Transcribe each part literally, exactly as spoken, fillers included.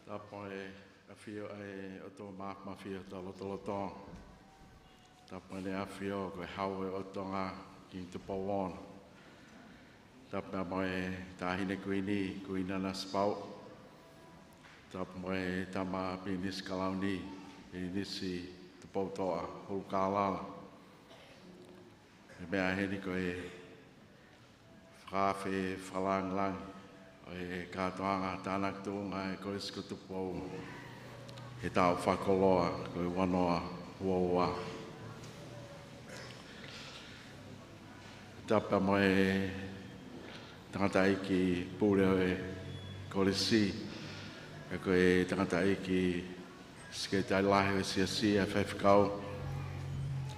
Tapu mo e ʻafio ʻa e ʻOtua Māfimafi ʻi hotau lotolotonga. Tapu mo ʻEne ʻAfio ko e Hau ʻo e ʻOtu Tonga, Kingi Tupou Ono. Tapu mo e Taʻahine Kuini, Kuini Nanasipauʻu. Tapu mo e Tama Pilinisi Kalauni, Pilinisi Tupoutoʻa Hulukalala. Ko e meʻa heni ko e fakaafe fakalāngilangi ʻo e kātoanga tānaki tuʻunga ʻa e Kolisi ko Tupou he taʻu fakakoloa ko e ua noa ua ua. Tapu mo e tangataʻeiki pule ʻo e kolisi, ʻa ia ko e tangataʻeiki Sekelitali Lahi ʻo e Siasi, ʻa e Faifekau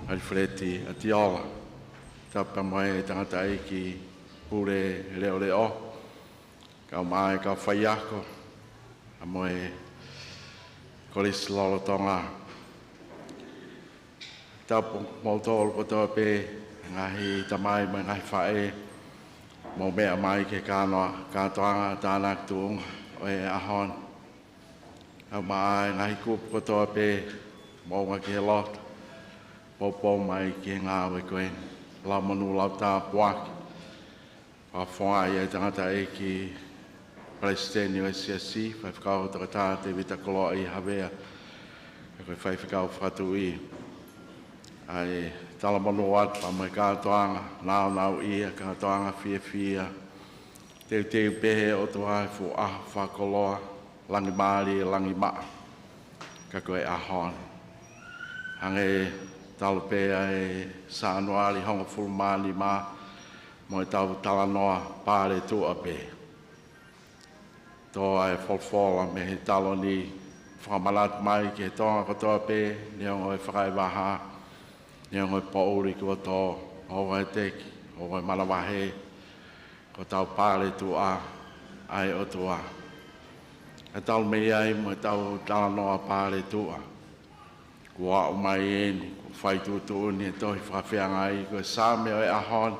ʻAlifeleti ʻAtiola. Tapu mo e tangataʻeiki pule leʻoleʻo, kau mai e kau faiako, ʻa mo e kolisi lolotonga. Tapu mo kimoutolu kotoa pē, ngaahi tamai mo e ngaahi faʻē, mou meʻa mai ki he kānoa, kātoanga tānaki tuʻunga ʻo e ʻaho ni. Kau mai e ngaahi kupu kotoa pē, mou ngā ki he loto, poupou mai ki he ngāue ko eni. Lau monū, lau tāpuaki. Fakafofongaʻi ʻa e tangataʻeiki Palesiteni ʻo e Siasi, Faifekau Toketā Tēvita Koloaʻia Havea, ʻa ia ko e Faifekau Fakatuʻi. ʻA e talamonū atu pea mo e kātoanga nāunauʻia, kātoanga fiefia, teuteu pē ʻe he ʻOtua e fuʻu ʻaho fakakoloa, langi mālie, langi maʻa, ka ko e ʻaho ni. Hangē talu pē ʻa e Sānuali hongofulu mā nima mo ʻetau talanoa paletuʻa pē. Tō ʻa e folofola mei he taloni, fakamanatu mai ki he Tonga kotoa pē, neongo e fakaʻevaha, neongo e poʻuli kuo tō, ʻoua ʻe teki, ʻoua ʻe manavahē, ko hotau paletuʻa ʻa e ʻOtua. Ka talu mei ai mo ʻetau talanoa paletuʻa, kuo aʻu mai eni, kuo fai tuʻutuʻuni e tohi fakafeangai ko e Saame ʻo e ʻaho ni,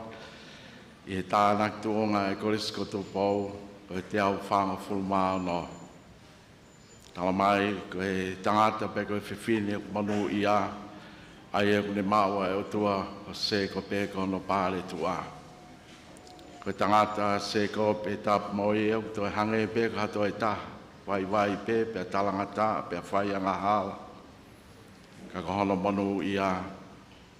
ʻi he tānaki tuʻunga ʻa e Kolisi ko Tupou, ko e teau fāngofulu mā ono. Tala mai, ko e tangata pe ko e fefine ʻoku monūʻia, ʻa ia ʻoku ne maʻu ʻa e ʻOtua ʻo Sēkope ko hono paletuʻa. Ko e tangata Sēkope, tapu mo ia, ʻoku toe hangē pē ko ha toe taha, vaivai pē, pea talangataʻa, pea fai angahala. Ka ko hono monūʻia,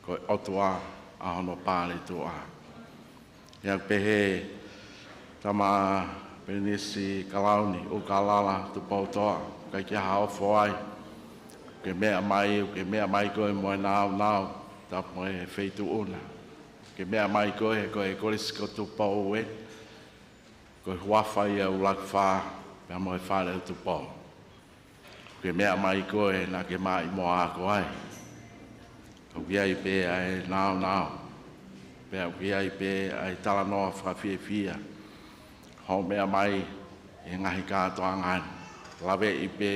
ko e ʻOtua ʻa hono paletuʻa. ʻA ia ʻoku pehē, Tama Pilinisi Kalauni ʻUlukalala Tupoutoʻa, ʻikai ke ʻi ai ha ofo ai. ʻOkú ke meʻa mai, ʻokú ke meʻa mai koe mo e nāunau, tapu mo e feituʻu na. ʻOkú ke meʻa mai koe, ko e Kolisi ko Tupou ē, ko e huafa ia ʻo Lakifā, pea mo e Fale ʻo Tupou. ʻOkú ke meʻa mai koe naʻá ke maʻimoa ako ai. ʻOku ʻi ai pē ʻa e nāunau, pea ʻoku ʻi ai pē ʻa e talanoa fakafiefia hoʻo meʻa mai ʻi he ngaahi kātoanga ni. Laveʻi pē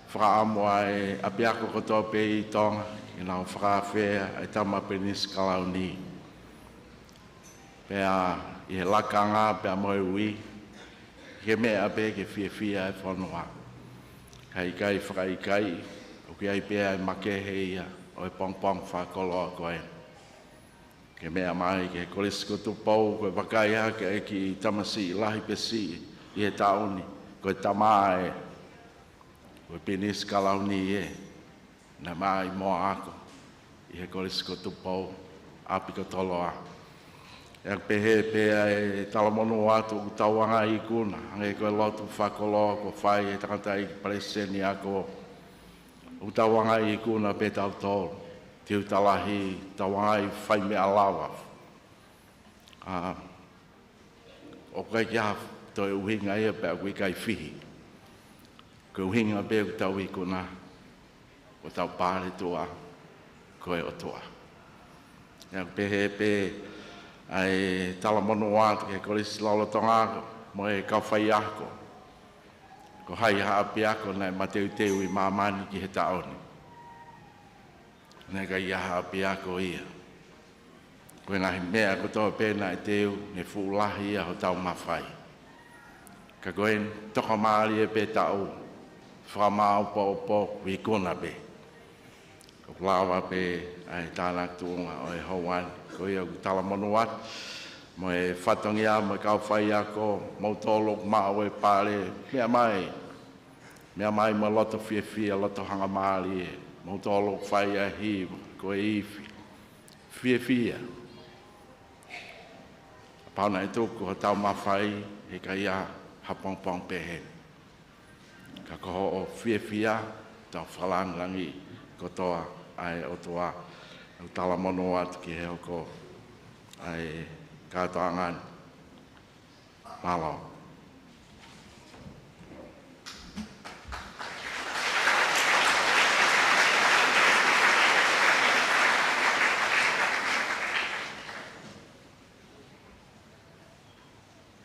fakaʻamu ʻa e ʻapiako kotoa pē ʻi Tonga ke nau fakaafeʻi ʻa e Tama Pilinisi Kalauni. Pea ʻi he lakanga pea mo e ui, ke meʻa pē ke fiefia e fonua. Kae ʻikai fakaʻikaiʻi, ʻoku ʻi ai pē ʻa e makehe ia ʻo e pongipongi fakakoloa ko ē. Ke meʻa mai ki he Kolisi ko Tupou, ko e vakai hake ʻa e kiʻi tamasiʻi lahi pē siʻi ʻi he taʻu ni, ko e tama ē, ko e Pilinisi Kalauni ē, naʻe maʻimoa ako ʻi he Kolisi ko Tupou, ʻapi ko Toloa. ʻA ia ʻoku pehē pē ʻa e talamonū atu, ʻoku tau anga ikuna, hangē ko e lotu fakakoloa kuo fai ʻe he tangataʻeiki Palesiteni ako, ʻoku tau anga ikuna pē tautolu, Tiuta Lahi, tau anga ʻi fai meʻa lava. ʻA, ʻoku ʻikai ke ʻi ai ha toe ʻuhinga ia pea ʻoku ʻikai fihi. Ko e ʻuhinga pē ʻoku tau ikuna, ko hotau paletuʻa, ko e ʻOtua. ʻA ia ʻoku pehē pē ʻa e talamonū atu ki he Kolisi lolotonga mo e kau faiako. Ko hai ha ʻapiako naʻe mateuteu ʻi māmani ki he taʻu ni? Naʻe ʻikai ʻi ai ha ʻapiako ia. Ko e ngaahi meʻa kotoa pē naʻe teu, ne fuʻu lahi ia hotau mafai. Ka ko e tokamālie pē taʻu, fakamaopoopo ikuna pē. ʻOku lava pē ʻa e tānaki tuʻunga ʻo e houa ni, ko ia ʻoku talamonū atu mo e fatongia mo e kau faiako, moutolu ʻoku maʻu e pale, meʻa mai, meʻa mai mo e loto fiefia, loto hangamālie, moutolu ʻoku fai ʻa e hiva, ko e ifi, fiefia. Kapau naʻe tuku hotau mafai, heʻikai ha pongipongi pehē ni. Ka ko hoʻo fiefia, tau fakalāngilangiʻi kotoa ʻa e ʻOtua. ʻOku talamonū atu ki he hoko ʻa e kātoanga ni. Mālō.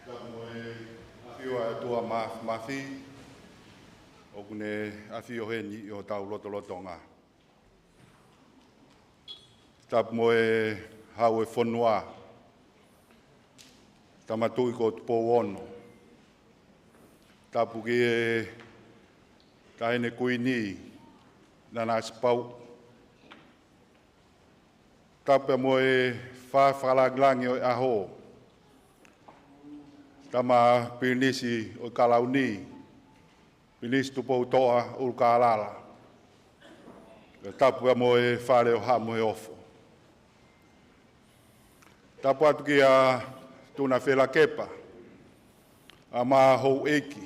Tapu mo e ʻafio ʻa e ʻOtua Māfimafi, ʻoku ne ʻafio heni ʻi hotau lotolotonga. Tapu mo e Hau ʻo e fonua, Tama Tuʻi ko Tupou Ono. Tapu ki he Taʻahine Kuini, Nanasipauʻu. Tapu mo e Faʻē Fakalāngilangi ʻo e ʻaho, Tama Pilinisi ʻo e Kalauni, Pilinisi Tupoutoʻa ʻUlukālala. Tapu mo e Fale ʻo Haʻa Moheofo. Tapu atu kia Tuna Felakepa, ʻa e Houʻeiki.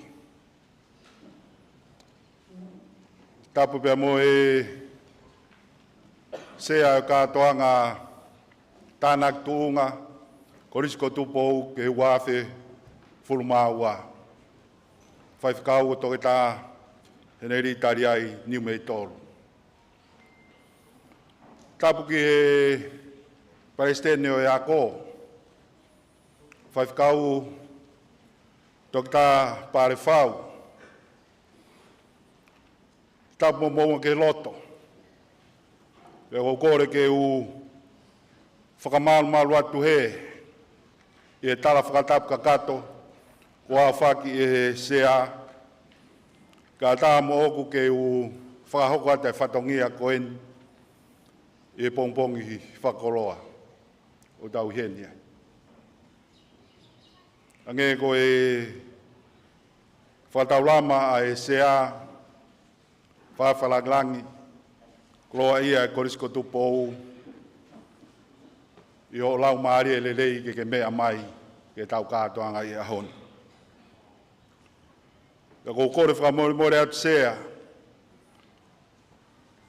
Tapu pea mo e Sea ʻo e kātoanga tānaki tuʻunga, Kolisi ko Tupou ki he ua afe hongofulu mā ua. Faifekau ko Toketā Henelī Taliai Niumeitolu. Tapu ki he Palesiteni ʻo e Ako, Faifekau Toketā Palefau. Tapu mo moua ke loto. Pea ʻoku ou kole ke u fakamalumalu atu hē ʻi he tala fakatapu kakato kuo aofaki ʻe he Sea, kae ʻatā moʻoku ke u fakahoko atu e fatongia ko eni ʻi he pongipongi fakakoloa ʻoku tau ʻi heni ai. Hangē ko e fakataulama ʻa e Sea, Faʻē Fakalāngilangi, koloaʻia e Kolisi ko Tupou, ʻi hoʻo laumālie lelei ke ke meʻa mai ki heʻetau kātoanga ʻi he ʻaho ni. Pea ʻoku ou kole fakamolemole atu Sea,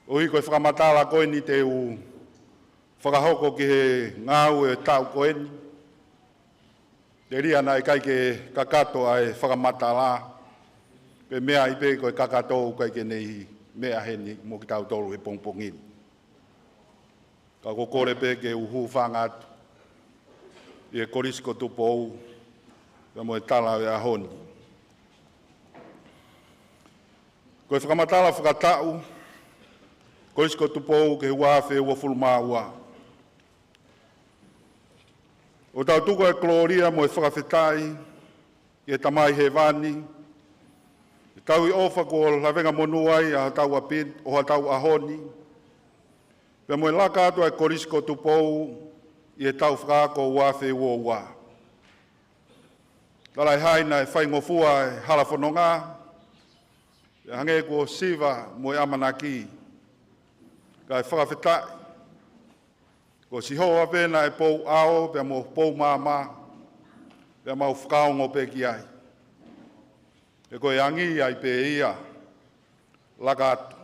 ʻoku ʻi ai ko e fakamatala ko eni te u fakahoko ki he ngāue ʻo e taʻu ko eni. Telia naʻe ʻikai ke kakato ʻa e fakamatala, pea meaʻi pē ko e kakato ʻoku ʻikai ke ne meʻa heni mo kitautolu he pongipongi ni. Ka ʻoku ou kole pē ke u hūfanga atu ʻi he Kolisi ko Tupou, pea mo e tala ʻo e ʻaho ni. Ko e fakamatala fakataʻu, Kolisi ko Tupou ki he ua afe uofulu mā ua. ʻOku tau tuku e kolōlia mo e fakafetaʻi ki he Tamai Hēvani, ʻi he tauhi ʻofa kuo lavengamonū ai ʻa hotau ʻapi-, ʻo hotau ʻaho ni, pea mo e laka atu ʻa e Kolisi ko Tupou ʻi he taʻu fakaako ua afe ua ua. Talaʻehai naʻe faingofua e hala fononga, pea hangē kuo siva mo e ʻamanaki, kae fakafetaʻi, ko Sihova pē naʻe pou ʻao pea mo pou maama, pea mau fakaongo pē ki ai. He ko e angi ai pē ia, laka atu.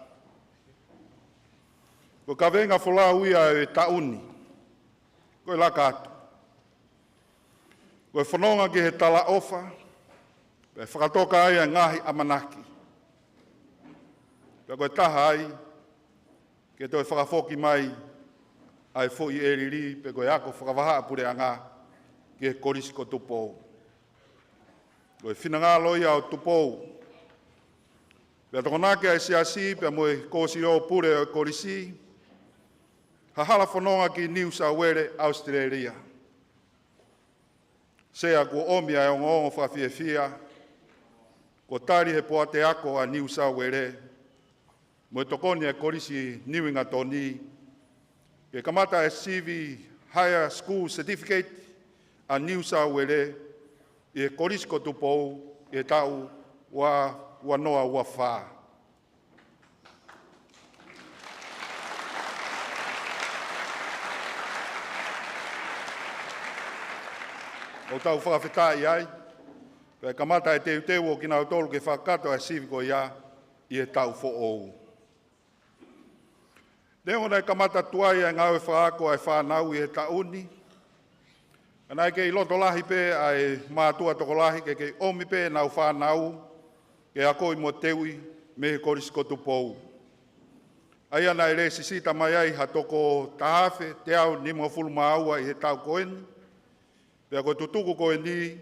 Ko e kaveinga folau ia ʻo e taʻu ni, ko e laka atu. Ko e fononga ki he talaʻofa, pea fakatoka ai ʻa e ngaahi ʻamanaki. Pea ko e taha ai, ke toe fakafoki mai ʻa e foʻi ʻelili, pe ko e ako fakavahaʻapuleʻanga ki he Kolisi ko Tupou. Ko e finangalo ia ʻo Tupou, pea tokonaki ʻa e Siasi, pea mo e Kōsilio Pule ʻo e Kolisi, ha hala fononga ki Niu Sauele, ʻAositelēlia. Sea kuo ʻomi ʻa e ongoongo fakafiefia, kuo tali ʻe he Poate Ako ʻa New South Wales mo e tokoni ʻa e Kolisi Niuingatoni, ke kamata e sivi Higher School Certificate ʻa New South Wales ʻi he Kolisi ko Tupou ʻi he taʻu ua, ua noa ua fā. ʻOku tau fakafetaʻi ai, pea kamata e teuteu ʻo kinautolu ke fakakakato e sivi ko ia ʻi he taʻu foʻou. Neongo naʻe kamata tuai ʻa e ngāue fakaako ʻa e fānau ʻi he taʻu ni, ka naʻe kei loto lahi pē ʻa e mātuʻa tokolahi ke kei ʻomi pē ʻenau fānau ke akoʻi mo teuʻi mei he Kolisi ko Tupou. ʻA ia naʻe lēsisita mai ai ha toko taha afe teau nimangofulu mā ua ʻi he taʻu ko eni, pea ko e tutuku ko eni,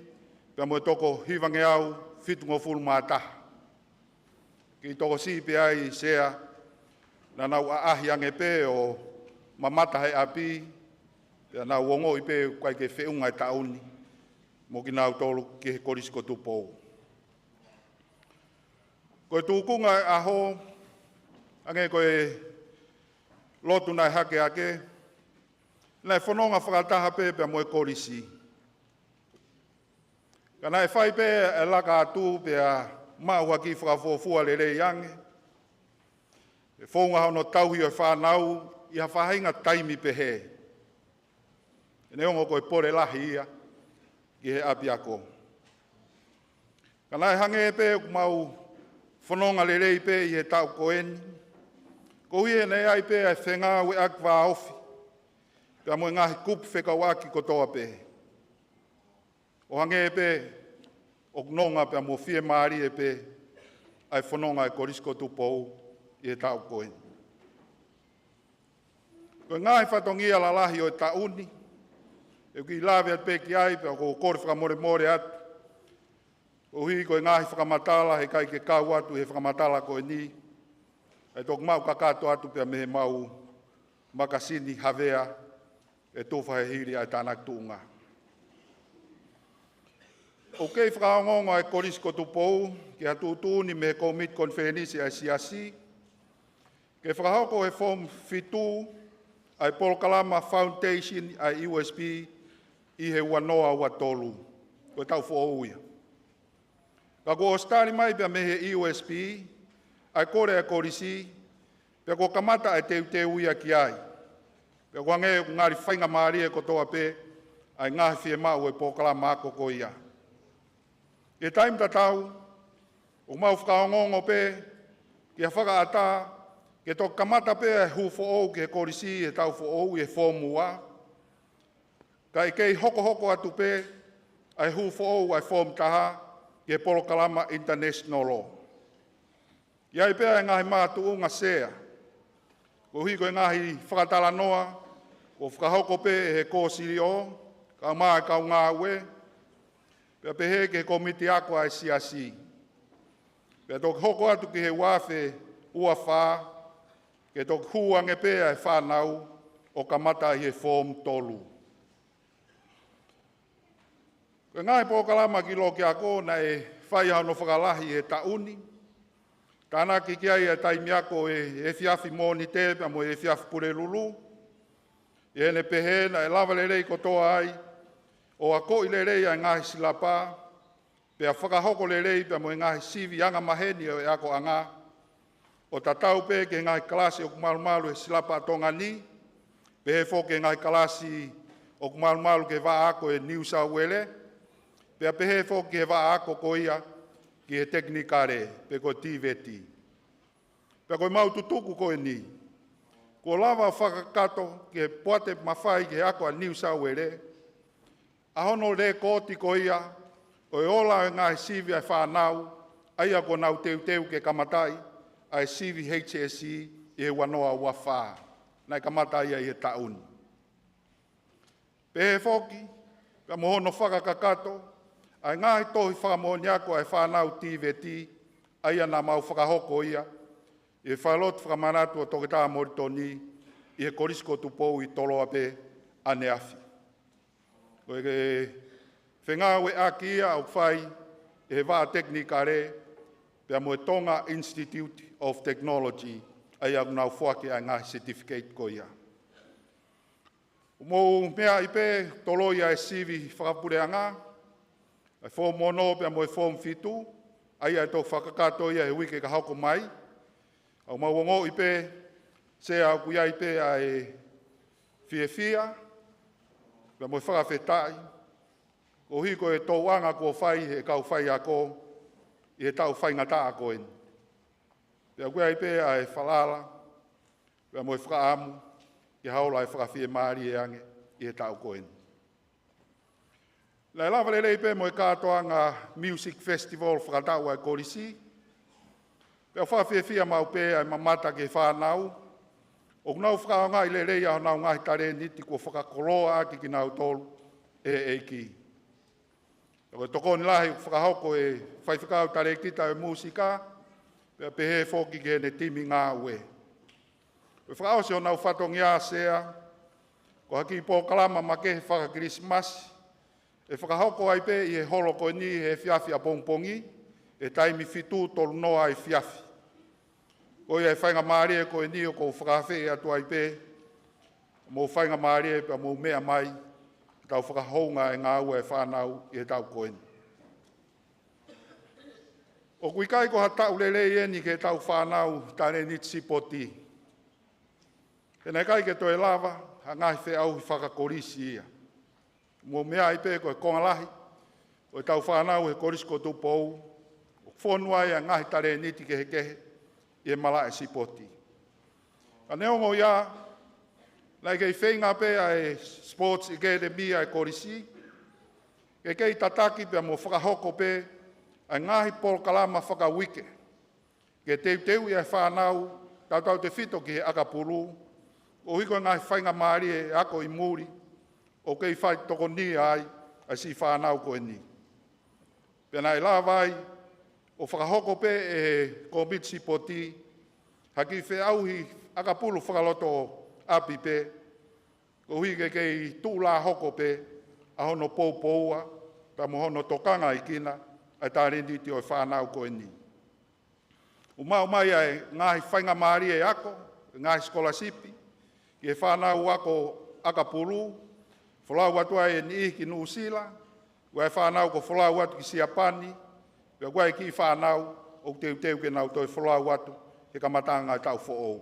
pea mo e toko hivangeau fitungofulu mā taha. Kiʻi tokosiʻi pē ai Sea, naʻa nau ʻaʻahi ange pē ʻo mamata he ʻapi, pea nau ongoʻi pē ʻoku ʻikai ke feʻunga e taʻu ni mo kinautolu ki he Kolisi ko Tupou. Ko e tūkunga e ʻaho, hangē ko e lotu naʻe hake ake, naʻe fononga fakataha pē pea mo e kolisi. Ka naʻe fai pē e laka atu pea maʻu ha kiʻi fakafuofua lelei ange, e founga hono tauhi ʻo e fānau ʻi ha faʻahinga taimi pehē. Neongo ko e pole lahi ia ki he ʻapiako. Ka naʻe hangē pē ʻoku mau fononga lelei pē ʻi he taʻu ko eni, koeʻuhi he naʻe ʻi ai pē ʻa e fengāueʻaki vāofi pea mo e ngaahi kupu fekauʻaki kotoa pē. ʻO hangē pē ʻoku nonga pea mo fiemālie pē ʻa e fononga ʻa e Kolisi ko Tupou ʻi he taʻu ko eni. Ko e ngaahi fatongia lalahi ʻo e taʻu ni, ʻoku ou lave atu pē ki ai, pea ʻoku ou kole fakamolemole atu, koeʻuhi ko e ngaahi fakamatala he ʻikai ke kau atu he fakamatala ko eni, ʻe toki maʻu kakato atu pea mei he mau makasini Havea ʻe tufa he hili ʻa e tānaki tuʻunga. ʻOku kei fakaongoongo ʻa e Kolisi ko Tupou ki ha tuʻutuʻuni mei he Kōmiti Konifelenisi ʻa e Siasi, ke fakahoko he Form fitu ʻa e polokalama Foundation ʻa e U S P ʻi he ua noa ua tolu. Ko e taʻu foʻou ia. Ka kuo ʻosi tali mai pea mei he U S P ʻa e kole ʻa e kolisi, pea kuo kamata ʻa e teuteu ia ki ai. Pea ʻoku hangē ʻoku ngali faingamālie kotoa pē ʻa e ngaahi fiemaʻu ʻo e polokalama ako ko ia. ʻI he taimi tatau, ʻoku mau fakaongoongo pē ki ha fakaʻatā ke toki kamata pē ʻa e hū foʻou ki he kolisi ʻi he taʻu foʻou ʻi he Form ua, kae kei hokohoko atu pē ʻa e hū foʻou ʻa e Form taha ki he polokalama International Law. ʻI ai pē ʻa e ngaahi makatuʻunga Sea, koeʻuhi ko e ngaahi fakatalanoa kuo fakahoko pē ʻe he Kōsilio, kae ʻumaʻā e kau ngāue, pea pehē ki he Kōmiti Ako ʻa e Siasi. Pea toki hoko atu ki he ua afe ua fā, ke toki hū ange pē ʻa e fānau ʻo kamata ʻi he Form tolu. Ko e ngaahi polokalama ki loki ako naʻe fai hono fakalahi he taʻu ni. Tānaki ki ai ʻa e taimi ako ʻi he efiafi Mōnite pea mo e efiafi Pulelulu. ʻI heʻene pehē naʻe lava lelei kotoa ai ʻo akoʻi lelei ʻa e ngaahi silapa, pea fakahoko lelei pea mo e ngaahi sivi angamaheni ʻo e akoʻanga, ʻo tatau pē ki he ngaahi kalasi ʻoku malumalu he silapa ʻa Tonga ni, pehē foki ki he ngaahi kalasi ʻoku malumalu ki he vaʻa ako ʻe New South Wales, pea pehē foki ki he vaʻa ako ko ia ki he tekinikale, pe ko e TVET. Pea ko e mau tutuku ko eni, kuo lava fakakakato ki he poate mafai ki he ako ʻa New South Wales, ʻa hono lēkooti ko ia ʻo e ola ʻo e ngaahi sivi ʻa e fānau, ʻa ia kuo nau teuteu ke kamataʻi ʻa e sivi H S C ʻi he ua noa ua fā, naʻe kamata ia ʻi he taʻu ni. Pehē foki, pea mo hono fakakakato ʻa e ngaahi tohi fakamoʻoni ako ʻa e fānau TVET, ʻa ia naʻa mau fakahoko ia ʻi he falelotu fakamanatu ʻo Toketā Molitoni ʻi he Kolisi ko Tupou ʻi Toloa pē ʻaneafi. Ko e fengāueʻaki ia ʻoku fai ʻe he vaʻa tekinikale, pea mo e Tonga Institute of Technology, ʻa ia ʻoku nau foaki ʻa e ngaahi certificate ko ia. ʻOku mou meaʻi pē, toloi ʻa e sivi fakapuleʻanga, ʻa e form ono pea mo e form fitu, ʻa ia ʻe toki fakakakato ia he uike ka hoko mai. ʻOku mau ongoʻi pē, Sea, ʻoku ʻi ai pē ʻa e fiefia, pea mo e fakafetaʻi, koeʻuhi ko e tōʻonga kuo fai ʻe he kau faiako ʻi he taʻu faingataʻa ko eni. Pea ʻoku ʻi ai pē ʻa e falala, pea mo e fakaʻamu, ke hoko ʻa e fakafiemālie ange ʻi he taʻu ko eni. Naʻe lava lelei pē mo e kātoanga Music Festival fakataʻu ʻa e kolisi. Pea ʻoku fakafiefia maʻu pē ʻa e mamata ki he fānau ʻoku nau fakaʻaongaʻi lelei ʻa honau ngaahi talēniti kuo fakakoloaʻaki kinautolu ʻe he ʻEiki. Pea ko e tokoni lahi ʻoku fakahoko ʻe he faifekau talēkita ʻo e mūsika, pea pehē foki ki heʻene timi ngāue. Ko e fakaʻosi honau fatongia, Sea, ko ha kiʻi polokalama makehe faka-Kilisimasi ʻe fakahoko ai pē ʻi he holo ko eni he efiafi ʻapongipongi, he taimi fitu tolu noa efiafi. Ko ia ʻa e faingamālie ko eni ʻoku ou fakaafeʻi atu ai pē, mou faingamālie pea mou meʻa mai, tau fakahounga e ngāue ʻa e fānau ʻi he taʻu ko eni. ʻOku ʻikai ko ha taʻu lelei eni ki he taʻu fānau talēniti sipoti. He naʻe ʻikai ke toe lava ha ngaahi feʻauhi fakakolisi ia. Mou meaʻi pē ko e konga lahi ʻo e taʻu fānau he Kolisi ko Tupou, ʻoku fonu ai ʻa e ngaahi talēniti kehekehe ʻi he malaʻe sipoti. Ka neongo ia, naʻe kei feinga pē ʻa e Sports Academy ʻa e kolisi ke kei tataki pea mo fakahoko pē ʻa e ngaahi polokalama fakauike ke teuteuʻi ʻa e fānau tautautefito ki he ʻakapulu, koeʻuhi ko e ngaahi faingamālie ako ʻi muli ʻoku kei faitokonia ai ʻa e siʻi fānau ko eni. Pea naʻe lava ai ʻo fakahoko pē ʻe he kōmiti sipoti ha kiʻi feʻauhi ʻakapulu fakalotoʻapi pē, koeʻuhi ke kei tuʻulāhoko pē ʻa hono poupoua pea mo hono tokangaʻi kinaua ʻa e talēniti ʻo e fānau ko eni. ʻOku maʻu mai ʻa e ngaahi faingamālie ako, ngaahi sikolasipi ki he fānau ako ʻakapulu, folau atu ai ʻe niʻihi ki Nuʻusila, ʻoku ʻi ai e fānau kuo folau atu ki Siapani, pea ʻoku ʻi ai e kiʻi fānau ʻoku teuteu ke nau toe folau atu he kamataʻanga ʻo e taʻu foʻou.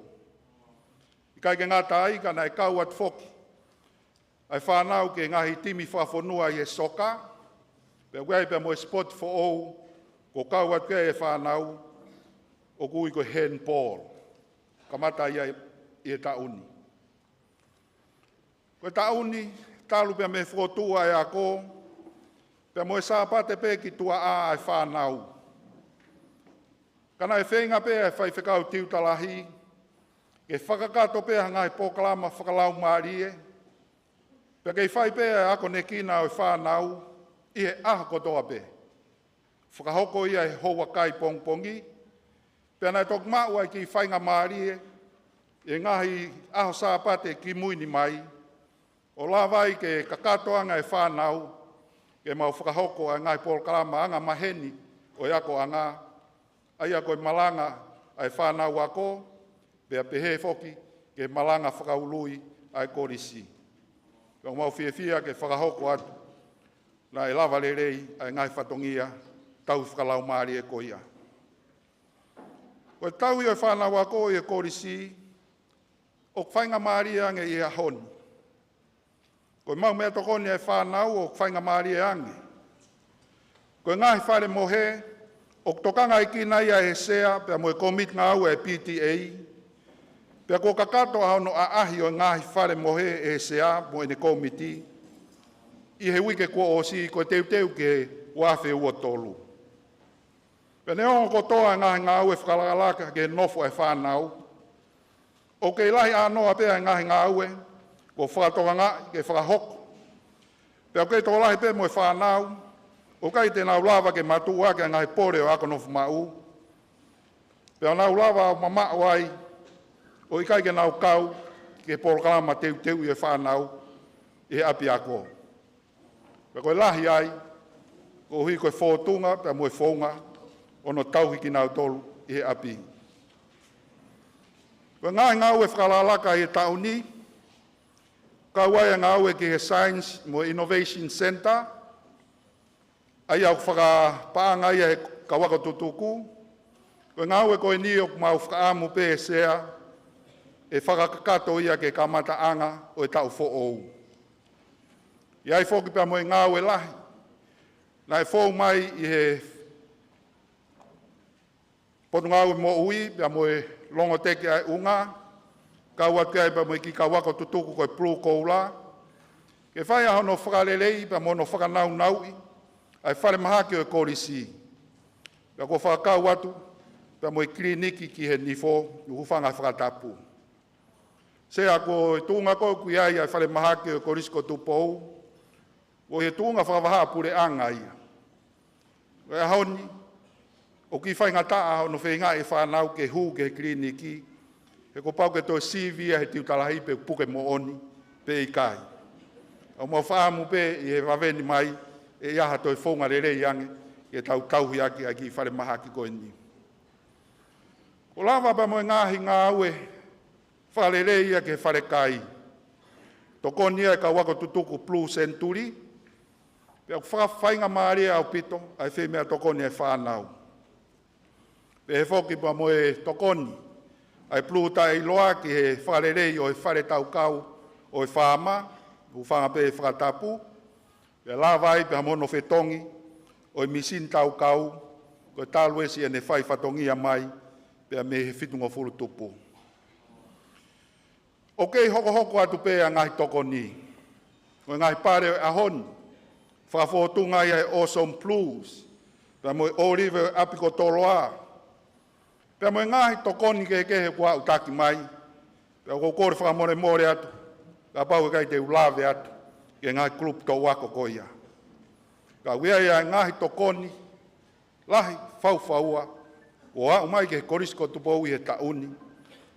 ʻIkai ke ngata ai, ka naʻe kau atu foki ʻa e fānau ki he ngaahi timi fakafonua ʻi he soka, pea ʻoku ʻi ai pea mo e sipoti foʻou kuo kau atu ki ai e fānau, ʻoku ui ko e handball. Kamata ia ʻi he taʻu ni. Ko e taʻu ni, talu pea mei he fokotuʻu ʻa e ako, pea mo e Sāpate pē ki tuʻa ʻa e fānau. Ka naʻe feinga pē ʻa e faifekau tiuta lahi ke fakakakato pē ha ngaahi polokalama fakalaumālie, pea kei fai pē ʻa e akonekina ʻo e fānau ʻi he ʻaho kotoa pē. Fakahoko ia he houa kai pongipongi, pea naʻe toki maʻu ai e kiʻi faingamālie ʻi he ngaahi ʻaho Sāpate kimui ni mai, ʻo lava ai ke kakato ange e fānau ke mau fakahoko ʻa e ngaahi polokalama angamaheni ʻo e akoʻanga, ʻa ia ko e malanga ʻa e fānau ako, pea pehē foki ki he malanga fakaului ʻa e kolisi. Pea ʻoku mau fiefia ke fakahoko atu, naʻe lava lelei ʻa e ngaahi fatongia tauhi fakalaumālie ko ia. Ko e tauhi ʻo e fānau ako ʻi he kolisi, ʻoku faingamālie ange ʻi he ʻaho ni. Ko e maʻu meʻatokoni ʻa e fānau ʻoku faingamālie ange. Ko e ngaahi fale mohe, ʻoku tokangaʻi kinaua ia ʻe he Sea pea mo e kōmiti ngāue ʻa e P T A, pea kuo kakato ʻa hono ʻaʻahi ʻo e ngaahi fale mohe ʻe he Sea mo ʻene kōmiti ʻi he uike kuo ʻosi, ko e teuteu ki he ua afe ua tolu. Pea neongo kotoa e ngaahi ngāue fakalakalaka ki he nofo ʻa e fānau, ʻoku kei lahi ʻānoa pē ʻa e ngaahi ngāue kuo fakatokangaʻi ke fakahoko. Pea ʻoku kei tokolahi pē mo e fānau ʻoku ʻikai te nau lava ke matuʻuaki ʻa e ngaahi pole ʻo e ako nofo maʻu, pea nau lava ʻo mamaʻo ai, ʻo ʻikai ke nau kau ki he polokalama teuteuʻi ʻo e fānau ʻi he ʻapiako. Pea ko e lahi ai, koeʻuhi ko e fōtunga pea mo e founga hono tauhi kinautolu ʻi he ʻapi. Ko e ngaahi ngāue fakalakalaka ʻi he taʻu ni, kau ai e ngāue ki he Science mo e Innovation Centre, ʻa ia ʻoku fakapaʻanga ia he kau ako tutuku. Ko e ngāue ko eni ʻoku mau fakaʻamu pē ʻe Sea, ʻe fakakakato ia ki he kamataʻanga ʻo e taʻu foʻou. ʻI ai foki pea mo e ngāue lahi naʻe fou mai ʻi he Potungāue Moʻui pea mo e Longoteki ʻa e ʻUnga, kau atu ai pea mo e kiʻi kau ako tutuku ko e Blue Collar, ke fai ʻa hono fakaleleiʻi pea mo hono fakanaunauʻi ʻa e falemahaki ʻo e kolisi. Pea kuo fakakau atu pea mo e kiliniki ki he Nifo, ʻoku hūfanga he fakatapu. Sea, ko e tuʻunga ko ē ʻoku ʻi ai ʻa e falemahaki ʻo e Kolisi ko Tupou, ko e tuʻunga fakavahaʻapuleʻanga ia. Ko e ʻaho ni, ʻoku faingataʻa hono feingaʻi e fānau ke hū ki he kiliniki, he kuo pau ke toe sivi ia he tiuta lahi pe puke moʻoni pe ʻikai. ʻOku mau fakaʻamu pē ʻi he vave ni mai ʻe ʻi ai ha toe founga lelei ange ke tau tauhi ʻaki ʻa e kiʻi falemahaki ko eni. Kuo lava pea mo e ngaahi ngāue fakalelei ia ki he falekai. Tokoni ia e kau ako tutuku Blue Century, pea ʻoku fakafaingamālie ʻaupito ʻa e feimeʻatokoni ʻa e fānau. Pehē foki pea mo e tokoni ʻa e Blue Taʻeʻiloa ki he fakalelei ʻo e fale taukau ʻo e faama, hūfanga pē he fakatapu, pea lava ai pea mo hono fetongi ʻo e misini taukau, ko e talu ʻeni ʻene fai fatongia mai pea mei he fitungofulu tupu. ʻOku kei hokohoko atu pē ʻa e ngaahi tokoni. Ko e ngaahi pale ʻo e ʻaho ni, fakafōtunga ia ʻe he Awesome Blues pea mo e ʻŌlive ʻo e ʻapi ko Toloa, pea mo e ngaahi tokoni kehekehe kuo aʻutaki mai. Pea ʻoku ou kole fakamolemole atu kapau ʻe ʻikai te u lave atu ki he ngaahi kulupu touʻu ako ko ia. Ka ʻoku ʻi ai ʻa e ngaahi tokoni lahi faufaua kuo aʻu mai ki he Kolisi ko Tupou ʻi he taʻu ni.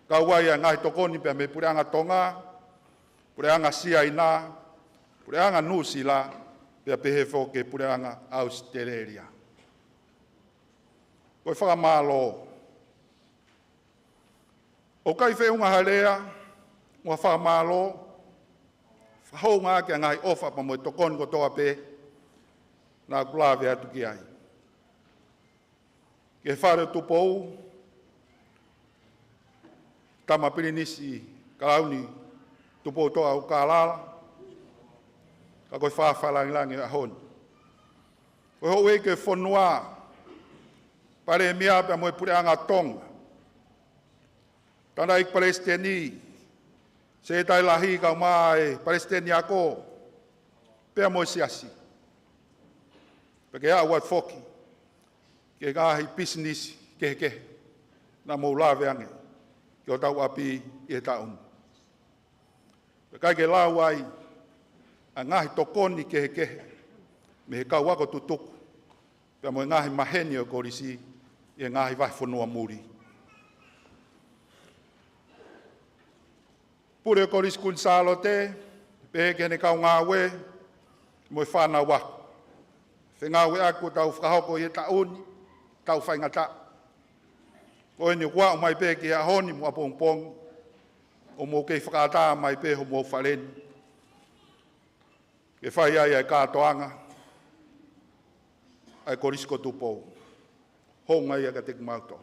Kau ai ʻa e ngaahi tokoni pea mei he Puleʻanga Tonga, Puleʻanga Siaina, Puleʻanga Nuʻusila, pea pehē foki ki he Puleʻanga ʻAositelēlia. Ko e fakamālō. ʻOku ʻikai feʻunga ha lea mo ha fakamālō, fakahounga ʻaki ʻa e ngaahi ʻofa pea mo e tokoni kotoa pē naʻa ku lave atu ki ai. Ki he fale ʻo Tupou, Tama Pilinisi Kalauni Tupoutoʻa ʻUlukālala, ka ko e fāfā langilangi ʻo e ʻaho ni. Ko e houʻeiki ʻo e fonua, Palēmia pea mo e Puleʻanga Tonga, Tangataʻeiki Palesiteni, Sekelitali Lahi kae ʻumaʻā e Palesiteni Ako, pea mo e Siasi. Pea ke aʻu atu foki ki he ngaahi pisinisi kehekehe naʻa mou lave ange ki hotau ʻapi ʻi he taʻu ni. Pea ʻikai ke lau ai ʻa e ngaahi tokoni kehekehe mei he kau ako tutuku pea mo e ngaahi maheni ʻo e kolisi ʻi he ngaahi vahefonua muli. Pule ʻo e Kolisi Kuini Sālote, pehē ki heʻene kau ngāue mo e fānau ako. Fengāueʻaki kuo tau fakahoko ʻi he taʻu ni, tau faingataʻa. Ko eni kuo aʻu mai pē ki he ʻaho ni mo ʻapongipongi, ʻoku mou kei fakaʻatā mai pē homou fale ni ke fai ai ʻa e kātoanga ʻa e Kolisi ko Tupou. Hounga ia kiate kimautolu.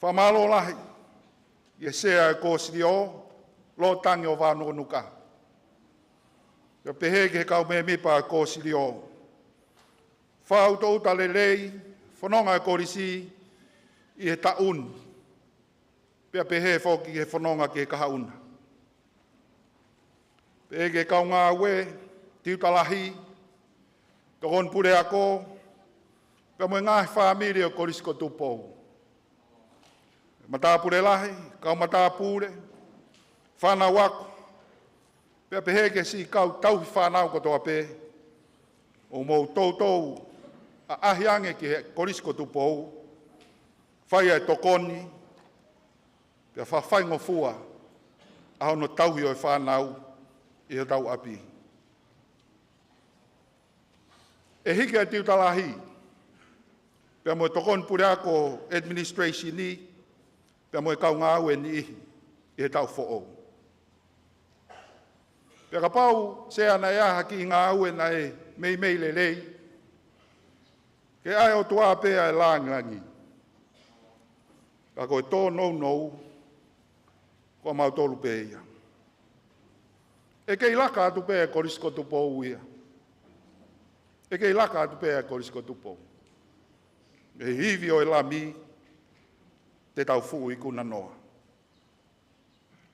Fakamālō lahi ki he Sea ʻo e Kōsilio, Lōtangi ʻo Vānukanuka. Pea pehē ki he kau mēmipa ʻo e Kōsilio. Fakaʻutoʻuta lelei fononga ʻo e kolisi ʻi he taʻu ni. Pea pehē foki ki he fononga ki he kahaʻu na. Pehē ki he kau ngāue, tiuta lahi, tokoni puleako, pea mo e ngaahi fāmili ʻo e Kolisi ko Tupou. Matāpule lahi, kau matāpule, fānau ako, pea pehē ki he siʻi kau tauhi fānau kotoa pē, ʻoku mou toutou ʻaʻahi ange ki he Kolisi ko Tupou, fai ʻa e tokoni, pea fakafaingofua ʻa hono tauhi ʻo e fānau ʻi hotau ʻapi. ʻE hiki ʻa e tiuta lahi, pea mo e tokoni puleako administration ni, pea mo e kau ngāue niʻihi ʻi he taʻu foʻou. Pea kapau sea naʻe ʻi ai ha kiʻi ngāue naʻe meimei lelei, ke ʻa e ʻOtua pē ʻa e langilangi. Ka ko e tōnounou, ko mautolu pē ia. ʻE kei laka atu pē ʻa e Kolisi ko Tupou ia. ʻE kei laka atu pē ʻa e Kolisi ko Tupou. ʻI he ivi ʻo e Lami, te tau fuʻu ikuna noa.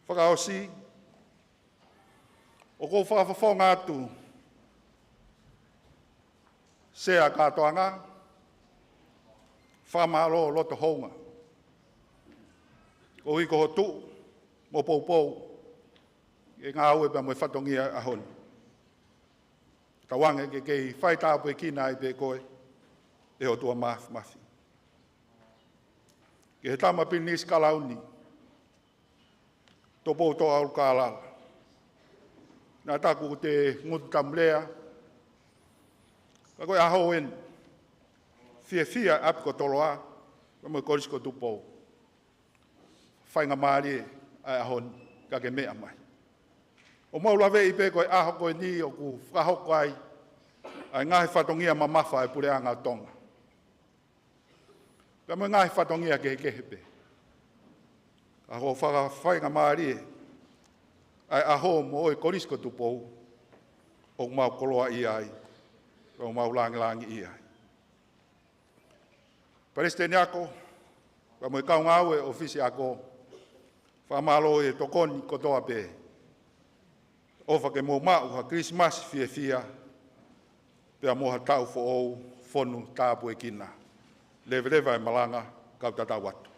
Fakaʻosi, ʻoku ou fakafofonga atu, Sea Kātoanga, fakamālō loto hounga. Koeʻuhi ko hoʻo tuʻu mo poupou, ke ngāue pea mo e fatongia ʻaho ni. Tauange ke kei faitāpuekina ai pē koe, ʻe ʻOtua Māfimafi. Ki he tama Pilinisi Kalauni, Tupoutoʻa ʻUlukālala. Naʻa taku te ngutu tamu lea. Ka ko e ʻaho eni. Fiefia ʻapi ko Toloa, pea mo e Kolisi ko Tupou. Faingamālie ʻa e ʻaho ni, ka ke meʻa mai. ʻOku mau laveʻi pē ko e ʻaho ko eni ʻoku fakahoko ai ʻa e ngaahi fatongia mamafa ʻa e Puleʻanga ʻo Tonga. Pea mo e ngaahi fatongia kehekehe pē. Ka ko e fakafaingamālie ʻa e ʻaho mo e Kolisi ko Tupou, ʻoku mau koloaʻia ai, ʻoku mau langilangiʻia ai. Palesiteni Ako, pea mo e kau ngāue ʻo e ʻOfisi Ako, fakamālō ʻi he tokoni kotoa pē. ʻOfa ke mou maʻu ha Kilisimasi fiefia, pea mo ha taʻu foʻou fonu tāpuekina. Leveleva e malanga, kau tatau atu.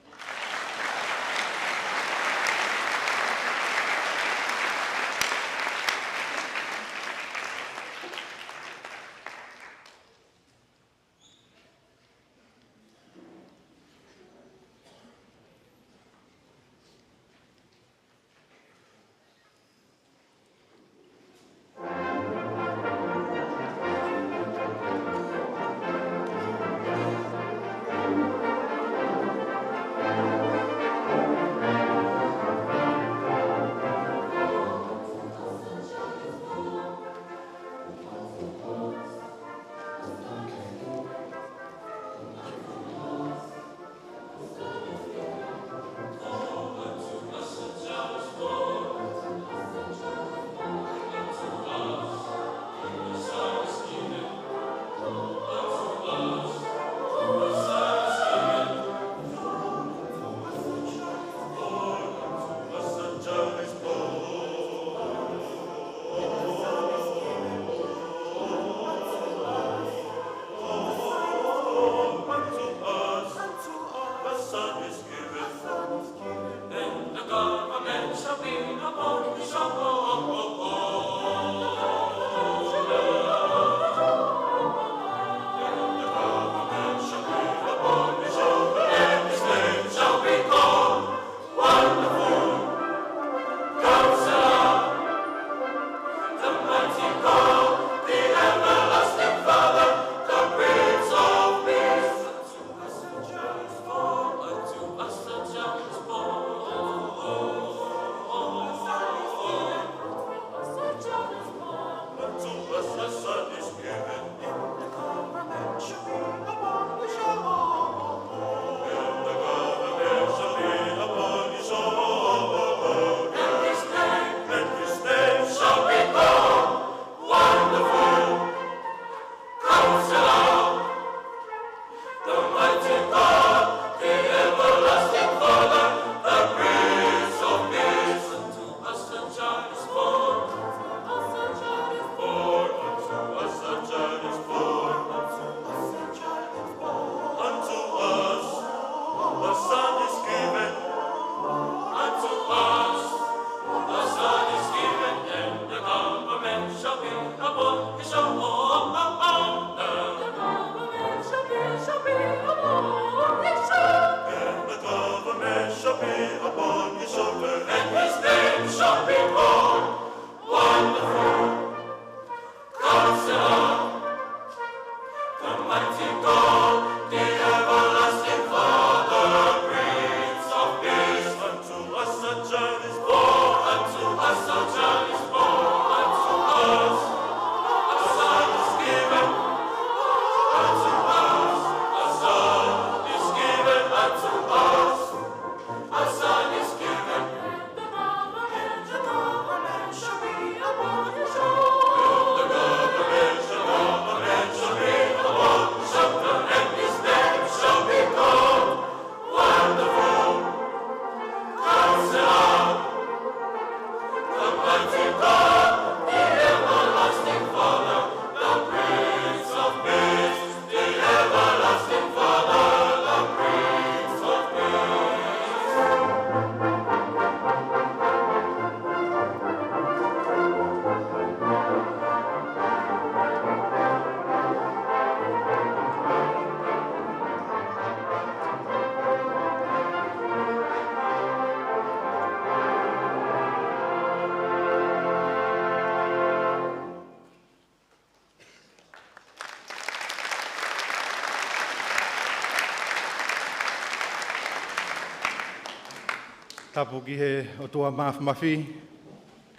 Tapu ki he ʻOtua Māfimafi,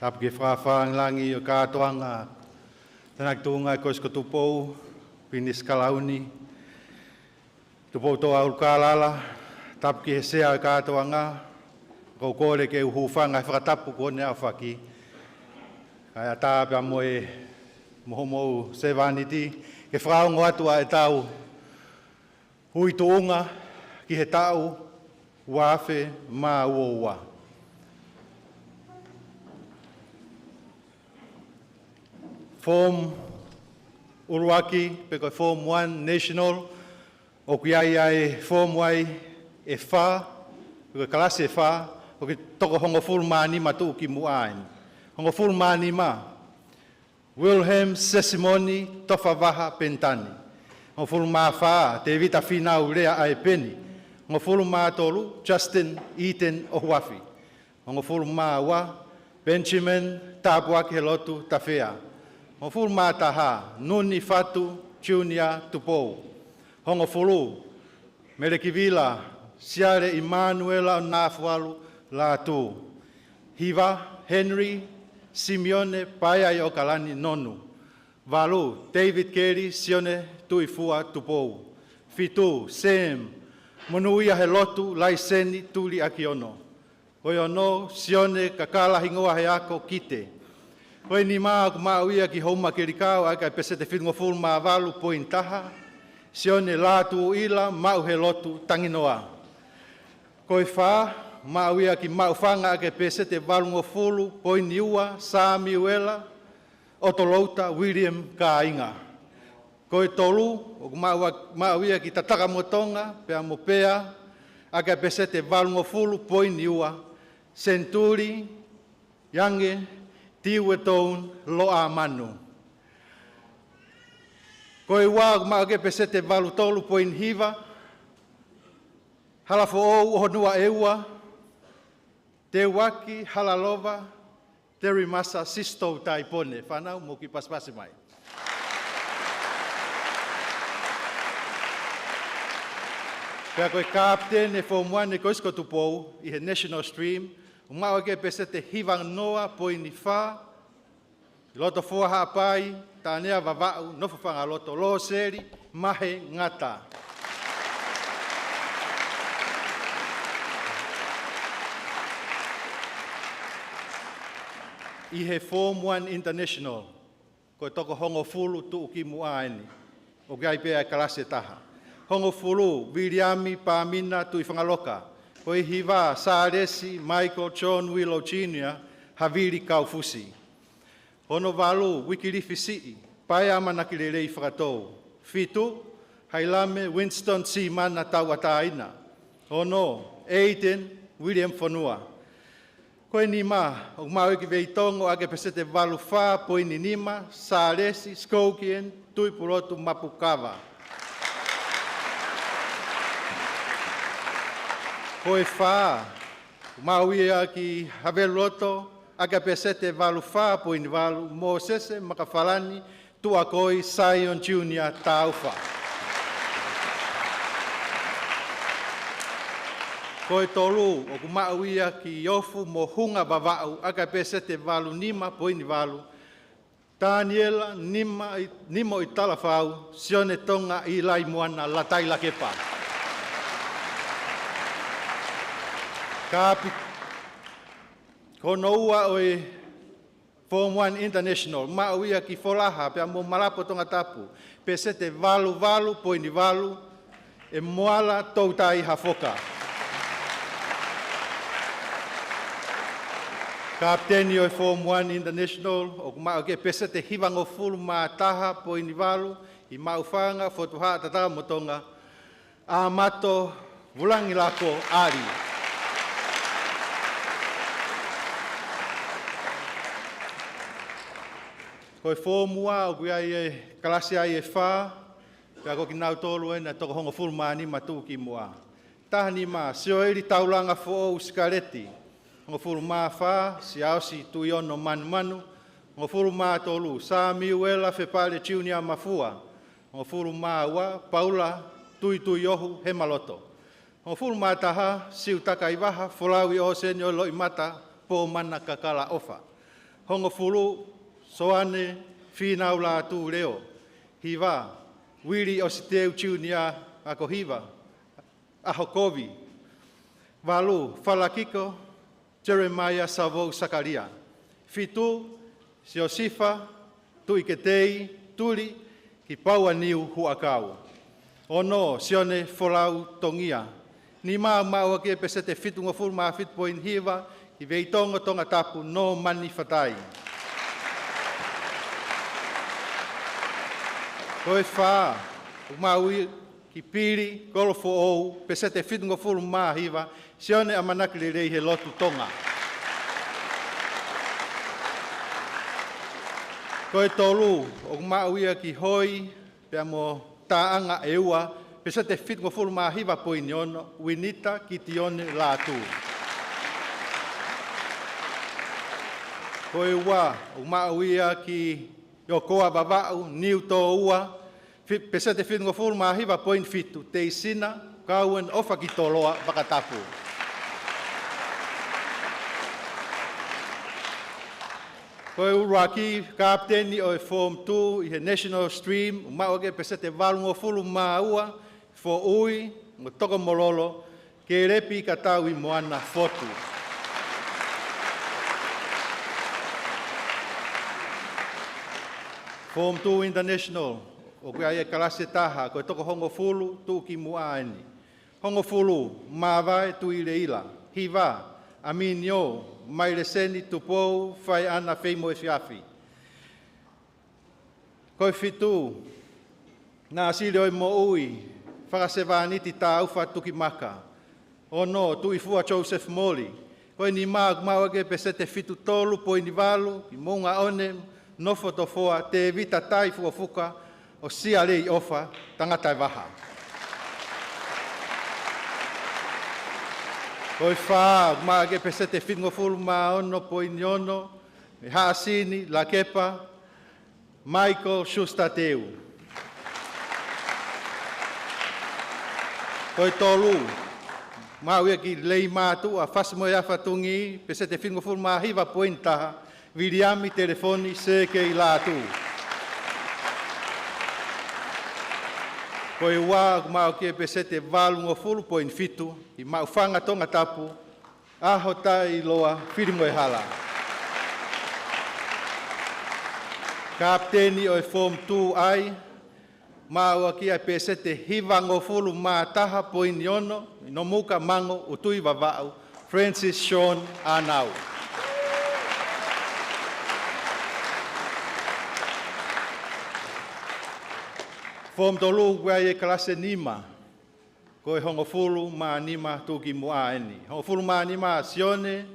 tapu ki he fakafālangilangi ʻo e kātoanga, tānaki tuʻunga ʻa e Kolisi ko Tupou, Pilinisi Kalauni, Tupoutoʻa ʻUlukālala, tapu ki he sea ʻo e kātoanga, ʻoku ou kole ke u hūfanga he fakatapu kuo ne aofaki. Kae ʻatā pea mo e, mo hoʻomou sevāniti, ke fakaongo atu ʻa ʻetau ui tuʻunga ki he taʻu ua afe mā ua ua. Form ʻuluaki, pe ko e Form One National, ʻoku ʻi ai ʻa e form ʻe fā, pe ko e kalasi ʻe fā, ʻoku toko hongofulu mā nima tuʻukimuʻa eni. Hongofulu mā nima, Wilhelm Sesimoni Tofavaha Penitani. Hongofulu mā fā, Tēvita Fīnau Lea ʻAepeni. Hongofulu mā tolu, Justin Eden ʻOhuafi. Hongofulu mā ua, Benjamin Tāpuakihelotu Tafea. Hongofulu mā taha, Nuni Fatu Junior Tupou. Hongofulu, Melekivila Siale ʻImanuela ʻo Nafualu Lātū. Hiva, Henry Simione Paea-ʻi-ʻOkalani Nonu. Valu, David Kelly Sione Tuʻifua Tupou. Fitu, Sam Monūʻiahelotu Laiseni Tuliʻakiono. Ko e ono, Sione Kakala Hingoa he Ako Kite. Ko e nima, ʻoku maʻu ia ki Houmakelikao ʻaki ʻa e peseti ʻe fitungofulu mā valu poini taha, Sione Lātūʻila Maʻuhelotu Tanginoa. Ko e fā, maʻu ia ki Maʻufanga ʻaki ʻa e peseti ʻe valungofulu poini ua, Samiuela ʻOtolouta William Kāinga. Ko e tolu, ʻoku maʻu a-, maʻu ia ki Tatakamotonga pea mo Pea, ʻaki ʻa e peseti ʻe valungofulu poini ua, Senituli Iange Tiuetone Loʻamanu. Ko e ua, ʻoku maʻu ʻaki ʻa e peseti ʻe valutolu poini hiva, Halafoʻou ʻOhonua ʻEua, Teuaki Halalova Terimasa Sisto Taipone. Fānau, mou kiʻi pasipasi mai. Pea ko e kapiteni ʻo e Form One ʻi he Kolisi ko Tupou ʻi he National Stream, ʻoku maʻu ʻaki ʻa e peseti ʻe hiva noa poini fā, ʻi loto Fua Haʻapai, Tānea Vavaʻu, Nofo Fangaloto, Loseli Mahengata. ʻI he Form One International, ko e toko hongofulu tuʻukimuʻa eni, ʻoku ʻi ai pē ʻa e kalasi ʻe taha. Hongofulu, Viliami Pāmina Tuʻifangaloka. Ko e hiva, Sālesi Michael John Willow Junior Havili Kaufusi. Ono valu, Uikilifi Siʻi Paea ʻAmanaki Lelei Fakatou. Fitu, Hailame Winston Simana Tauʻatāina. Ono, Aiden William Fonua. Ko e nima, ʻoku maʻu ia ki Veitongo ʻaki ʻa e peseti ʻe valu fā poini nima, Sālesi Skokian Tuʻipulotu Mapukava. Ko e fā, ʻoku maʻu ia ki Haveluloto ʻaki ʻa e peseti ʻe valu fā poini valu, Mōsese Makafalani Tuʻakoi Saione Junior Taufa. Ko e tolu, ʻoku maʻu ia ki Ofu mo Hunga Vavaʻu ʻaki ʻa e peseti ʻe valu nima poini valu, Taniela Nima ʻi, Nimo ʻi Talafau, Sione Tonga ʻi Laimoana Latai Lakepa. Kapi-, ko hono ua ʻo e Form One International, maʻu ia ki Folaha pea mo Malapo Tongatapu, peseti ʻe valu valu poini valu, ʻe Moala Toutai Hafoka. Kapiteni ʻo e Form One International, ʻoku maʻu ʻaki ʻa e peseti ʻe hivangofulu mā taha poini valu, ʻi Maʻufanga, Fotu Haʻa Tatakamotonga, ʻAmato Vulangilako ʻAli. Ko e Form One ʻoku ʻi ai e kalasi ai ʻe fā, pea ko kinautolu eni ʻa e toko hongofulu mā nima tuʻukimuʻa. Taha nima, Sioeli Taulanga Foʻou Sikaleti. Hongofulu mā fā, Siaosi Tuʻiono Manumanu. Hongofulu mā tolu, Samiuela Fepale Junior Mafua. Hongofulu mā ua, Paula Tuituiohu Hemaloto. Hongofulu mā taha, Siuta Kaivaha, folau ʻi ʻōseni ʻo Loʻimata, Pōmana Kakala ʻOfa. Hongofulu, Soane Fīnau Lātū Leo. Hiva, Uili ʻOsiteu Junior, ako hiva, ʻAhokovi. Valu, Falakiko Jeremaia Savou Sakalia. Fitu, Siosifa Tuʻiketei Tuli ki Pauaniu Huʻakau. Ono, Sione Folau Tongia. Nima, maʻu ʻaki e peseti ʻe fitungofulu mā fitu poini hiva, ki Veitongo Tongatapu, Nōmani Fatai. Ko e fā, ʻoku maʻu ia ki Pili Kolofoʻou, peseti ʻe fitungofulu mā hiva, Sione ʻAmanaki Lelei he Lotu Tonga. Ko e tolu, ʻoku maʻu ia ki Hoi, pea mo Taʻanga ʻEua, peseti ʻe fitungofulu mā hiva poini ono, Uinita Kitione Lātū. Ko e ua, ʻoku maʻu ia ki ʻIokoa Vavaʻu, Niutōua, fi-, peseti ʻe fitungofulu mā hiva poini fitu, Teisina Kauen ʻOfakitoloa Vakatapu. Ko e ʻuluaki, kapiteni ʻo e Form Two ʻi he National Stream, ʻoku maʻu ʻaki e peseti ʻe valungofulu mā ua, Foʻui mo Tokomololo, Kelepi Kataui Moana Fotu. Form Two International, ʻoku ʻi ai e kalasi ʻe taha, ko e toko hongofulu, tuʻukimuʻa eni. Hongofulu, Māvae Tuileila. Hiva, ʻAminio Maileseni Tupou Faeʻana Feimoefiafi. Ko e fitu, Nāsili ʻo e Moʻui, Fakasevāniti Taufa Tukimaka. Ono, Tuʻifua Joseph Moli. Ko e nima, ʻoku maʻu ʻaki e peseti ʻe fitu tolu poini valu, ki Moʻungaʻone Nofotofoa Tēvita Tai Fukofuka ʻo Sialei ʻOfa Tangataevaha. Ko e fā, ʻoku maʻu ʻaki e peseti ʻe fitungofulu mā ono poini ono, ʻe Haʻasini Lakepa Michael Schuster Teu. Ko e tolu, maʻu ia ki Leimātuʻa Fasimoeafa Tungi, peseti ʻe fitungofulu mā hiva poini taha, Viliami Telefoni Sēkei Lātū. Ko e ua, ʻoku maʻu ʻaki e peseti ʻe valungofulu poini fitu, ʻi Maʻufanga Tongatapu, ʻAhotaʻeiloa Filimoehala. Kapiteni ʻo e Form Two I, maʻu ʻaki ʻa e peseti ʻe hivangofulu mā taha poini ono, ʻi Nomuka Mango ʻUtui Vavaʻu, Francis Sean ʻĀnau. Form Tolu, ʻoku ʻi ai e kalasi ʻe nima. Ko e hongofulu mā nima tuʻukimuʻa eni. Hongofulu mā nima, Sione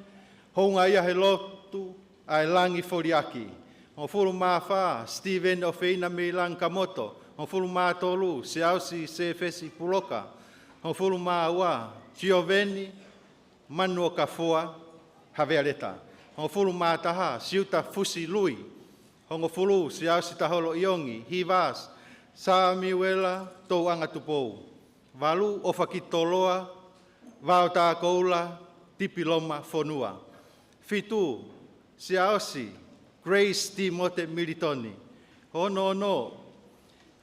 Houngaia he Lotu ʻa e Langi Foliaki. Hongofulu mā fā, Steven ʻOfeina Meilangi Kamoto. Hongofulu mā tolu, Siaosi Sefesi Puloka. Hongofulu mā ua, Gioveni Manuokafua Havealeta. Hongofulu mā taha, Siuta Fusi Lui. Hongofulu, Siaosi Taholo ʻIongi. Hiva, Samiuela Touʻanga Tupou. Valu, ʻOfakitoloa Vaotakoula Tipiloma Fonua. Fitu, Siaosi Grace Timote Militoni. Ono, ono,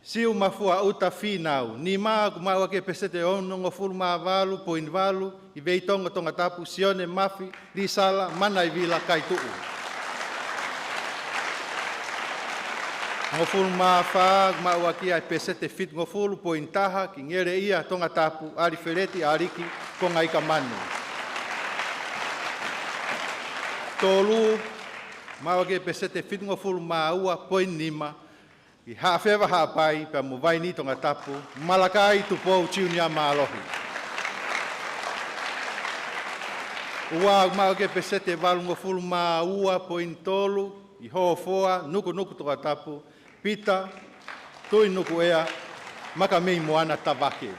Siumafuaʻuta Fīnau. Nima, ʻoku maʻu ʻaki e peseti ʻe onongofulu mā valu poini valu, ʻi Veitongo Tongatapu, Sione Mafi Lisala Manaivila Kaituʻu. Hongofulu mā fā, ʻoku maʻu ʻaki ʻa e peseti ʻe fitungofulu poini taha, ki Ngeleʻia Tongatapu, ʻAlifeleti ʻAliki Kongaikamanu. Tolu, maʻu ʻaki e peseti ʻe fitungofulu mā ua poini nima, ki Haʻafeva Haʻapai pea mo Vainī Tongatapu, Malakai Tupou Junior Mālohi. Ua, ʻoku maʻu ʻaki e peseti ʻe valungofulu mā ua poini tolu, ʻi Hofoa, Nukunuku Tongatapu, Pita Tuinukuʻea Makamei Moana Tavake.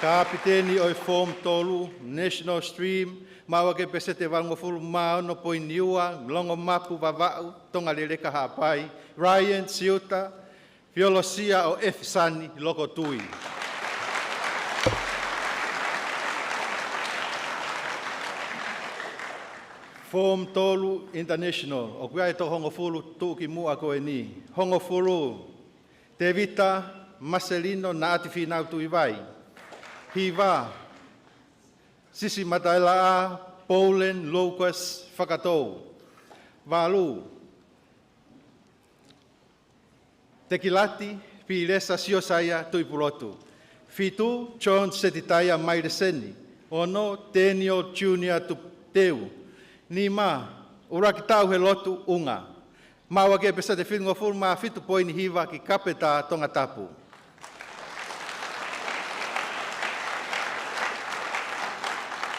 Kapiteni ʻo e Form Tolu, National Stream, maʻu ʻaki e peseti ʻe valungofulu mā ono poini ua, Longomapu Vavaʻu, Tongaleleka Haʻapai, Ryan Siuta Fiolosia ʻo ʻEfisani Lokotui. Form tolu International, ʻoku ʻi ai e toko hongofulu tuʻukimuʻa ko eni. Hongofulu, Tevita Maselino Naʻati Finau Tuivai. Hiva, Sisi Mataelaʻā Paulen Lucas Fakatou. Valu, Tekilati Pilesa Siosaia Tuʻipulotu. Fitu, John Setitaia Maileseni. Ono, Daniel Junior Tupteu. Nima, ʻUluaki Taʻu he Lotu, ʻUnga. Maʻu ʻaki e peseti fitungofulu mā fitu poini hiva ki Kapetā Tongatapu.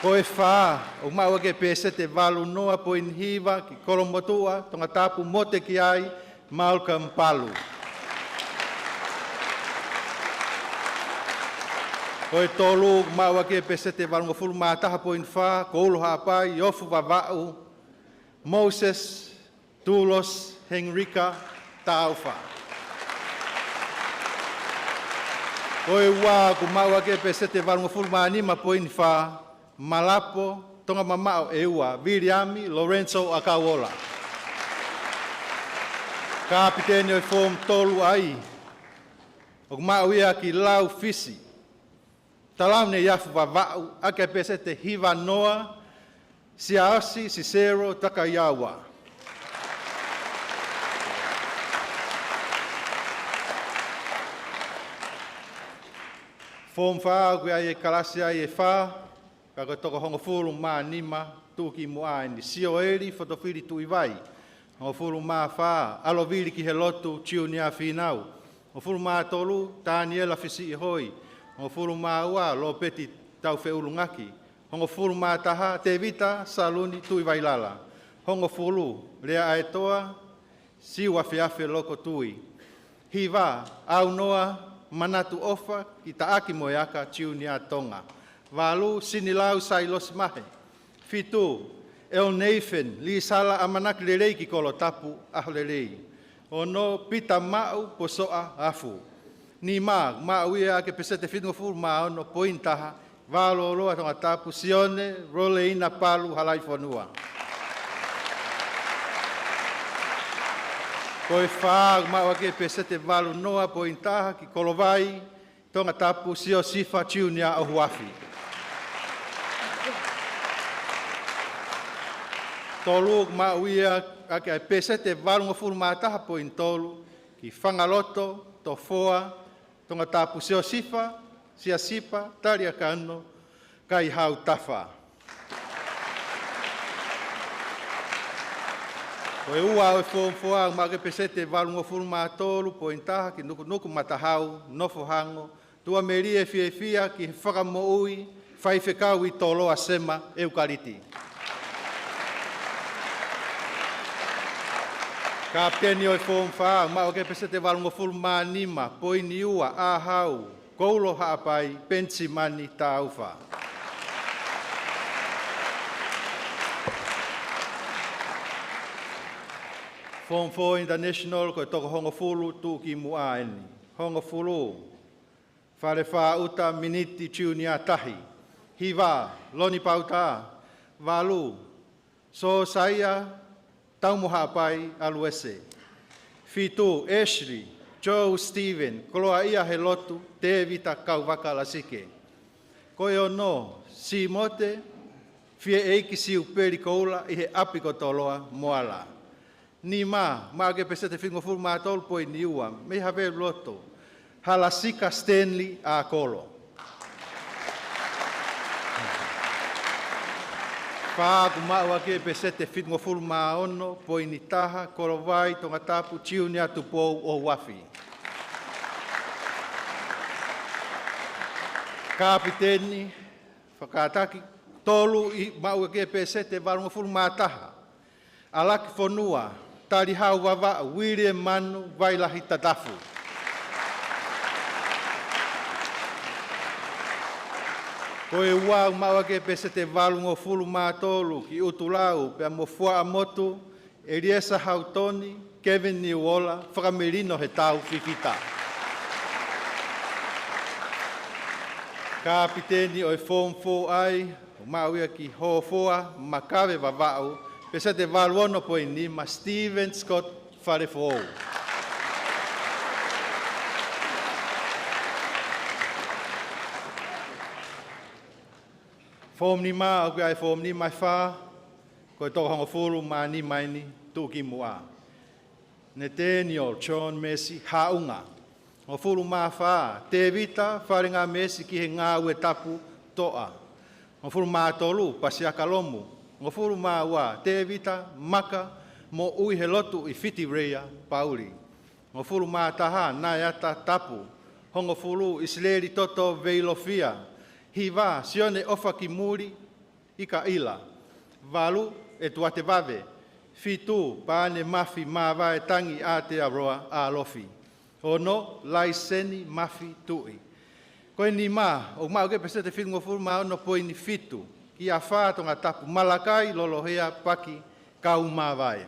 Ko e fā, ʻoku maʻu ʻaki e peseti valu noa poini hiva ki Kolomotuʻa Tongatapu Motekiai Malcolm Palu. Ko e tolu, ʻoku maʻu ʻaki e peseti valungofulu mā taha poini fā, ko Ulo Haʻapai Ofu Vavaʻu Moses Tulos Henrika Taufa. Ko e ua, ʻoku maʻu ʻaki e peseti valungofulu mā nima poini fā, Malapo Tongamamaʻo ʻEua Viliami Lorenzo ʻAkauola. Kapiteni ʻo e Form tolu A, ʻoku maʻu ia ki Lau Fisi Talauneiafu Vavaʻu ʻaki e peseti hiva noa, Siaosi Siselo Takaiaua. Form fā, ʻoku ʻi ai e kalasi ai e fā, ka ko e toko hongofulu mā nima tuʻukimuʻa eni. Sioeli Fotofili Tuʻivai, hongofulu mā fā, ʻAlovili Kihelotu Junior Finau. Hongofulu mā tolu, Taniela Fisiʻihoi. Hongofulu mā ua, Lopeti Taufeʻulungaki. Hongofulu mā taha, Tevita Saluni Tuʻivailala. Hongofulu, Lea ʻAetoa Siuafeafe Lokotui. Hiva, ʻAunoa Manatu ʻOfa Kitaʻaki Moeaka Junior Tonga. Valu, Sinilau Sailosi Mahe. Fitu, El Nathan Lisala ʻAmanaki Lelei ki Kolotapu ʻAho Lelei. Ono, Pita Maʻu Posoʻa Afu. Nima, maʻu ia ʻaki e peseti fitungofulu mā ono poini taha, Vālōloa Tongatapu Sione Roleina Palu Halaifonua. Ko e fā, maʻu ʻaki e peseti valu noa poini taha ki Kolovai Tongatapu Siosifa Junior ʻOhuafi. Tolu, maʻu ia ʻaki e peseti valungofulu mā taha poini tolu ki Fangaloto Tofoa Tongatapu Siosifa Siasipa Taliakano Kaihautafa. Ko e ua ʻo e Form fā, maʻu ʻaki e peseti valungofulu mā tolu poini taha ki Nukunuku Matahau Nofohango Tuʻamelie Fiefia ki he Fakamoʻui Faifekau ʻi Toloa Sema ʻEukaliti. Kapiteni ʻo e Form fā, maʻu ʻaki e peseti valungofulu mā nima poini ua, ʻAhau Koulo Haʻapai Penisimani Taufa. Form four International, ko e toko hongofulu tuʻukimuʻa eni. Hongofulu, Falefā ʻUta Miniti Junior Tahi. Hiva, Loni Pauta. Valu, Sōsaia Taumohaʻapai ʻAluese. Fitu, Ashley Joe Steven Koloaʻia he Lotu Tēvita Kauvaka Lasike. Ko e ono, Simote Fieʻeiki Siupeli Koula ʻi he ʻapi ko Toloa Moala. Nima, maʻu ʻaki e peseti fitungofulu mā tolu poini ua, mei Havelu Loto, Halasika Stanley ʻAkolo. Fā, ʻoku maʻu ʻaki e peseti fitungofulu mā ono poini taha, Kolovai Tongatapu Junior Tupou ʻOhuafi. Kapiteni, fakataki, tolu, ʻi, maʻu ʻaki e peseti valungofulu mā taha, ʻAlaki Fonua Talihau Vavaʻu Viliemanu Vailahi Tatafu. Ko e ua, maʻu ʻaki e peseti valungofulu mā tolu ki ʻUtulau pea mo Fuaʻamotu, ʻEliesa Hautoni Kevin Niuola, fakamelino he tau fifita. Kapiteni ʻo e Form Four I, ʻoku maʻu ia ki Hofoa Makave Vavaʻu, peseti valu ono poini nima, Steven Scott Falefoou. Form nima, ʻoku ʻi ai e Form nima ʻe fā, ko e toko hongofulu mā nima eni, tuʻukimuʻa. Nathaniel John Mesi Haʻunga. Hongofulu mā fā, Tevita Falengamesi ki he Ngāue Tapu Toʻa. Hongofulu mā tolu, Pasiaka Lomu. Hongofulu mā ua, Tevita Maka Moʻui he Lotu ʻi Fiti Reia Pauli. Hongofulu mā taha, Naeata Tapu. Hongofulu, ʻIsileli Toto Veilofia. Hiva, Sione ʻOfakimuli ʻIkaʻila. Valu, ʻEtuate Vave. Fitu, Pane Mafi Mavae Tangi Aotearoa Alofi. Ono, Laiseni Mafi Tuʻi. Ko e nima, ʻoku maʻu ʻaki e peseti fitungofulu mā ono poini fitu, kia Fā Tongatapu Malakai Lolohea Paki Kaumavae.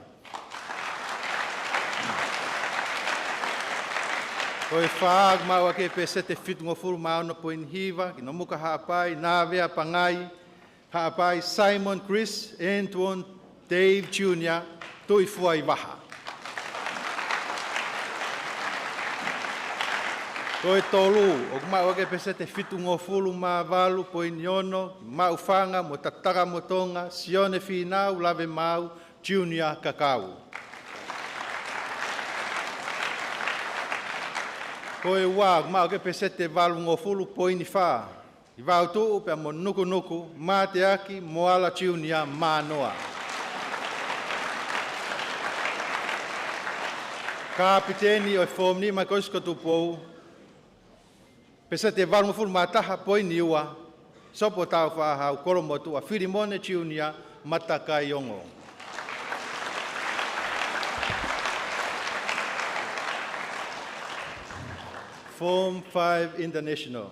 Ko e fā, ʻoku maʻu ʻaki e peseti fitungofulu mā ono poini hiva, ki Nomuka Haʻapai, Nāvea Pangai Haʻapai, Simon Chris Antoine Dave Junior, Tuʻifuaivaha. Ko e tolu, ʻoku maʻu ʻaki e peseti fitungofulu mā valu poini ono, Maʻufanga mo Tatakamotonga, Sione Fīnau Lavemaau Junior Kakau. Ko e ua, ʻoku maʻu ʻaki e peseti valungofulu poini fā, Ivautuʻu pea mo Nukunuku, Mateaki Moala Junior Mānoa. Kapiteni ʻo e Form nima Kolisi ko Tupou, peseti valungofulu mā taha poini ua, Sopu ʻo Tāufaʻāhau Kolomotuʻa, Filimone Junior Matakaiongo. Form five International.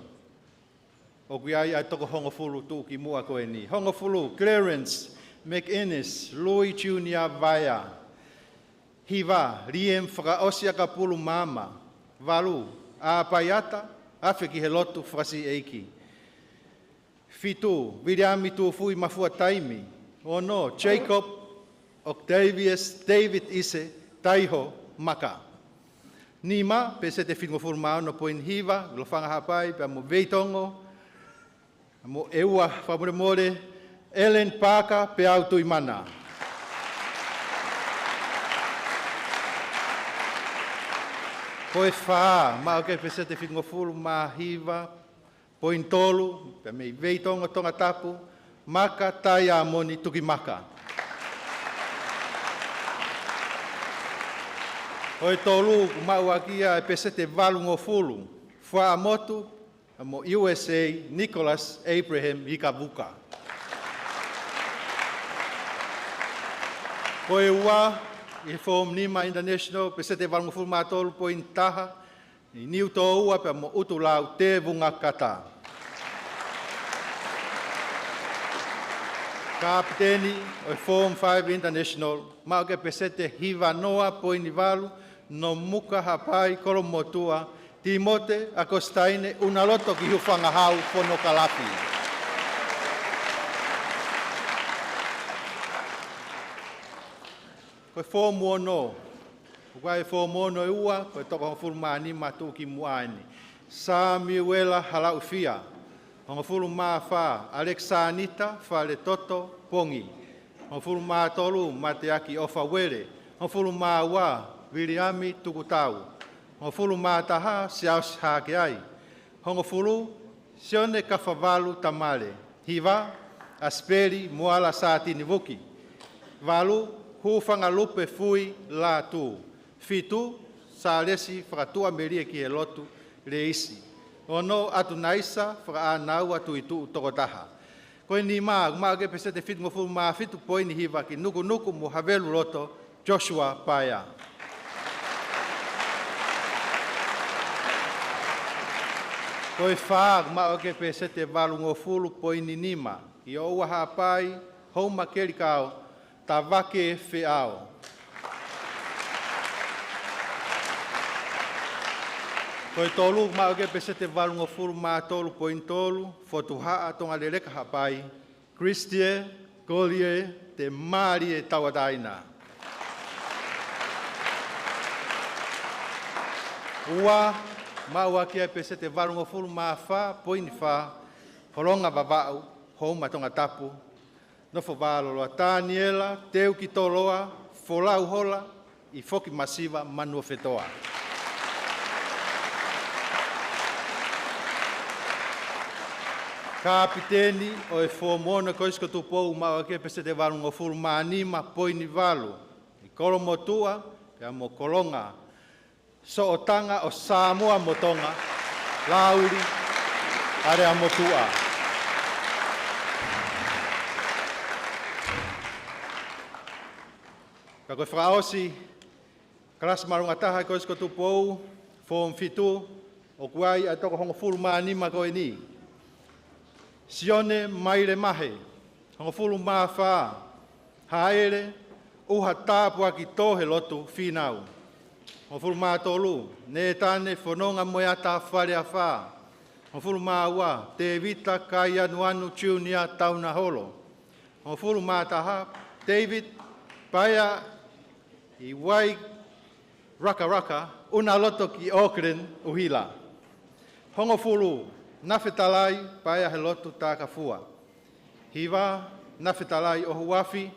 ʻOku ʻi ai ʻa e toko hongofulu tuʻukimuʻa ko eni. Hongofulu, Clarence McInnes Lui Junior Vaea. Hiva, Liam Fakaʻosi ʻAkapulu Maama. Valu, ʻApaiata Afe ki he Lotu Fakasiʻeiki. Fitu, Viliami Tufui Mafua Taimi. Ono, Jacob Octavius David Ise Taiho Maka. Nima, peseti fitungofulu mā ono poini hiva, Lofanga Haʻapai pea mo Veitongo, mo ʻEua fakamolemole, Ellen Parker Peau Tuimana. Ko e fā, maʻu ʻaki e peseti fitungofulu mā hiva poini tolu, pea mei Veitongo Tongatapu, Maka Taiamoni Tukimaka. Ko e tolu, ʻoku maʻu ʻaki ia e peseti valungofulu, Fuaʻamotu mo U S A, Nicholas Abraham Ikavuka. Ko e ua, ʻi he Form nima International, peseti valungofulu mā tolu poini taha, ʻi Niutōua pea mo ʻUtulau Tēvunga Kata. Kapiteni ʻo e Form five International, maʻu ʻaki e peseti hivanoa poini valu, Nomuka Haʻapai Kolomotuʻa, Timote ʻAkositaine ʻUnaloto ki Hufangahau Fonokalafi. Ko e Form ono, ʻoku ʻi ai e Form ono ʻe ua, ko e toko hongofulu mā nima tuʻukimuʻa eni. Samiuela Halauʻifia. Hongofulu mā fā, ʻAlekisānita Faletoto Pongi. Hongofulu mā tolu, Mateaki ʻOfa Uele. Hongofulu mā ua, Viliami Tukutau. Hongofulu mā taha, Siaosi Hakeai. Hongofulu, Sione Kafavalu Tamale. Hiva, ʻAsipeli Moala Sātini Vuki. Valu, Hufanga Lupe Fui Lātū. Fitu, Sālesi Fakatuʻamelie ki he Lotu Leisi. Ono, ʻAtunaisa Fakaʻānaua Tuʻituʻu Tokotaha. Ko e nima, ʻoku maʻu ʻaki e peseti fitungofulu mā fitu poini hiva ki Nukunuku mo Haveluloto, Joshua Paea. Ko e fā, ʻoku maʻu ʻaki e peseti valungofulu poini nima, ʻi ʻOua Haʻapai, Houma Kelikao, Tavake Feʻao. Ko e tolu, maʻu ʻaki e peseti ʻe valungofulu mā tolu poini tolu, Fotu Haʻa, Tonga Leleka Haʻapai, Christie Collier Temalie Tauʻatāina. Ua, maʻu ʻaki e peseti ʻe valungofulu mā fā poini fā, Holonga Vavaʻu, Houma Tongatapu, Nofo Valoloa, Taniela Teukitoloa Folauhola ʻi Foki Masiva, Manuofetoa. Kapiteni ʻo e Foomu Ono Kolisi ko Tupou, maʻu ʻaki e peseti ʻe valungofulu mā nima poini valu, ʻi Kolomotuʻa pea mo Kolonga, Soʻotanga ʻo Samoa mo Tonga, Lauli ʻAleamotuʻa. Ka ko e fakaʻosi, kalasi māʻolunga taha ʻi Kolisi ko Tupou, Foomu Fitu, ʻoku ʻi ai ʻa e toko hongofulu mā nima ko eni: Sione Maile Mahe, hongofulu mā fā, Haʻele ʻUha Tāpuaki Tohelotu Fīnau. Hongofulu mā tolu, Nētane Fononga Moeata Faleafā. Hongofulu mā ua, Tēvita Kaianuanu Junior Taunaholo. Hongofulu mā taha, David Paea ʻi Wairakaraka, ʻUnaloto ki Auckland, ʻUhila. Hongofulu, Nafetalai Paea Helotu Takafua. Hiva, Nafetalai ʻOhuafi.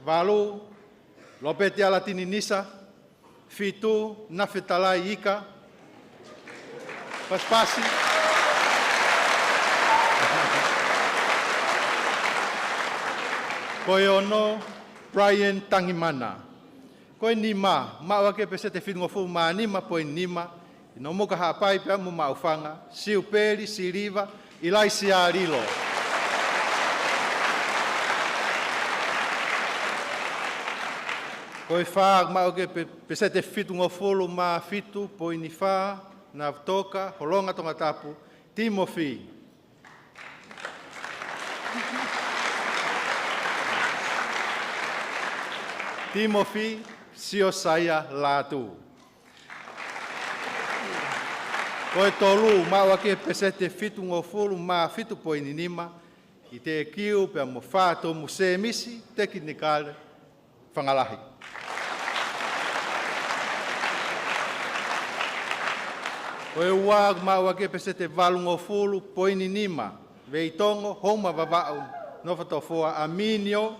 Valu, Lopeti Alatini Nisa. Fitu, Nafetalai Ika. Pasipasi. Ko e ono, Brian Tangimana. Ko e nima, maʻu ʻaki e peseti ʻe fitungofulu mā nima poini nima, ʻi Nomuka Haʻapai pea mo Maʻufanga, Siupeli Siliva ʻIlaisiā Lilo. Ko e fā, maʻu ʻaki e pe-, peseti ʻe fitungofulu mā fitu poini fā, Navatoka Holonga Tongatapu, Timofi. Timofi Siosaia Lātū. Ko e tolu, maʻu ʻaki e peseti ʻe fitungofulu mā fitu poini nima, ʻi Tekiu pea mo Fatomu Semisi, Tekinikale Fangalahi. Ko e ua, maʻu ʻaki e peseti ʻe valungofulu poini nima, Veitongo Houma Vavaʻu Nofotofoa, ʻAminio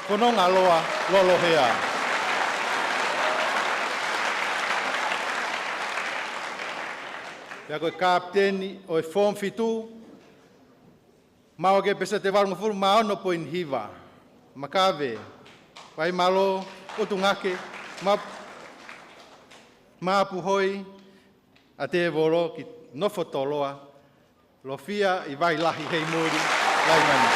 Fonongaloa Lolohea. Pea ko e kapiteni ʻo e Foomu Fitu, maʻu ʻaki e peseti ʻe valungofulu mā ono poini hiva, Makave Vaimalo ʻUtungake, Ma-, Mapuhoi ʻAtevolo ki Nofotoloa, Lofia ʻi Vailahi Heimuli, Laimani.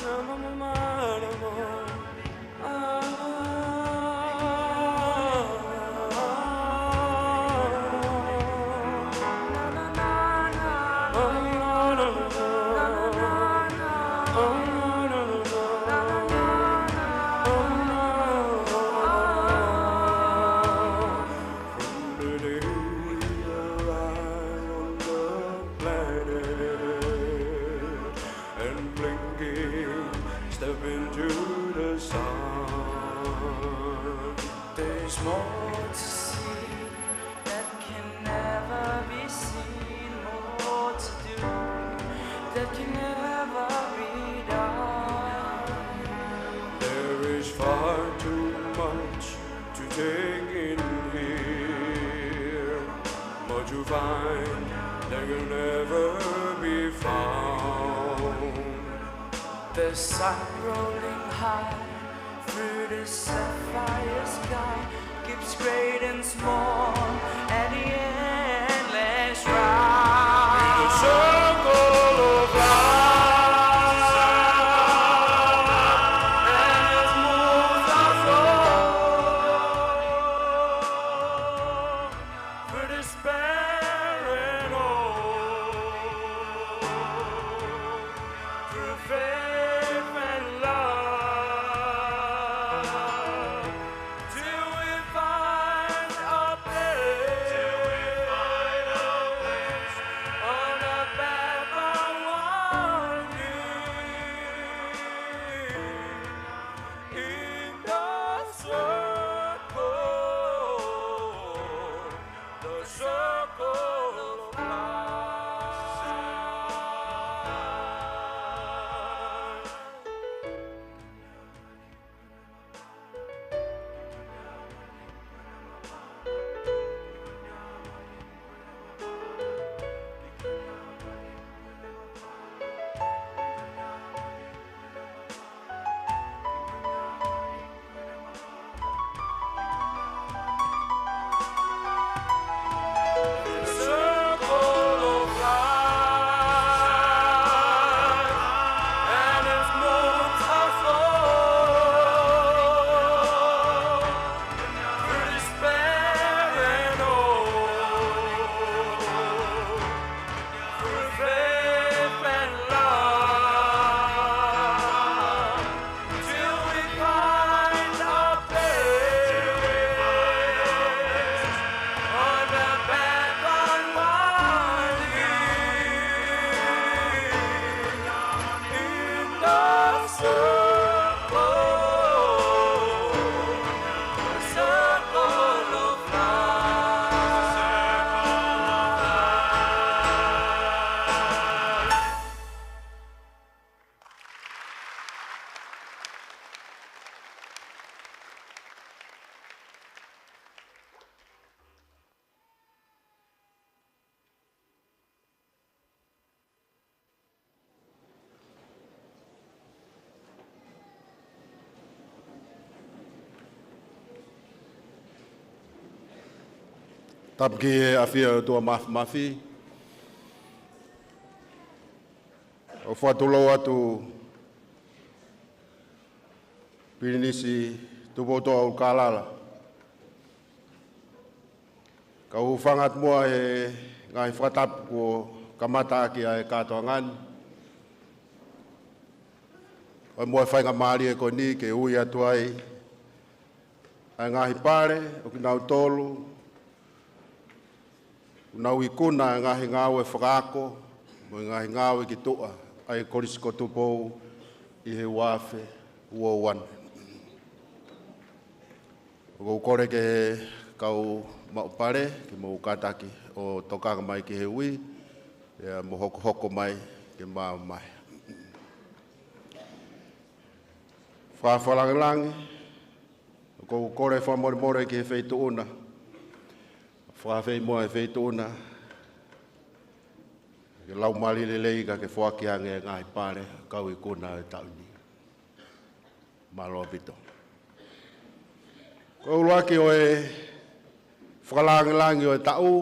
From the day we arrived on the planet and blinking, step into the sun. There's more to see that can never be seen, more to do that can never be done. There is far too much to take in here, more to find that can never be found. The sun rolling high through the sapphire sky keeps great and small at the endless round. In a circle of life, and its moons are flow through despair and hope, through faith and love, till we find our place, till we find our place on the path of wandering in the circle, the circle of life. Through faith and love, till we find our place on the path of wandering in the circle, the circle of life. Tapu ki he ʻafio ʻa e ʻOtua Māfimafi. ʻOku fakatulou atu Pilinisi Tupoutoʻa ʻUlukalala. Kau hūfanga atu muʻa he ngaahi fakatapu kuo kamata ʻaki ʻa e kātoanga ni. ʻOku ʻi ai muʻa e faingamālie ko eni ke ui atu ai ʻa e ngaahi pale ʻo kinautolu ʻoku nau ikuna ʻa e ngaahi ngāue fakaako mo e ngaahi ngāue ki tuʻa ʻa e Kolisi ko Tupou ʻi he ua afe ua ua. ʻOku ou kole ki he kau maʻu pale ke mou kātaki ʻo tokanga mai ki he ui, pea mou hokohoko mai ke mou mai. Fakafakalāngilangi, ʻoku ou kole fakamolemole ki he feituʻu na. Fakaafeʻi muʻa e feituʻu na ke lau mali lelei kae ke foaki ange e ngaahi pale kau ikuna ʻo e taʻu ni. Mālō ʻaupito. Ko e ʻuluaki ʻo e fakalāngilangi ʻo e taʻu,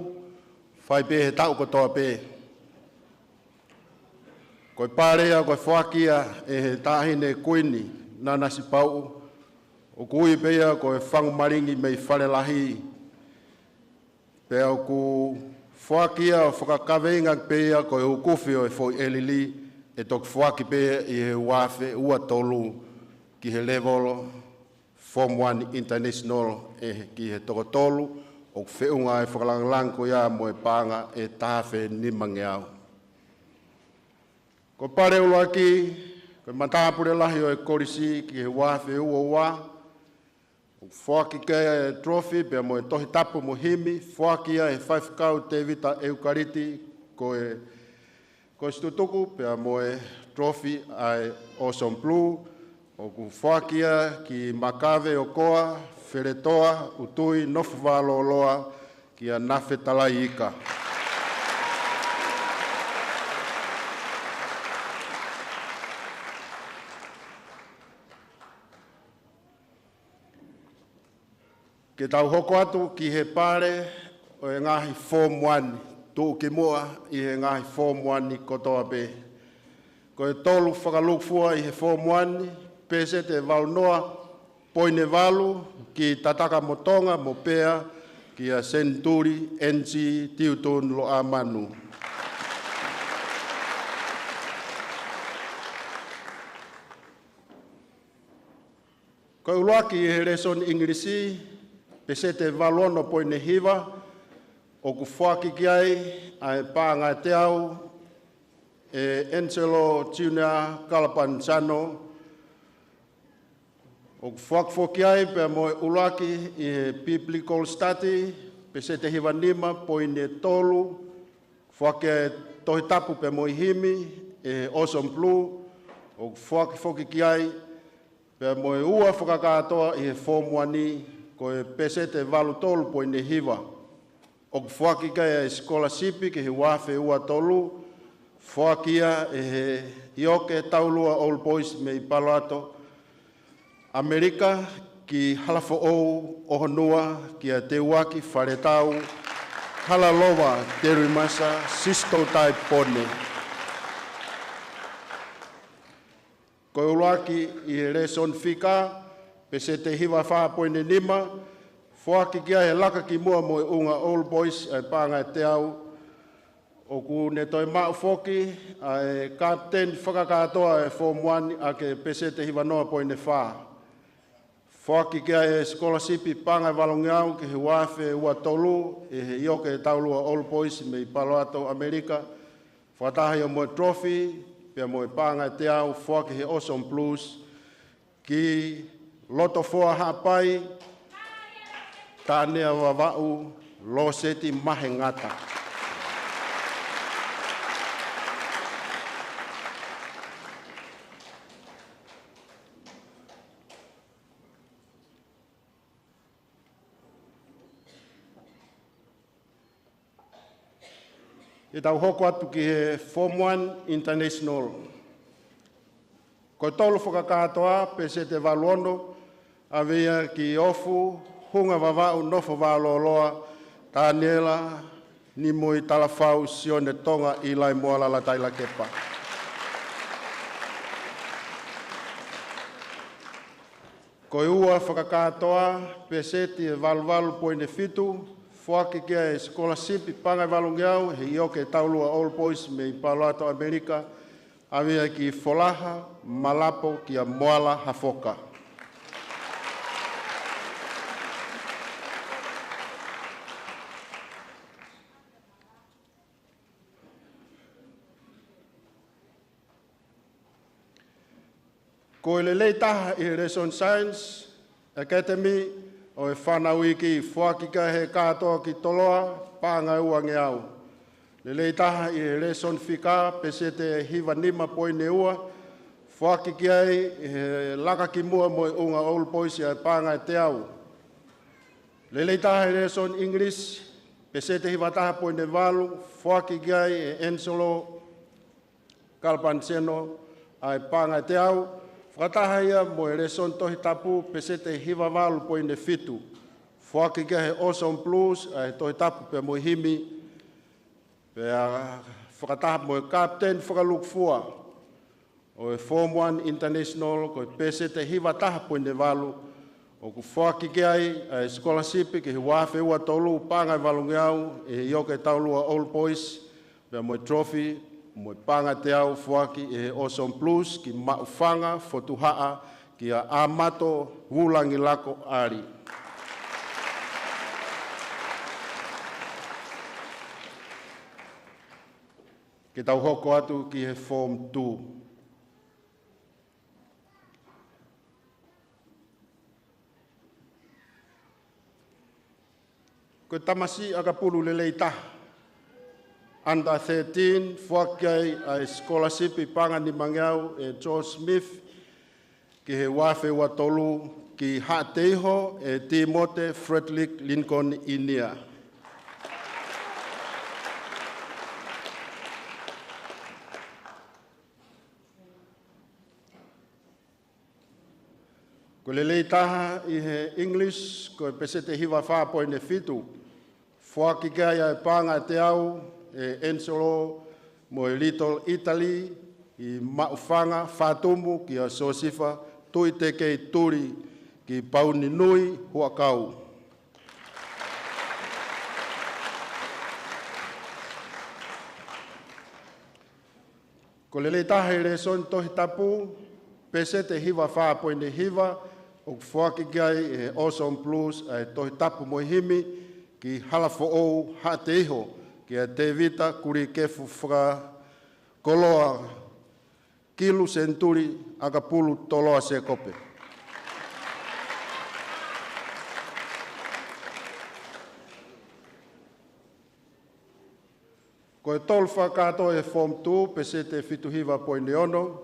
fai pē he taʻu kotoa pē. Ko e pale ia ko e foaki ia ʻe he Taʻahine Kuini Nanasipauʻu, ʻoku ui pē ia ko e Fangumalingi mei Falelahi. Pea ʻoku foaki ia ʻo fakakaveinga pē ia ko e hukufi ʻo e foʻi ʻelili ʻe toki foaki pē ʻi he ua afe ua tolu ki he level Form One International ʻe ki he toko tolu, ʻoku feʻunga e fakalāngilangi ko ia mo e paʻanga ʻe taha afe nimangeau. Ko e pale ʻuluaki, ko e matāpule lahi ʻo e kolisi ki he ua afe ua ua, ʻoku foaki ki ai e trophy pea mo e tohi tapu mo e himi, foaki ia ʻe he Faifekau Tevita ʻEukaliti, ko e, ko e situtuku pea mo e trophy ʻa e Awesome Blue, ʻoku foaki ia ki Makave ʻOkoa, Feletoa ʻUtui Nofovaloloa, kia Nafe Talaiika. Ke tau hoko atu ki he pale ʻo e ngaahi Form One, tuʻukimuʻa ʻi he ngaahi Form One kotoa pē. Ko e tolu fakalukufua ʻi he Form One, peseti ʻe valu noa poini valu ki Tatakamotonga mo Pea, kia Senituli N C Tiutun Loʻamanu. Ko e ʻuluaki ʻi he lēsoni ʻIngilisi, peseti ʻe valu ono poini hiva, ʻoku foaki ki ai ʻa e paʻanga ʻe teau ʻe Angelo Junior Kalapanzano, ʻoku foaki foki ai pea mo e ʻuluaki ʻi he Biblical Study, peseti ʻe hiva nima poini tolu, foaki e tohi tapu pea mo e himi ʻe he Awesome Blue, ʻoku foaki foki ki ai pea mo e ua fakakātoa ʻi he Form One, ko e peseti ʻe valu tolu poini hiva. ʻOku foaki ki ai e sikolasipi ki he ua afe ua tolu, foaki ia ʻe he Ioke Taulua Old Boys mei Palo Alto, ʻAmelika, ki Halafoʻou, ʻOhonua, kia Teuaki Faletau Halalova Teruimasa Sisitoutai Pone. Ko e ʻuluaki ʻi he lēsoni fika, peseti ʻe hiva fā poini nima, foaki ki ai ʻe he Laka ki Muʻa Moʻunga Old Boys ʻa e paʻanga ʻe teau, ʻoku ne toe maʻu foki ʻa e kapiteni fakakātoa ʻa e Form One ʻaki e peseti ʻe hiva noa poini fā. Foaki ki ai e sikolasipi paʻanga ʻe valungeau ki he ua afe ua tolu ʻe he Ioke Taulua Old Boys mei Palo Alto, ʻAmelika, fakataha ia mo e trophy pea mo e paʻanga ʻe teau, foaki ʻe he Awesome Blues ki Lotofoa Haʻapai, Tanea Vavaʻu, Loseti Mahengata. Ke tau hoko atu ki he Form One International. Ko e tolu fakakātoa, peseti ʻe valu ono, ʻave ia ki Ofu Hunga Vavaʻu Nofovaloloa, Taniela Nimui Talafau, Sione Tonga, ʻIlai Moala Latai Lakepa. Ko e ua fakakātoa, peseti ʻe valu valu poini fitu, foaki ki ai e sikolasipi paʻanga ʻe valungeau ʻe he Ioke Taulua Old Boys mei Palo Alto, ʻAmelika, ʻave ia ki Folaha Malapo kia Moala Hafoka. Ko e lelei taha ʻi he lēsoni Science, Academy ʻo e Fānau Iiki, foaki ki ai ʻe he Kātoa ki Toloa, paʻanga ʻe uangeau. Lelei taha ʻi he lēsoni fika, peseti ʻe hiva nima poini ua, foaki ki ai ʻe he Laka ki Muʻa Moʻunga Old Boys ʻa e paʻanga ʻe teau. Lelei taha ʻi he lēsoni English, peseti ʻe hiva taha poini valu, foaki ki ai ʻe Anselo Kalapaniseno ʻa e paʻanga ʻe teau, fakataha ia mo e lēsoni Tohi Tapu, peseti ʻe hiva valu poini fitu. Foaki ki ai ʻe he Awesome Blues ʻa e Tohi Tapu pea mo e himi, pea fakataha mo e kapiteni fakalukufua. ʻo e Form One International, ko e peseti hiva taha poini valu, ʻoku foaki ki ai ʻa e sikolasipi ki he ua afe ua tolu paʻanga ʻe valungeau ʻe he ʻIoke Taulua Old Boys, pea mo e trophy, mo e paʻanga ʻe teau foaki ʻe he Awesome Blues ki Maʻufanga, Fotuhaʻa, kia ʻAmato Vulangilako ʻAli. Ke tau hoko atu ki he Form Two. Ko e tamasiʻi ʻakapulu lelei taha, under thirteen, foaki ai ʻa e sikolasipi paʻanga nimangeau ʻe George Smith ki he ua afe ua tolu ki Haʻateiho ʻe Timote Frederick Lincoln ʻInia. Ko e lelei taha ʻi he English, ko e peseti hiva fā poini fitu, foaki ki ai ʻa e paʻanga ʻe teau ʻe Angelo mo e Little Italy ʻi Maʻufanga, Fatumu, kia Siosifa Tuʻitekei Tuli ki Pauninui, Huʻakau. Ko e lelei taha ʻi he lēsoni Tohi Tapu, peseti hiva fā poini hiva, ʻoku foaki ki ai ʻe he Awesome Blues ʻa e Tohi Tapu mo e Himi ki Halafoʻou, Haʻateiho, kia Tevita Kulikefu Fakakoloa Kilu Senituli ʻAkapulu Toloa Sēkope. Ko e tolu fakakātoa ʻi he Form Two, peseti fitu hiva poini ono,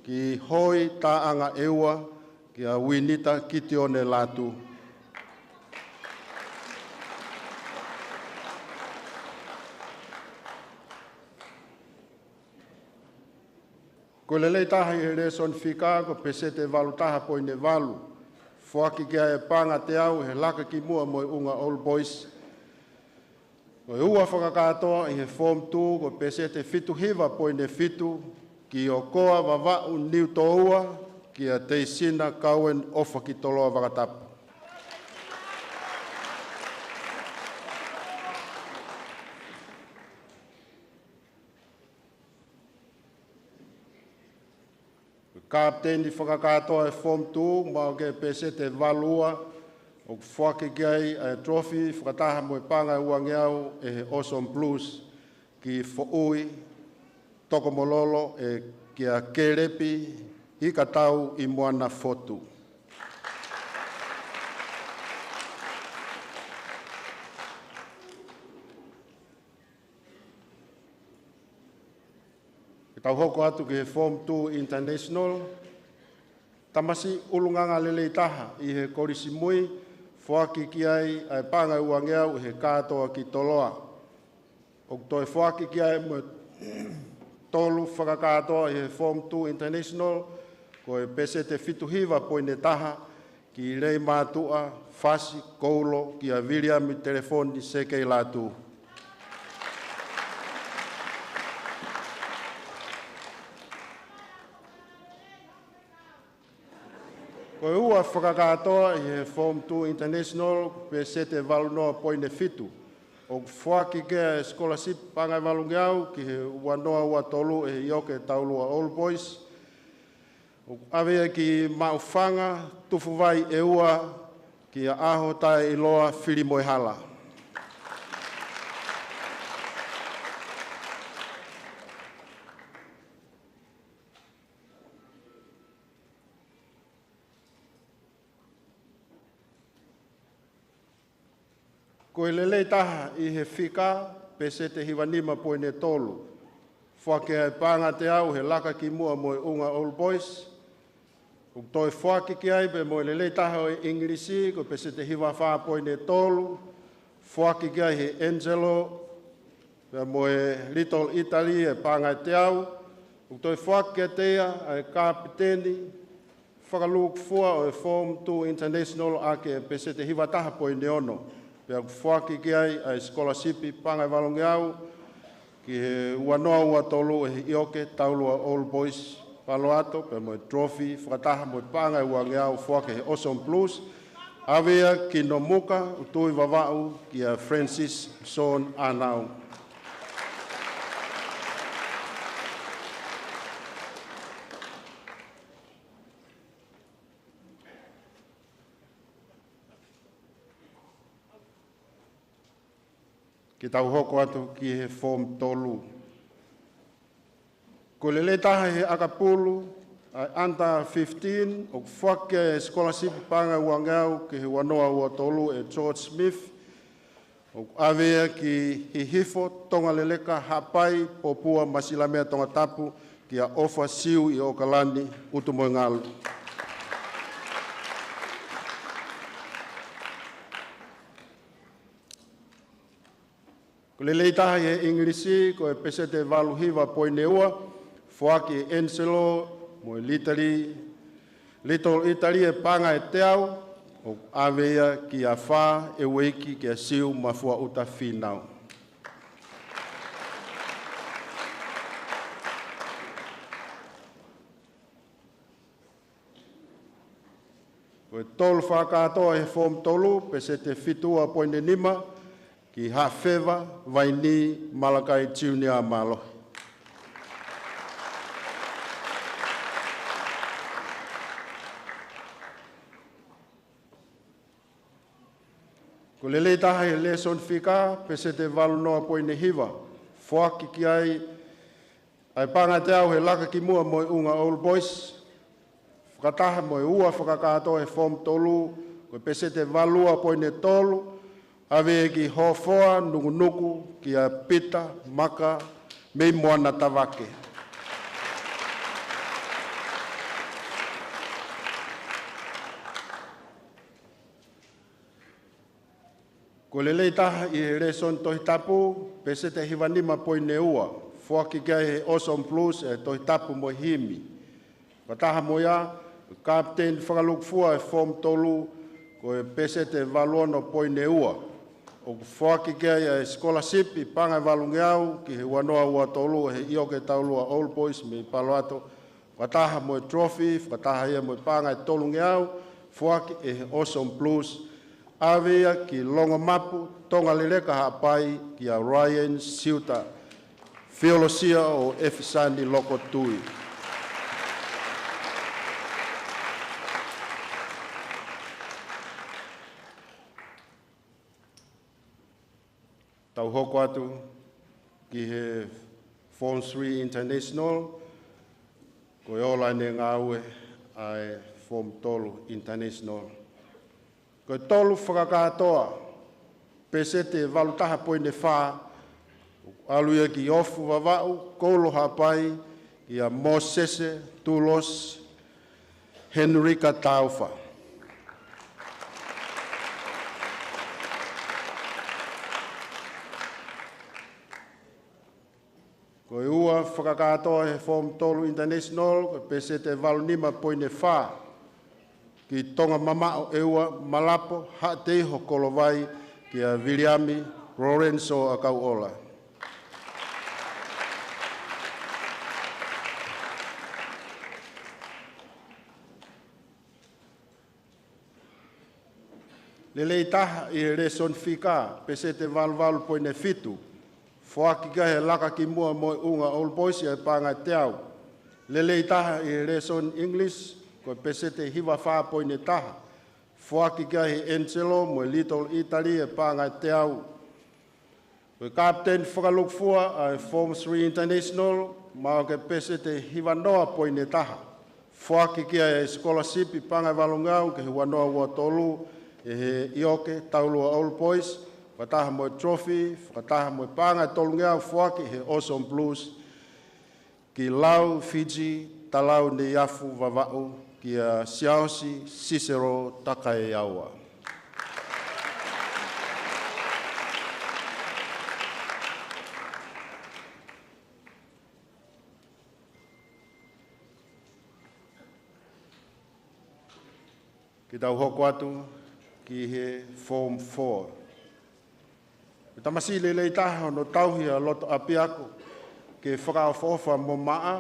ki Hoi Taʻanga ʻEua, kia Uinita Kitione Lātū. Ko e lelei taha ʻi he lēsoni Fika, ko e peseti valu taha poini valu, foaki ki ai ʻa e paʻanga ʻe teau ʻe he Laka ki Muʻa Moeʻunga Old Boys. Ko e ua fakakātoa ʻi he Form Two, ko e peseti fitu hiva poini fitu, ki ʻOkoa Vavaʻu Niutōua, kia Teisina Kauen ʻOfakitoloa Vakatapu. Kapiteni fakakātoa ʻi he Form Two, maʻu ki he peseti valu ua, ʻoku foaki ki ai ʻa e trophy fakataha mo e paʻanga ʻe uangeau ʻe he Awesome Blues ki Foʻui, Tokomololo, ʻe kia Kelepi Hikatau ʻi Moana Fotu. Ke tau hoko atu ki he Form Two International. Tamasiʻi ʻulungaanga lelei taha ʻi he Kolisi Mui, foaki ki ai ʻa e paʻanga ʻe uangeau ʻe he Kātoa ki Toloa. ʻOku toe foaki ki ai mo e tolu fakakātoa ʻi he Form Two International, ko e peseti fitu hiva poini taha, ki Lei Mātuʻa Fasi Koulo, kia Viliami Telefoni Sekei Lātū. Ko e ua fakakātoa ʻi he Form Two International, peseti valu noa poini fitu, ʻoku foaki ki ai ʻa e sikolasipi paʻanga ʻe valungeau ki he ua noa ua tolu ʻe he ʻIoke Taulua Old Boys, ʻoku ʻave ia ki Maʻufanga, Tufuvai ʻEua, kia ʻAhotaʻeiloa Filimoehala. Ko e lelei taha ʻi he Fika, peseti hiva nima poini tolu, foaki ʻa e paʻanga ʻe teau ʻe he Laka ki Muʻa Moeʻunga Old Boys. ʻOku toe foaki ki ai pea mo e lelei taha ʻo e ʻIngilisi, ko e peseti hiva fā poini tolu, foaki ki ai ʻe he Angelo pea mo e Little Italy ʻa e paʻanga ʻe teau. ʻOku toe foaki kiate ia ʻa e kapiteni fakalūkufua ʻo e Form Two International ʻaki e peseti hiva taha poini ono, pea ʻoku foaki ki ai ʻa e sikolasipi paʻanga ʻe valungeau ki he ua noa ua tolu ʻe he ʻIoke Taulua Old Boys. Paloato, pea mo e trophy, fakataha mo e paʻanga ʻe uangeau foaki ʻe he Awesome Blues, ʻave ia ki Nomuka, ʻUtui Vavaʻu, kia Francis Son Anau. Ke tau hoko atu ki he form tolu. Ko e lelei taha ʻi he ʻakapulu, ʻa e under fifteen, ʻoku foaki e scholarship paʻanga ʻe uangeau ki he ua noa ua tolu ʻe George Smith, ʻoku ʻave ia ki Hihifo, Tonga Leleka, Haʻapai, Popua, Masilamea, Tongatapu, kia ʻOfa Siu ʻi ʻOkalani, ʻUtumoengalu. Ko e lelei taha ʻi he ʻIngilisi, ko e peseti ʻe valu hiva poini ua, foaki ʻe Angelo mo e Little, Little Italy e paʻanga ʻe teau, ʻoku ʻave ia kia Fā ʻEueiki kia Siu Mafuaʻuta Fīnau. Ko e tolu fakakātoa ʻi he form tolu, peseti ʻe fitu ua poini nima, ki Haʻafeva Vaini Malakai Junior Mālohi. Ko e lelei taha ʻi he lesson fika, peseti ʻe valu noa poini hiva, foaki ki ai ʻa e paʻanga ʻe teau he laka ki muʻa mo e ʻUnga Old Boys, fakataha mo e ua fakakātoa ʻi he form tolu, ko e peseti ʻe valu ua poini tolu, ʻave ki Hofoa Nukunuku kia Pita Maka mei Moana Tavake. Ko e lelei taha ʻi he lesson Tohi Tapu, peseti ʻe hiva nima poini ua, foaki ki ai ʻe he Awesome Blues e Tohi Tapu mo e himi. Fakataha mo ia, kapiteni fakalukufua ʻi he form tolu, ko e peseti ʻe valu ono poini ua. ʻOku foaki ki ai e scholarship ʻi paʻanga ʻe valungeau ki he ua noa ua tolu ʻe he ʻIoke Taulua Old Boys mei Paloato, fakataha mo e trophy, fakataha ia mo e paʻanga ʻe tolungeau, foaki ʻe he Awesome Blues, ʻave ia ki Longomapu, Tonga Leleka, Haʻapai, kia Ryan Siuta, Fiolosia ʻo ʻEfesani Lokotui. Tau hoko atu ki he Form three International, ko e ola ʻene ngāue ʻa e Form tolu International. Ko e tolu fakakātoa, peseti ʻe valu taha poini fā, ʻalu ia ki Ofu Vavaʻu, Kolo Haʻapai, kia Mosese Tulos, Henrika Taufa. Ko e ua fakakātoa he Form tolu International, ko e peseti ʻe valu nima poini fā, ki Tonga Mamaʻo ʻEua, Malapo, Haʻateiho, Kolovai, kia Viliami Lorenzo ʻAkauʻola. Lelei taha ʻi he lesson fika, peseti ʻe valu valu poini fitu, foaki ki ai ʻe he laka ki muʻa mo e ʻUnga Old Boys e paʻanga ʻe teau. Lelei taha ʻi he lesson English, ko e peseti ʻe hiva fā poini taha, foaki ki ai ʻe he Angelo mo e Little Italy e paʻanga ʻe teau. Ko e kapiteni fakalukufua ʻa e Form three International, maʻu ʻaki e peseti ʻe hiva noa poini taha, foaki ki ai e scholarship ʻi paʻanga ʻe valungeau ki he ua noa ua tolu ʻe he ʻIoke Taulua Old Boys, fakataha mo e trophy, fakataha mo e paʻanga ʻe tolungeau, foaki ʻe he Awesome Blues, ki Lau Fiji Talau Neiafu Vavaʻu, kia Siaosi Siselo Takaeaua. Ke tau hoko atu ki he Form four. Ko e tamasiʻi lelei taha hono tauhi ʻa e loto ʻapiako ke fakaʻofoʻofa mo maʻa,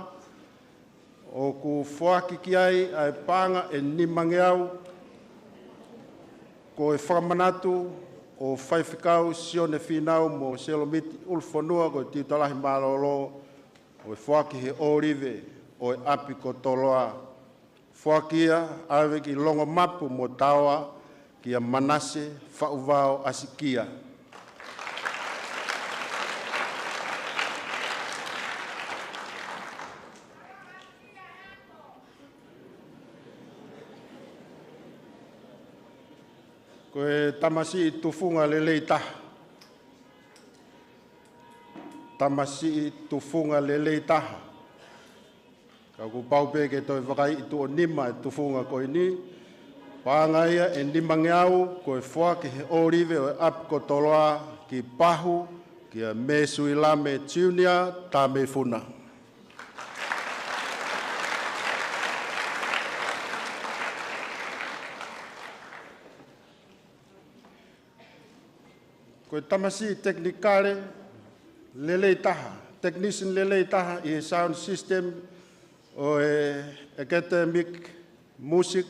ʻo ʻOku foaki ki ai ʻa e paʻanga ʻe nimangeau, ko e fakamanatu ʻo Faifekau Sione Fīnau mo Selomiti ʻUlufonua, ko e tiuta lahi mālōlō ʻo e foaki he ʻōlive ʻo e ʻapi ko Toloa. Foaki ia ʻave ki Longomapu mo Taoa, kia Manase Faʻuvao ʻAsikia. Ko e tamasiʻi tufunga lelei taha. Tamasiʻi tufunga lelei taha. Ka kuo pau pē ke toe vakaiʻi tuʻo nima e tufunga ko eni. Paʻanga ia ʻe nimangeau, ko e foaki he ʻōlive ʻo e ʻapi ko Toloa ki Pahu, kia Mesuilame Junior Tameifuna. Ko e tamasiʻi tekinikale lelei taha, technician lelei taha ʻi he sound system ʻo e Academic Music,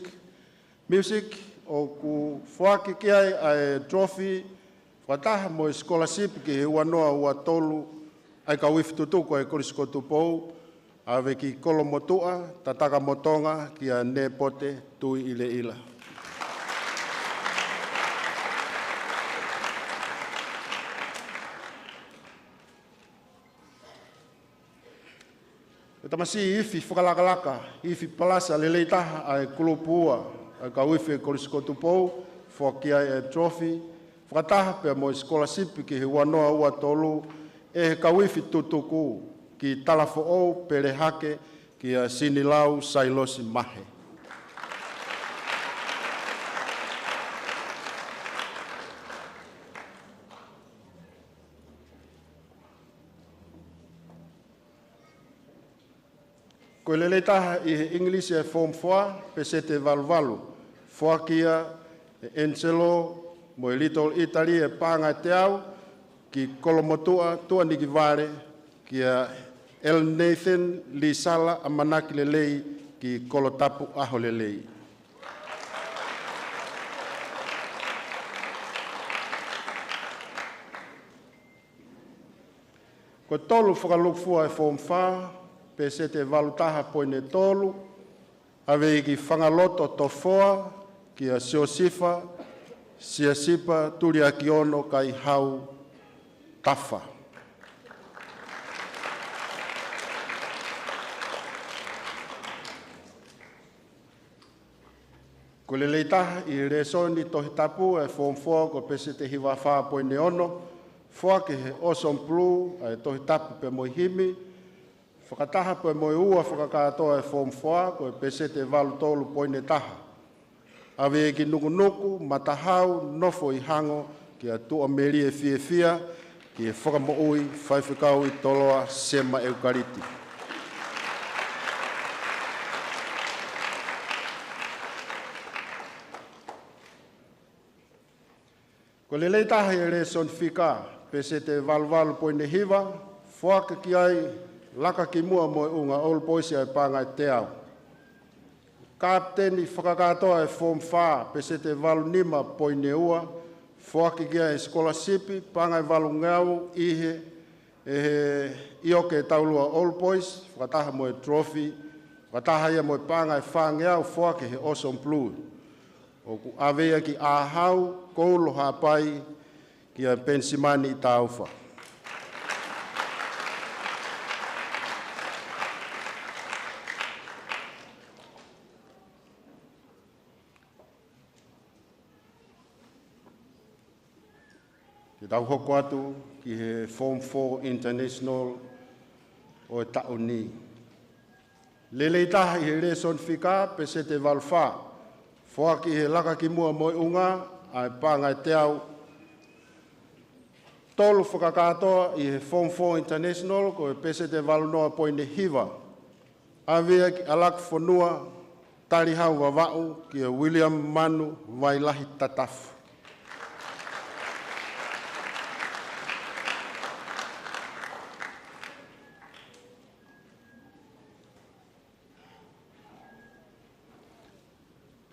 Music, ʻoku foaki ki ai ʻa e trophy fakataha mo e scholarship ki he ua noa ua tolu ʻa e kau ifi tutuku ʻa e Kolisi ko Tupou, ʻave ki Kolomotuʻa, Tatakamotonga, kia Nepote Tuiʻileʻila. Ko e tamasiʻi ifi fakalakalaka, ifi palasa lelei taha ʻa e kulupu ua ʻa e kau ifi Kolisi ko Tupou, foaki ai e trophy fakataha pea mo e scholarship ki he ua noa ua tolu ʻe he kau ifi tutuku ki Talafoʻou, Pelehake, kia Sinilau Sailosi Mahe. Ko e lelei taha ʻi he English ʻa e form four, peseti ʻe valu valu. Foaki ia ʻe Angelo mo e Little Italy ʻa e paʻanga ʻe teau ki Kolomotuʻa, Tuʻanikivale, kia El Nathan Lisala ʻAmanaki Lelei ki Kolotapu ʻAholelei. Ko e tolu fakalūkufua ʻa e form four, peseti ʻe valu taha poini tolu, ʻave ia ki Fangaloto Tofoa, kia Siosifa Siasipa Tuliakiono Kaihau Tafa. Ko e lelei taha ʻi he lēsoni Tohi Tapu ʻa e form four, ko e peseti ʻe hiva fā poini ono, foaki he Awesome Blue ʻa e Tohi Tapu pea mo e himi, fakataha pea mo e ua fakakātoa ʻa e form four, ko e peseti ʻe valu tolu poini taha. ʻAve ia ki Nukunuku, Matahau, Nofoʻihango, kia Tuʻamelie Fiefia, ki he Fakamoʻui, Faifekau ʻi Toloa, Sema ʻEukaliti. Ko e lelei taha ʻi he lēsoni fika, peseti ʻe valu valu poini hiva, foaki ki ai Lakakimuʻa Moeʻunga Old Boys ʻa e paʻanga ʻe teau. Kapiteni fakakātoa ʻa e form four, peseti ʻe valu nima poini ua, foaki ki ai e scholarship, paʻanga ʻe valungeau ʻi he, ʻe he ʻIoke Taulua Old Boys, fakataha mo e trophy, fakataha ia mo e paʻanga ʻe fāngeau foaki he Awesome Blue. ʻOku ʻave ia ki ʻĀhau, Koulo Haʻapai, kia Penisimani Taufa. Ke tau hoko atu ki he Form four International ʻo e taʻu ni. Lelei taha ʻi he lēsoni fika, peseti ʻe valu fā, foaki he Lakakimuʻa Moeʻunga ʻa e paʻanga ʻe teau. Tolu fakakātoa ʻi he Form four International, ko e peseti ʻe valu noa poini hiva, ʻave ia ki ʻAlakifonua Talihau Vavaʻu, kia William Manu Vailahi Tatafu.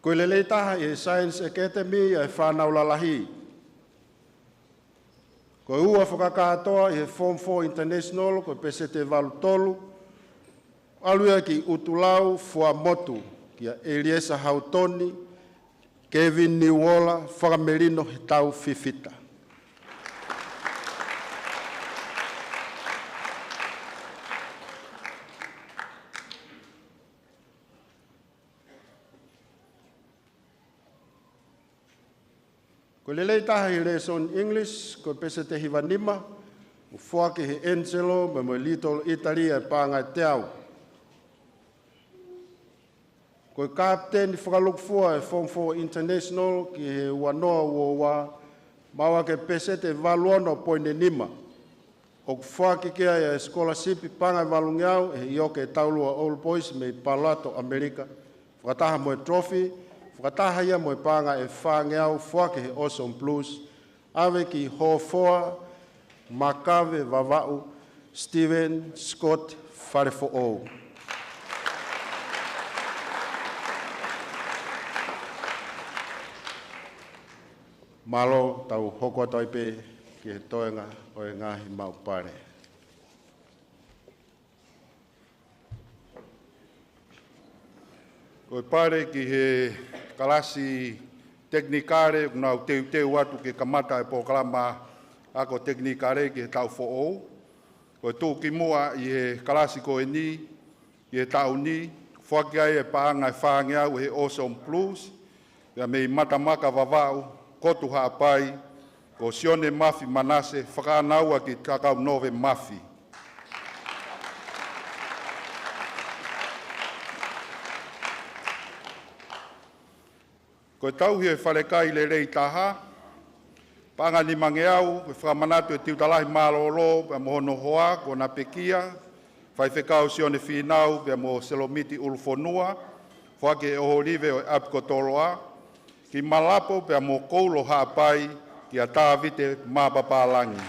Ko e lelei taha ʻi he Science Academy ʻa e fānau lalahi. Ko e ua fakakātoa ʻi he Form Four International, ko e peseti ʻe valu tolu, ʻalu ia ki ʻUtulau Fuaʻamotu, kia ʻEliesa Hautoni, Kevin Niuola, fakamelino he tau fifita. Ko e lelei taha ʻi he lēsoni English, ko e peseti ʻe hiva nima, ʻoku foaki ʻe he Angelo mo e Little Italy ʻa e paʻanga ʻe teau. Ko e kapiteni fakalukufua ʻa e Form Four International ki he ua noa ua ua, maʻu ʻaki e peseti ʻe valu ono poini nima. ʻOku foaki ki ai ʻa e sikolasipi paʻanga ʻe valungeau ʻe he ʻIoke Taulua Old Boys mei Palo Alto, ʻAmelika, fakataha mo e trophy, fakataha ia mo e paʻanga ʻe fāngeau foaki ʻe he Awesome Blues, ʻave ki Hofoa Makave Vavaʻu, Steven Scott Falefoʻou. Mālō, tau hoko atu ai pē ki he toenga ʻo e ngaahi maʻu pale. Ko e pale ki he kalasi tekinikale, ʻoku nau teuteu atu ke kamata e polokalama ako tekinikale ki he taʻu foʻou. Ko e tuʻukimuʻa ʻi he kalasi ko eni, ʻi he taʻu ni, foaki ai e paʻanga ʻe fāngeau ʻe he Awesome Blues, pea mei Matamaka Vavaʻu, Kotu Haʻapai, ko Sione Mafi Manase, fakaʻānaua ki Takaunove Mafi. Ko e tauhi e falekai lelei taha, paʻanga ʻe nimangeau, ko e fakamanatu ʻe Tiutalahi Mālōlō, pea mo hono hoa, ko Napekia, Faifekau Sione Fīnau, pea mo Selomiti ʻUlufonua, foaki ʻe ʻOlive ʻo e ʻApi ko Toloa, ki Malapo, pea mo Koulo Haʻapai, kia Tāvite Mapapālangi.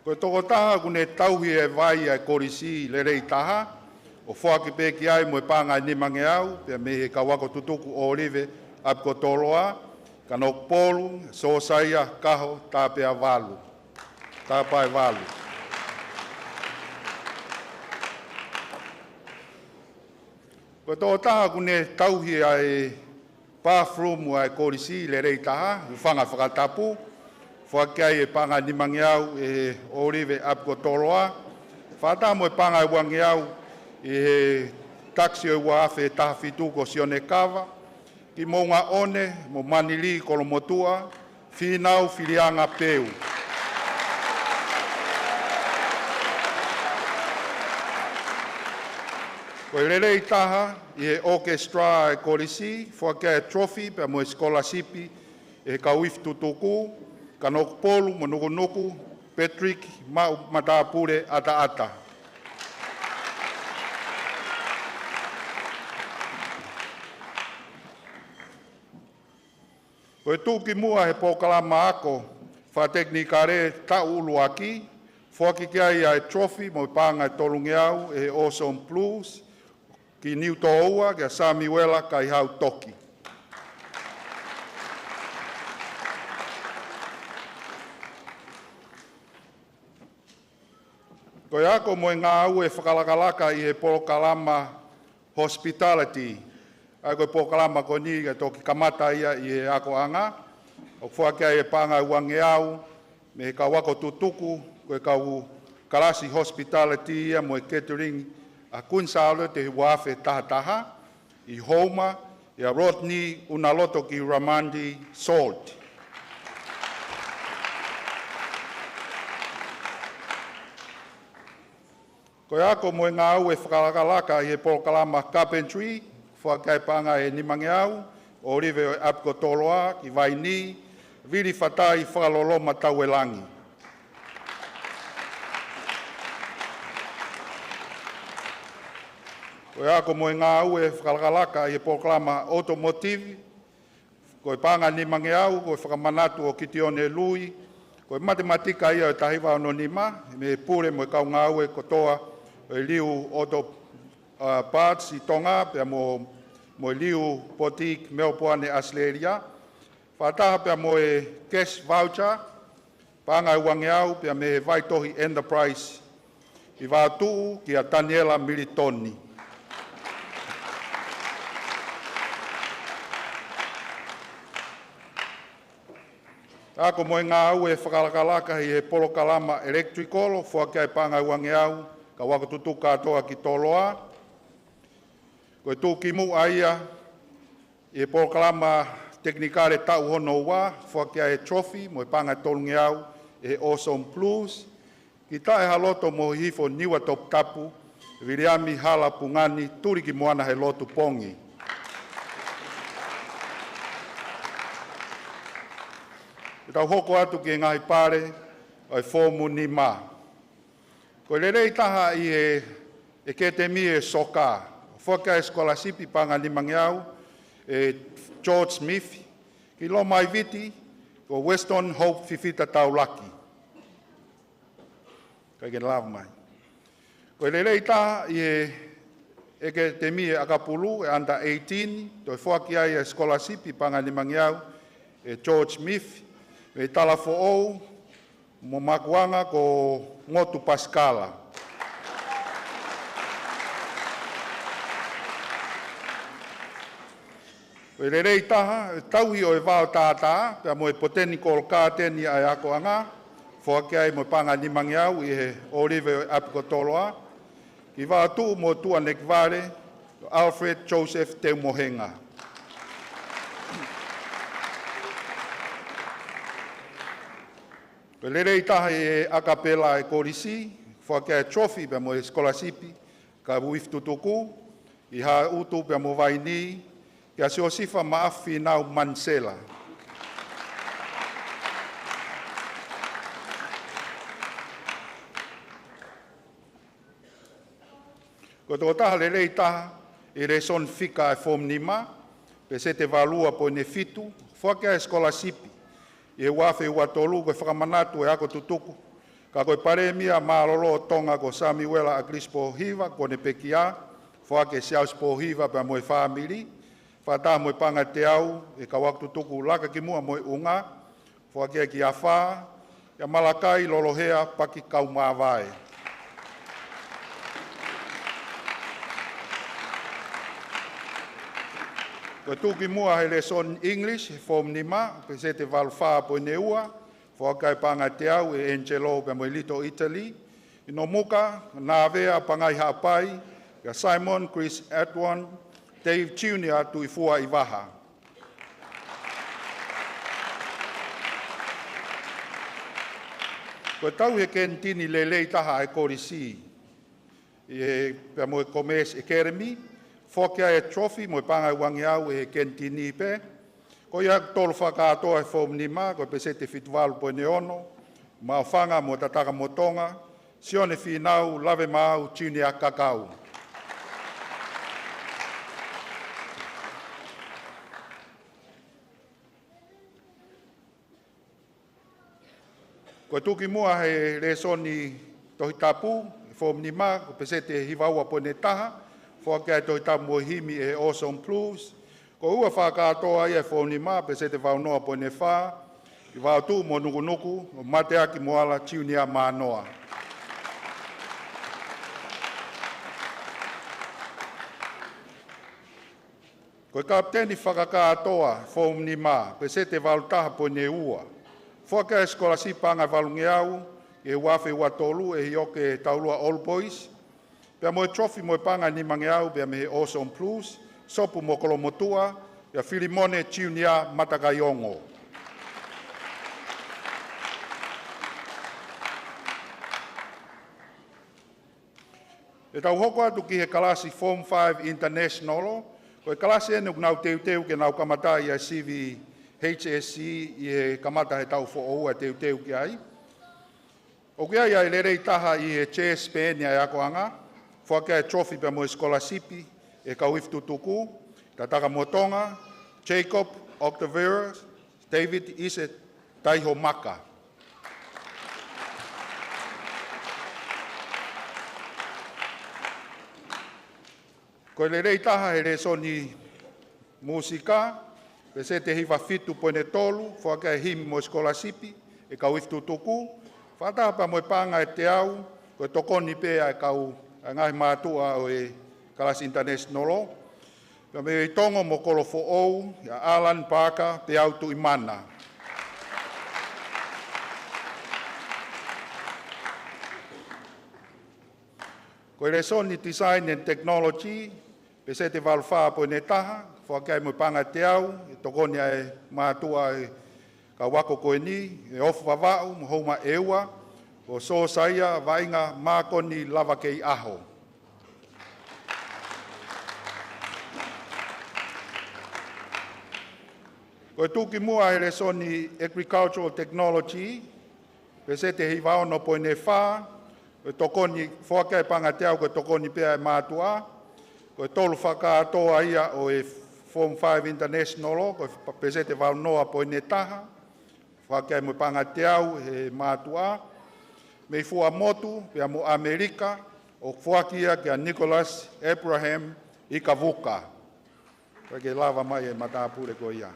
Ko e tokotaha ʻoku ne tauhi e vai ʻa e kolisi lelei taha, ʻo foaki pē ki ai mo e paʻanga ʻe nimangeau, pea mei he kau ako tutuku ʻOlive ʻApi ko Toloa, Kanokupolu, Sōsaia Kaho Tāpeavalu. Tāpaevalu. Ko e tokotaha ʻoku ne tauhi ʻa e bathroom ʻa e kolisi lelei taha, hūfanga fakatapu, foaki ai e paʻanga ʻe nimangeau ʻe he ʻOlive ʻApi ko Toloa, fakataha mo e paʻanga ʻe uangeau ʻi he takisi ʻo e ua afe taha fitu ko Sione Kava, ki Moʻungaʻone mo Manili Kolomotuʻa, Fīnau Filianga Peu. Ko e lelei taha ʻi he ʻokesitalā ʻa e kolisi, foaki ai e trophy pea mo e sikolasipi ʻe he kau ifi tutuku, Kanokupolu mo Nukunuku, Patrick Maʻu Matāpule ʻAtaʻata. Ko e tuʻukimuʻa he polokalama ako fakatekinikale taʻu ʻuluaki, foaki ki ai ʻa e trophy mo e paʻanga ʻe tolungeau ʻe he Awesome Blues, ki Niutōua, kia Samiuela Kaihau Toki. Ko e ako mo e ngāue fakalakalaka ʻi he polokalama hospitality. ʻA ia ko e polokalama ko eni ka toki kamata ia ʻi he akoʻanga. ʻOku foaki ai e paʻanga ʻe uangeau mei he kau ako tutuku, ko e kau kalasi hospitality ia mo e catering ʻa Kuini Sālote he ua afe taha taha, ʻi Houma, ʻia Rodney ʻUnaloto ki Ramandi Salt. Ko e ako mo e ngāue fakalakalaka ʻi he polokalama carpentry, foaki ai paʻanga ʻe nimangeau, ʻOlive ʻo e ʻApi ko Toloa, ki Vaini, Vili Fatai Fakaloloma Tauelangi. Ko e ako mo e ngāue fakalakalaka ʻi he polokalama automotive, ko e paʻanga ʻe nimangeau, ko e fakamanatu ʻo Kitione Lui, ko e matematika ia ʻo e taha hiva ono nima, mei he pule mo e kau ngāue kotoa ʻo e Liu Auto, ā, Parts ʻi Tonga, pea mo, mo e Liu Boutique Melbourne ʻAositelēlia. Fakataha pea mo e cash voucher, paʻanga ʻe uangeau, pea mei he Vaitohi Enterprise, ʻi Vaotuʻu kia Taniela Militoni. Ako mo e ngāue fakalakalaka ʻi he polokalama electrical, foaki ai paʻanga ʻe uangeau, kau ako tutuku kātoa ki Toloa. Ko e tuʻukimuʻa ia ʻi he polokalama tekinikale taʻu hono ua, foaki ai e trophy mo e paʻanga ʻe tolungeau ʻe he Awesome Blues, ki Taʻehāloto mo Hihifo Niua Toputapu, Viliami Hala Pungani, Tuliki Moana he Lotu Pongi. Ke tau hoko atu ki he ngaahi pale ʻo e foomu nima. Ko e lelei taha ʻi he ʻEkatemi ʻo e Soka, foaki ai e sikolasipi paʻanga ʻe nimangeau ʻe George Smith, ki Lomaiviti, ko Weston Hope Fifita Taulaki. Kae ke lava mai. Ko e lelei taha ʻi he ʻEkatemi ʻo e ʻAkapulu, ʻe under eighteen, toe foaki ai e sikolasipi paʻanga ʻe nimangeau ʻe George Smith, mei Talafoʻou, mo Makuanga ko Ngotu Pasikala. Ko e lelei taha, ʻi he tauhi ʻo e vao tātā, pea mo e Botanical Garden ʻa e akoʻanga, foaki ai mo e paʻanga ʻe nimangeau ʻi he ʻŌlive ʻo e ʻapi ko Toloa, ki Vaotuʻu mo Tuʻanekivale, Alfred Joseph Teumohenga. Ko e lelei taha ʻi he ʻakapela ʻa e kolisi, foaki ai e trophy pea mo e sikolasipi, kau ifi tutuku, ʻi Haʻutu pea mo Vainī, kia Siosifa Maʻafu Fīnau Manisela. Ko e tokotaha lelei taha ʻi he lēsoni fika ʻa e foomu nima, peseti ʻe valu ua poini fitu, foaki ai e sikolasipi ʻi he ua afe ua tolu, ko e fakamanatu ʻo e ako tutuku, ka ko e Palēmia mālōlō ʻo Tonga ko Samiuela ʻAkilisi Pōhiva, kuo ne pekia, foaki ʻe Siaosi Pōhiva pea mo e fāmili, fakataha mo e paʻanga ʻe teau ʻe he kau ako tutuku Laka ki Muʻa mo e ʻUnga, foaki ai ki Afā, kia Malakai Lolohea Paki Kaumavae. Ko e tuʻukimuʻa he lēsoni English, he foomu nima, peseti ʻe valu fā poini ua, foaki ai paʻanga ʻe teau ʻe Angelo pea mo e Little Italy, ʻi Nomuka, Nāvea Pangai Haʻapai, kia Simon Chris Edwin, Dave Junior Tuʻifua ʻi Vaha. Ko e tauhi e kenitini lelei taha ʻa e kolisi, ʻi he, pea mo e Commerce Academy, foaki ai e trophy mo e paʻanga ʻe uangeau ʻe he kenitini pē. Ko ia ʻoku tolu fakakātoa he foomu nima, ko e peseti ʻe fitu valu poini ono, Maʻufanga mo Tatakamotonga, Sione Fīnau Lavemaau Junior Kakau. Ko e tuʻukimuʻa he lēsoni Tohi Tapu, he foomu nima, ko e peseti ʻe hiva ua poini taha, foaki ai e Tohi Tapu mo e himi ʻe he Awesome Blues. Ko e ua fakakātoa ia he foomu nima, peseti ʻe valu noa poini fā, ʻi Vaotuʻu mo Nukunuku, ʻo Mateaki Moala Junior Mānoa. Ko e kapiteni fakakātoa, foomu nima, peseti ʻe valu taha poini ua, foaki ai e sikolasipi paʻanga ʻe valungeau ʻi he ua afe ua tolu ʻe Hioke Taulua All Boys, pea mo e trophy mo e paʻanga ʻe nimangeau pea mei he Awesome Blues, Sopu mo Kolomotuʻa, kia Filimone Junior Matakaiongo. ʻE tau hoko atu ki he kalasi Form Five International, ko e kalasi eni ʻoku nau teuteu ke nau kamata ʻi he sivi H S C ʻi he kamata he taʻu foʻou ʻa e teuteu ki ai. ʻOku ʻi ai ʻa e lelei taha ʻi he chess pē eni ʻa e akoʻanga, foaki ai e trophy pea mo e sikolasipi ʻe he kau ifi tutuku, Tatakamotonga, Jacob Octavius, David Ise Taihomaka. Ko e lelei taha he lēsoni mūsika, peseti hiva fitu poini tolu, foaki ʻa e himi mo e sikolasipi ʻa e kau ifi tutuku, fakataha pea mo e paʻanga ʻe teau, ko e tokoni pē ʻa e kau, ʻa e ngaahi mātuʻa ʻo e kalasi ʻinitanesinolo, pea mei Tonga mo Kolofoʻou, ʻia Alan Parker Peau Tuʻimana. Ko e lēsoni Design and Technology, peseti valu fā poini taha, foaki ai mo e paʻanga ʻe teau, ʻe tokoni ʻa e mātuʻa ʻa e kau ako ko eni, ʻe Ofu Vavaʻu mo Houma ʻEua, ko Sōsaia Vaʻinga Mākoni Lavakeiʻaho. Ko e tuʻukimuʻa he lēsoni Agricultural Technology, peseti hiva ono poini fā, ko e tokoni, foaki ai paʻanga ʻe teau ko e tokoni pē ʻa e mātuʻa, ko e tolu fakakātoa ia ʻo e Form Five International, ko e pa-, peseti valu noa poini taha, foaki ai mo e paʻanga ʻe teau he mātuʻa, mei Fuaʻamotu pea mo ʻAmelika, ʻoku foaki ia kia Nicholas Abraham Ikavuka. Kae ke lava mai e matāpule ko ia.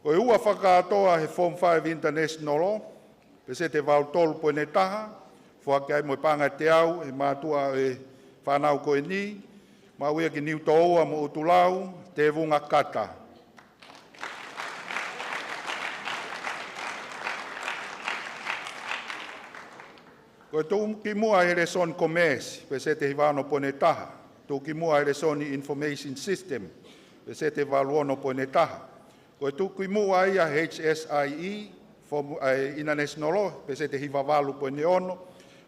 Ko e ua fakakātoa he Form Five International, peseti valu tolu poini taha, foaki ai mo e paʻanga ʻe teau he mātuʻa ʻo e fānau ko eni, maʻu ia ki Niutōua mo ʻUtulau, Tēvunga Kata. Ko e tuʻukimuʻa he lēsoni Commerce, peseti hiva ono poini taha. Tuʻukimuʻa he lēsoni Information System, peseti valu ono poini taha. Ko e tuʻukimuʻa ia he H S I E, Form, ʻa e ʻInitanesinolo, peseti hiva valu poini ono.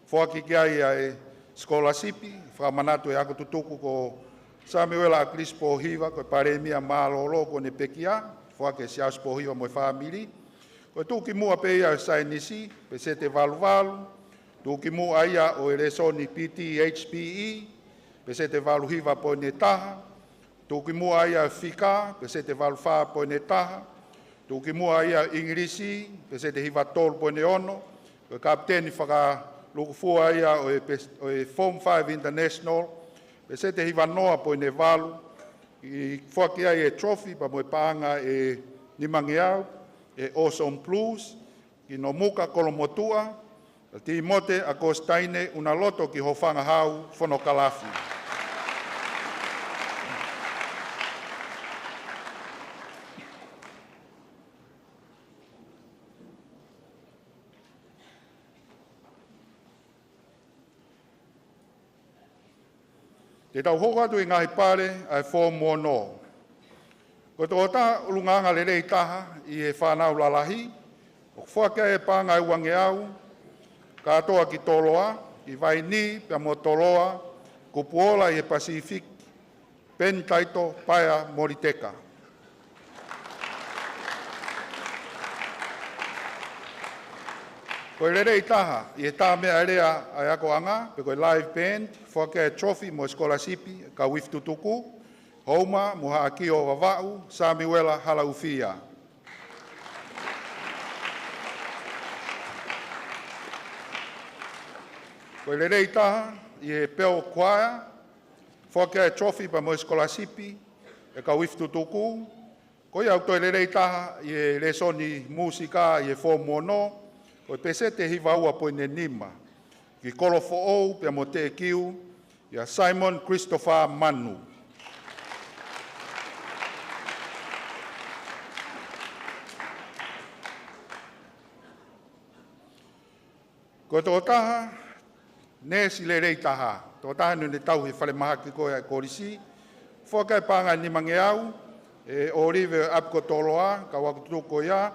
Foaki ki ai ʻa e sikolasipi, fakamanatu ʻe he ako tutuku ko Samiuela ʻAkilisi Pōhiva, ko e palēmia mālōlō kuo ne pekia, foaki ʻe Siaosi Pōhiva mo e fāmili. Ko e tuʻukimuʻa pē ia he saienisi, peseti valu valu, tuʻukimuʻa ia ʻo e lēsoni P T H P E, peseti valu hiva poini taha, tuʻukimuʻa ia ʻo e fika, peseti valu fā poini taha, tuʻukimuʻa ia ʻo e ʻIngilisi, peseti hiva tolu poini ono, ko e kapiteni fakalukufua ia ʻo e pes-, ʻo e Form Five International, peseti hiva noa poini valu, ʻi foaki ai e trophy pea mo e paʻanga ʻe nimangeau, ʻe Awesome Blues, ki Nomuka Kolomotuʻa, Timote ʻAkositaine Unaloto ki Hofangahau Fonokalafi. Te tau hoko atu ʻi he ngaahi pale ʻa e Form Ono. Ko e tokotaha ʻulungaanga lelei taha ʻi he fānau lalahi, ʻoku foaki ai e paʻanga ʻe uangeau, kātoa ki Toloa, ʻi Vainī pea mo Toloa, kupu ola ʻi he Pasifiki, Penitaito Paea Moliteka. Ko e lelei taha ʻi he tā meʻalea ʻa e akoʻanga, pe ko e live band, foaki ai e trophy mo e sikolasipi ʻa e kau ifi tutuku, Houma mo Haʻakio Vavaʻu, Samiuela Halaufia. Ko e lelei taha ʻi he Peau Kuaea, foaki ai e trophy pea mo e sikolasipi ʻa e kau ifi tutuku. Ko ia ʻoku toe lelei taha ʻi he lēsoni mūsika ʻi he Form Ono, ko e peseti hiva ua poini nima, ki Kolofoʻou pea mo Teʻekiu, ʻia Simon Christopher Manu. Ko e tokotaha neesi lelei taha, tokotaha naʻe tauhi he falemahaki ko ia ʻa e kolisi, foaki ai e paʻanga ʻe nimangeau, ʻe ʻOlive ʻo e ʻapi ko Toloa, kau ako tutuku ko ia.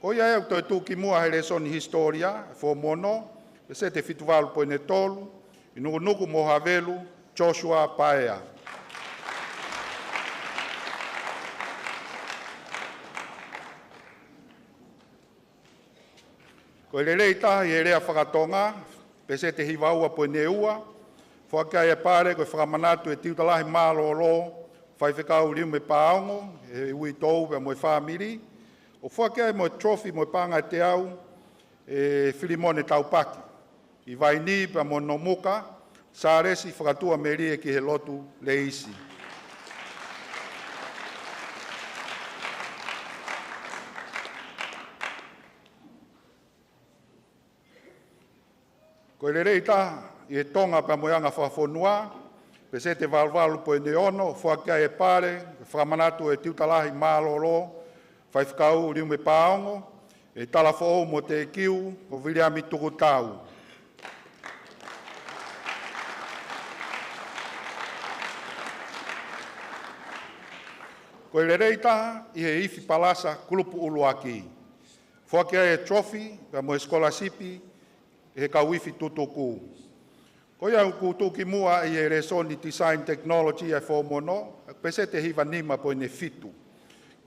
Ko ia ʻoku toe tuʻukimuʻa he lēsoni hisitōlia, Form Ono, peseti fitu valu poini tolu, ʻi Nukunuku mo Havelu, Joshua Paea. Ko e lelei taha ʻi he lea faka-Tonga, peseti hiva ua poini ua, foaki ai e pale ko e fakamanatu e tiuta lahi mālōlō, Faifekau Liume Paongo, he uitou pea mo e fāmili, ʻo foaki ai mo e trophy mo e paʻanga ʻe teau, ʻe Filimone Taupaki, ʻi Vainī pea mo Nomuka, Sālesi Fakatua Melie ki he lotu Leisi. Ko e lelei taha ʻi he Tonga pea mo e anga fakafonua, peseti valu valu poini ono, foaki ai e pale, fakamanatu e Tiuta Lahi Mālōlō, Faifekau Liume Paongo, e Tala Foʻou mo Teʻekiu, ko Viliami Tukutau. Ko e lelei taha ʻi he Ifi Palasa kulupu ʻuluaki. Foaki ai e trophy, pea mo e sikolasipi, he kau ifi tutuku. Ko ia ʻoku tuʻukimuʻa ʻi he lēsoni Design Technology ʻa e Foomono, peseti hiva nima poini fitu.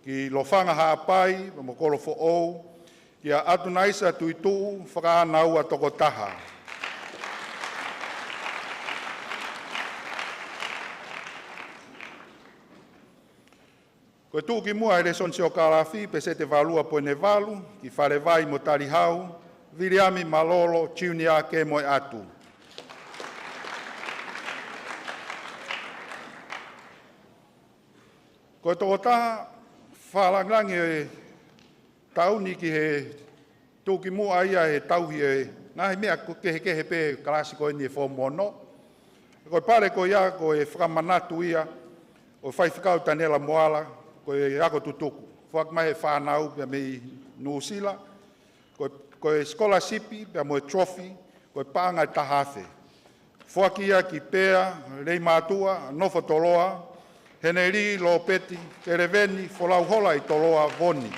Ki Lofanga Haʻapai, mo Kolo Foʻou, kia ʻAtunaisa Tuʻituʻu, Fakaʻānaua Tokotaha. Ko e tuʻukimuʻa ʻi he lēsoni siokālafi, peseti valu ua poini valu, ki Falevai mo Talihau, Viliami Malolo Junior Kemoeatu. Ko e tokotaha fakalangilangi ʻo e taʻu ni ki he tuʻukimuʻa ia he tauhi e ngaahi meʻa ko ē kehekehe pē kalasi ko eni e Foomono. Ko e pale ko ia ko e fakamanatu ia ʻo Faifekau Taniela Moala, ko e ako tutuku. Foaki mai he fānau pea mei Nuʻusila, ko e, ko e sikolasipi pea mo e trophy, ko e paʻanga ʻe taha afe. Foaki ia ki Pea Leimātuʻa, Nofotoloa, Heneli Lopeti, Televeni Folauhola ʻi Toloa, Voni.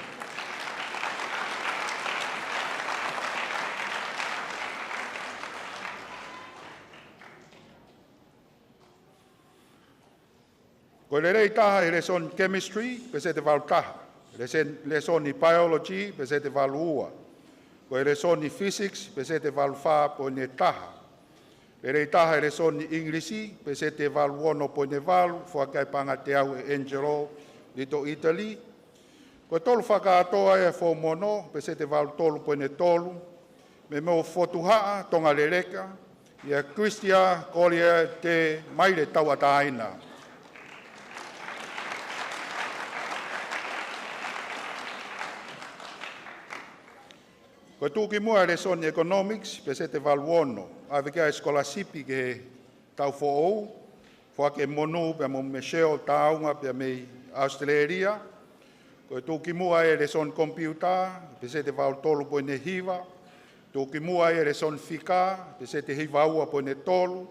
Ko e lelei taha ʻi he lēsoni chemistry, peseti valu taha. Lēsoni, lēsoni biology, peseti valu ua. Ko e lēsoni physics, peseti valu fā poini taha. Lelei taha ʻi he lēsoni English, peseti valu ono poini valu, foaki ai paʻanga ʻe teau ʻe Angelo Little Italy. Ko e tolu fakakātoa ʻa e Foomono, peseti valu tolu poini tolu, mei Mofotuhaʻa, Tonga Leleka, ʻia Christia Kolia Te Maile Tauʻatāina. Ko e tuʻukimuʻa ʻi he lēsoni economics, peseti valu ono, ʻave ki ai e sikolasipi ki he taʻu foʻou, foaki ʻe Monu pea mo Michelle Taunga pea mei ʻAositelēlia. Ko e tuʻukimuʻa ʻi he lēsoni komipiuta, peseti valu tolu poini hiva. Tuʻukimuʻa ʻi he lēsoni fika, peseti hiva ua poini tolu.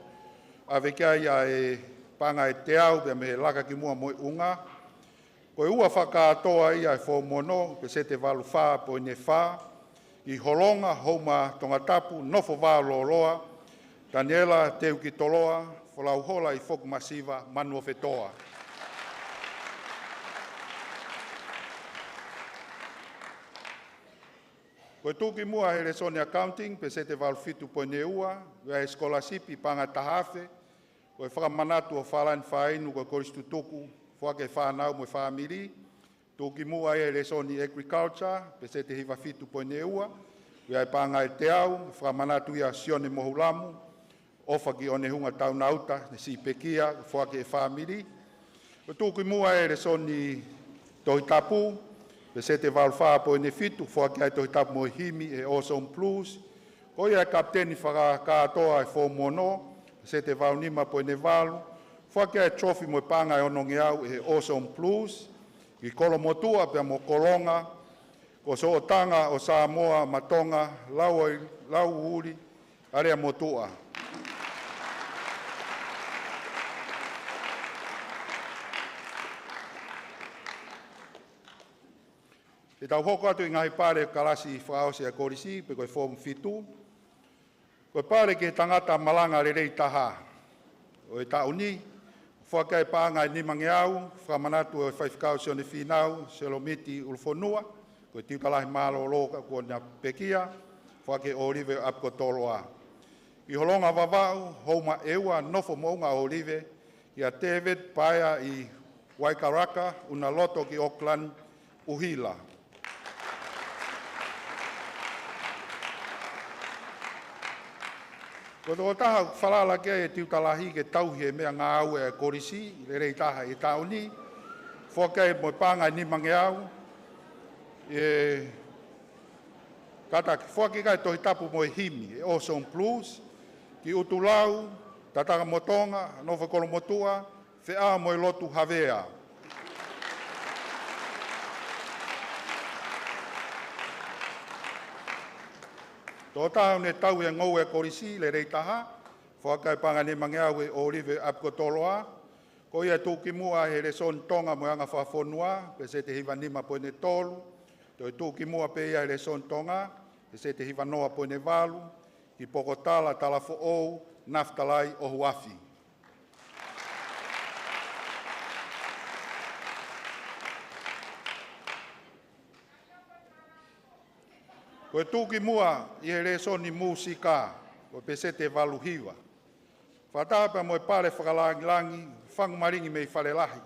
ʻAve ki ai ʻa e paʻanga ʻe teau pea mei he laka ki muʻa mo e ʻunga. Ko e ua fakakātoa ia ʻa e Foomono, peseti valu fā poini fā, ki Holonga Houma Tongatapu, Nofo Vā Loloa, Taniela Teukitoloa, Folauhola ʻi Fokumasiva, Manuofetoa. Ko e tuʻukimuʻa ʻi he lēsoni accounting, peseti valu fitu poini ua, ʻave ai e sikolasipi paʻanga ʻe taha afe, ko e fakamanatu ʻo Falani Fainu ko e kolisi tutuku, foaki ʻe he fānau mo e fāmili. Tuʻukimuʻa ʻi he lēsoni agriculture, peseti hiva fitu poini ua, ʻave ai paʻanga ʻe teau, fakamanatu ia ʻa Sione Mohulamu, ʻofa ki ʻOnehunga Taunauta, ne siʻi pekia, foaki ʻe he fāmili. Ko e tuʻukimuʻa ʻi he lēsoni Tohi Tapu, peseti valu fā poini fitu, foaki ai Tohi Tapu mo e himi ʻe Awesome Blues. Ko ia e kapiteni fakakātoa ʻa e Foomono, peseti valu nima poini valu, foaki ai e trophy mo e paʻanga ʻe onongeau ʻe Awesome Blues, ki Kolomotuʻa pea mo Kolonga, ko Soʻotanga ʻo Samoa ma Tonga, Lau, Lauuli, Aleamotuʻa. Te tau hoko atu ʻi he ngaahi pale kalasi fakaʻosi ʻa e kolisi, pe ko e form fitu. Ko e pale ki he tangata malanga lelei taha ʻo e taʻu ni, foaki ai paʻanga ʻe nimangeau, fakamanatu ʻe Faifekau Sione Fīnau Selomiti ʻUlufonua, ko e Tiuta Lahi Mālōlō ka kuo na pekia, foaki ʻe ʻŌlive ʻApikotoloa. Ki Holonga Vavaʻu, Houma ʻEua, Nofo Moʻunga ʻŌlive, kia David Paea ʻi Waikaraka, ʻUnaloto ki Auckland, ʻUhila. Ko e tokotaha ʻoku falala ki ai e tiuta lahi ke tauhi e meʻangāue ʻa e kolisi, lelei taha ʻi he taʻu ni, foaki ai mo e paʻanga ʻe nimangeau, ʻi he kātaki, foaki ki ai e Tohi Tapu mo e himi, e Awesome Blues, ki ʻUtulau, Tatakamotonga, Nofo Kolomotuʻa, Feʻao mo e Lotu Havea. Tokotaha ʻoku ne tauhi e ngoue ʻa e kolisi, lelei taha, foaki ai e paʻanga ʻe nimangeau ʻe ʻŌlive ʻApikotoloa, ko ia ʻe tuʻukimuʻa he lēsoni Tonga mo e anga fakafonua, peseti hiva nima poini tolu, toe tuʻukimuʻa pē ia he lēsoni Tonga, peseti hiva noa poini valu, ki Pokotala Talafoʻou, Nafitalai ʻOhuafi. Ko e tuʻukimuʻa ʻi he lēsoni mūsika, ko e peseti valu hiva. Fakataha pea mo e pale fakalangilangi, Fangu Malingi mei Falelahi.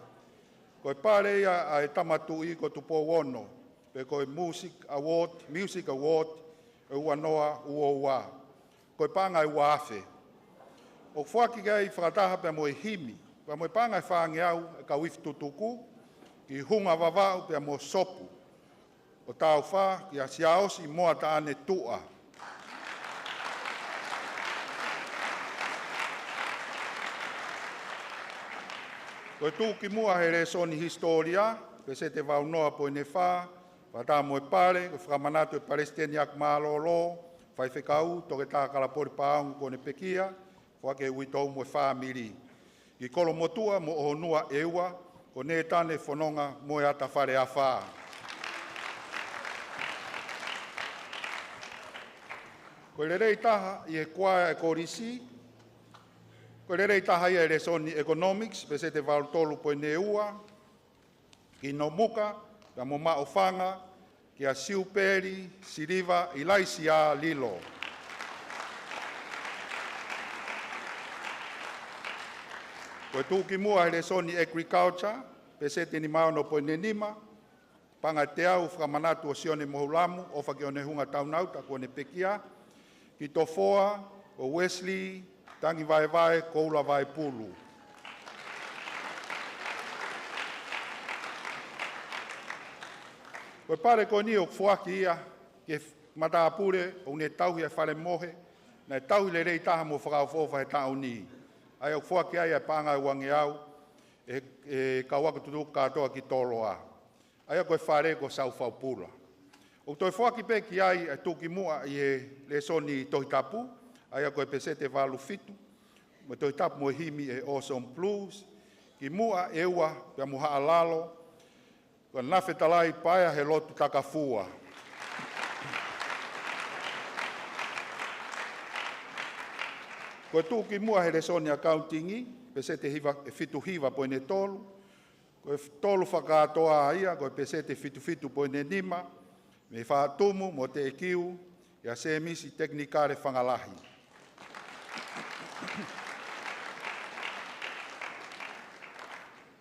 Ko e pale ia ʻa e Tama Tuʻi ko Tupou Ono, pe ko e Music Award, Music Award, ʻe ua noa ua ua. Ko e paʻanga ʻe ua afe. ʻOku foaki ki ai fakataha pea mo e himi, pea mo e paʻanga ʻe fāngeau ʻa e kau ifi tutuku, ki Hunga Vavaʻu pea mo Sopu. ʻO taau fā, kia Siaosi Moataʻane Tuʻa. Ko e tuʻukimuʻa he lēsoni hisitōlia, peseti valu noa poini fā, fakataha mo e pale, ko e fakamanatu ʻe Palesiteni Akumālōlō, Faifekau Toketā Kalapoli Paongo kuo ne pekia, foaki ʻe Uitou mo e fāmili. Ki Kolomotuʻa mo ʻOhonua ʻEua, ko Nētane Fononga mo e Ata Faleafa. Ko e lelei taha ʻi he kuaea ʻa e kolisi, ko e lelei taha ia he lēsoni Economics, peseti valu tolu poini ua, ki Nomuka, pea mo Maʻufanga, kia Siupeli Siliva ʻIlaisiā Lilo. Ko e tuʻukimuʻa he lēsoni Agriculture, peseti nima ono poini nima, paʻanga ʻe teau fakamanatu ʻo Sione Mohulamu, ʻofa ki Onehunga Taunauta kuo ne pekia, ki Tofoa, ko Wesley Tangivaevae Koula Vaepulu. Ko e pale ko eni ʻoku foaki ia ki he matāpule ʻoku ne tauhi ʻa e fale mohe, naʻe tauhi lelei taha mo fakaʻofoʻofa he taʻu ni. ʻA ia ʻoku foaki ai ʻa e paʻanga ʻe uangeau, ʻe, ʻe kau ako tutuku kātoa ki Toloa. ʻA ia ko e fale ko Saufaupula. ʻOku toe foaki pē ki ai ʻa e tuʻukimuʻa ʻi he lēsoni Tohi Tapu, ʻa ia ko e peseti valu fitu, mo e Tohi Tapu mo e himi ʻe Awesome Blues, ki Muʻa ʻEua pea mo Haʻalalo, ko Nafetalai Paea he Lotu Takafua. Ko e tuʻukimuʻa he lēsoni Accounting, peseti hiva, ʻe fitu hiva poini tolu, ko e tolu fakakātoa ia, ko e peseti fitu fitu poini nima, mei Faʻatumu mo Teʻekiu, kia Semisi Tekinikale Fangalahi.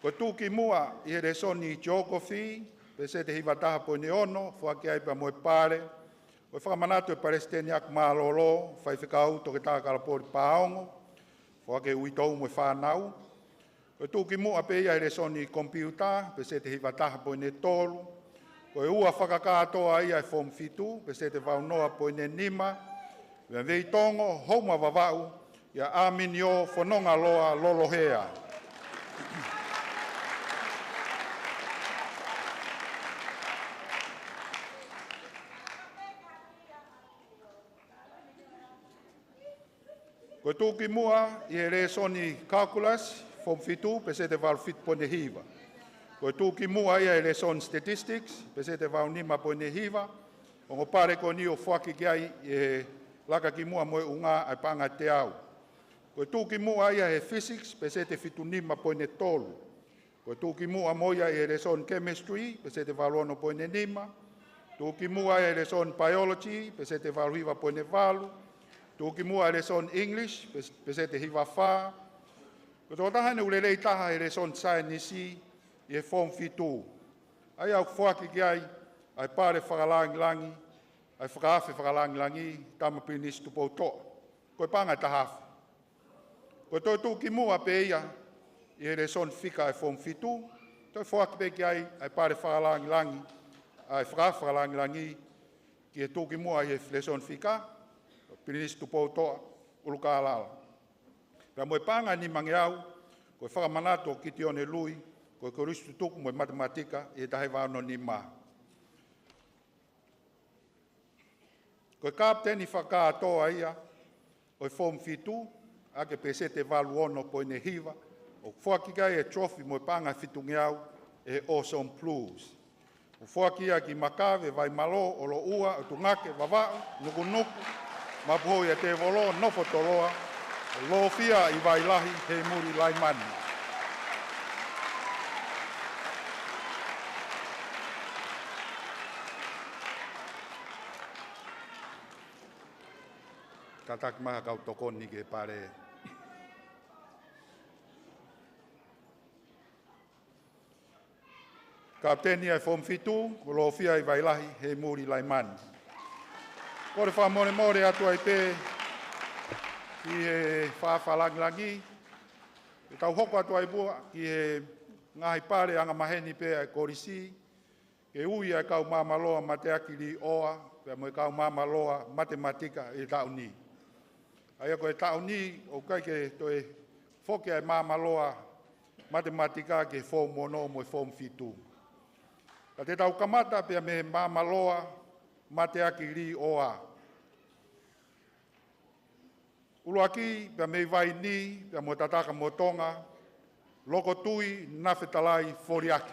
Ko e tuʻukimuʻa ʻi he lēsoni Geography, peseti hiva taha poini ono, foaki ai pea mo e pale, ko e fakamanatu ʻe Palesiteni Akumālōlō, Faifekau Toketā Kalapoli Paongo, foaki ʻe Uitou mo e fānau. Ko e tuʻukimuʻa pē ia he lēsoni Computer, peseti hiva taha poini tolu. Ko e ua fakakātoa ia he Form fitu, peseti valu noa poini nima. Mei Veitongo, Houma Vavaʻu, kia ʻAminio Fonongaloa Lolohea. Ko e tuʻukimuʻa ʻi he lēsoni Calculus, Form fitu, peseti valu fitu poini hiva. Ko e tuʻukimuʻa ia he lēsoni Statistics, peseti valu nima poini hiva. Ongo pale ko eni ʻoku foaki ki ai ʻe he laka ki muʻa mo e ʻuhinga ʻa e paʻanga ʻe teau. Ko e tuʻukimuʻa ia he Physics, peseti fitu nima poini tolu. Ko e tuʻukimuʻa mo ia ʻi he lēsoni Chemistry, peseti valu ono poini nima. Tuʻukimuʻa ia he lēsoni Biology, peseti valu hiva poini valu. Tuʻukimuʻa he lēsoni English, pes-, peseti hiva fā. Ko e tokotaha ʻoku lelei taha he lēsoni Saienisi ʻi he Form fitu. ʻA ia ʻoku foaki ki ai ʻa e pale fakalangilangi, ʻa e fakaafe fakalangilangi, Tama Pilinisi Tupoutoʻa. Ko e paʻanga ʻe taha afe. Ko e toe tuʻukimuʻa pē ia ʻi he lēsoni fika ʻa e Foomu Fitu, toe foaki pē ki ai ʻa e pale fakalangilangi, ʻa e faka-, fakalangilangi ki he tuʻukimuʻa ʻi he lēsoni fika, Pilinisi Tupoutoʻa ʻUlukālala. Pea mo e paʻanga ʻe nimangeau, ko e fakamanatu ʻo Kitione Lui, ko e Kolisi Tutuku mo e Matematika ʻi he taha hiva ono nima. Ko e kapiteni fakakātoa ia ʻo e Foomu Fitu, ʻaki e peseti ʻe valu ono poini hiva, ʻoku foaki ki ai e trophy mo e paʻanga ʻe fitungeau ʻe he Awesome Blues. ʻOku foaki ia ki Makave, Vaimalō, ʻOloʻua, ʻUtungake, Vavaʻu, Nukunuku, Mapuhoi ʻa Tēvolo, Nofotoloa, Lofia ʻi Vailahi, Heimuli Laimani. Kātaki mai ha kau tokoni ki he pale. Kapiteni ʻa e Foomu Fitu, ko Lofia ʻi Vailahi, Heimuli Laimani. Kole fakamolemole atu ai pē ki he fakalangilangi. Ke tau hoko atu ai muʻa ki he ngaahi pale angamaheni pē ʻa e kolisi, ke ui ʻa e kau māmāloa mateaki līʻoa, pea mo e kau māmāloa matematika ʻi he taʻu ni. ʻA ia ko e taʻu ni, ʻoku ʻikai ke toe foki ʻa e māmāloa matematika ki he Foomu Ono mo e Foomu Fitu. Ka te tau kamata pea mei he māmāloa mateaki līʻoa. ʻUluaki, pea mei Vainī, pea mo Tatakamotonga, Lokotui Nafetalai Foliaki.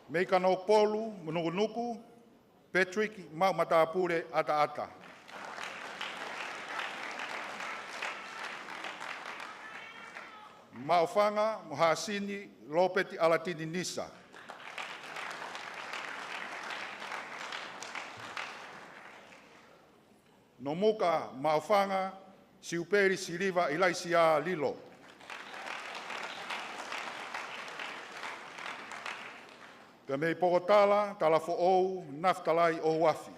Mei Kanokupolu mo Nukunuku, Patrick Maʻumatāpule ʻAtaʻata. Maʻufanga mo Haʻasini, Lopeti ʻAlatini Nisa. Nomuka, Maʻufanga, Siupeli Siliva ʻIlaisiā Lilo. Pea mei Pokotala, Talafoʻou, Nafetalai ʻOuafi.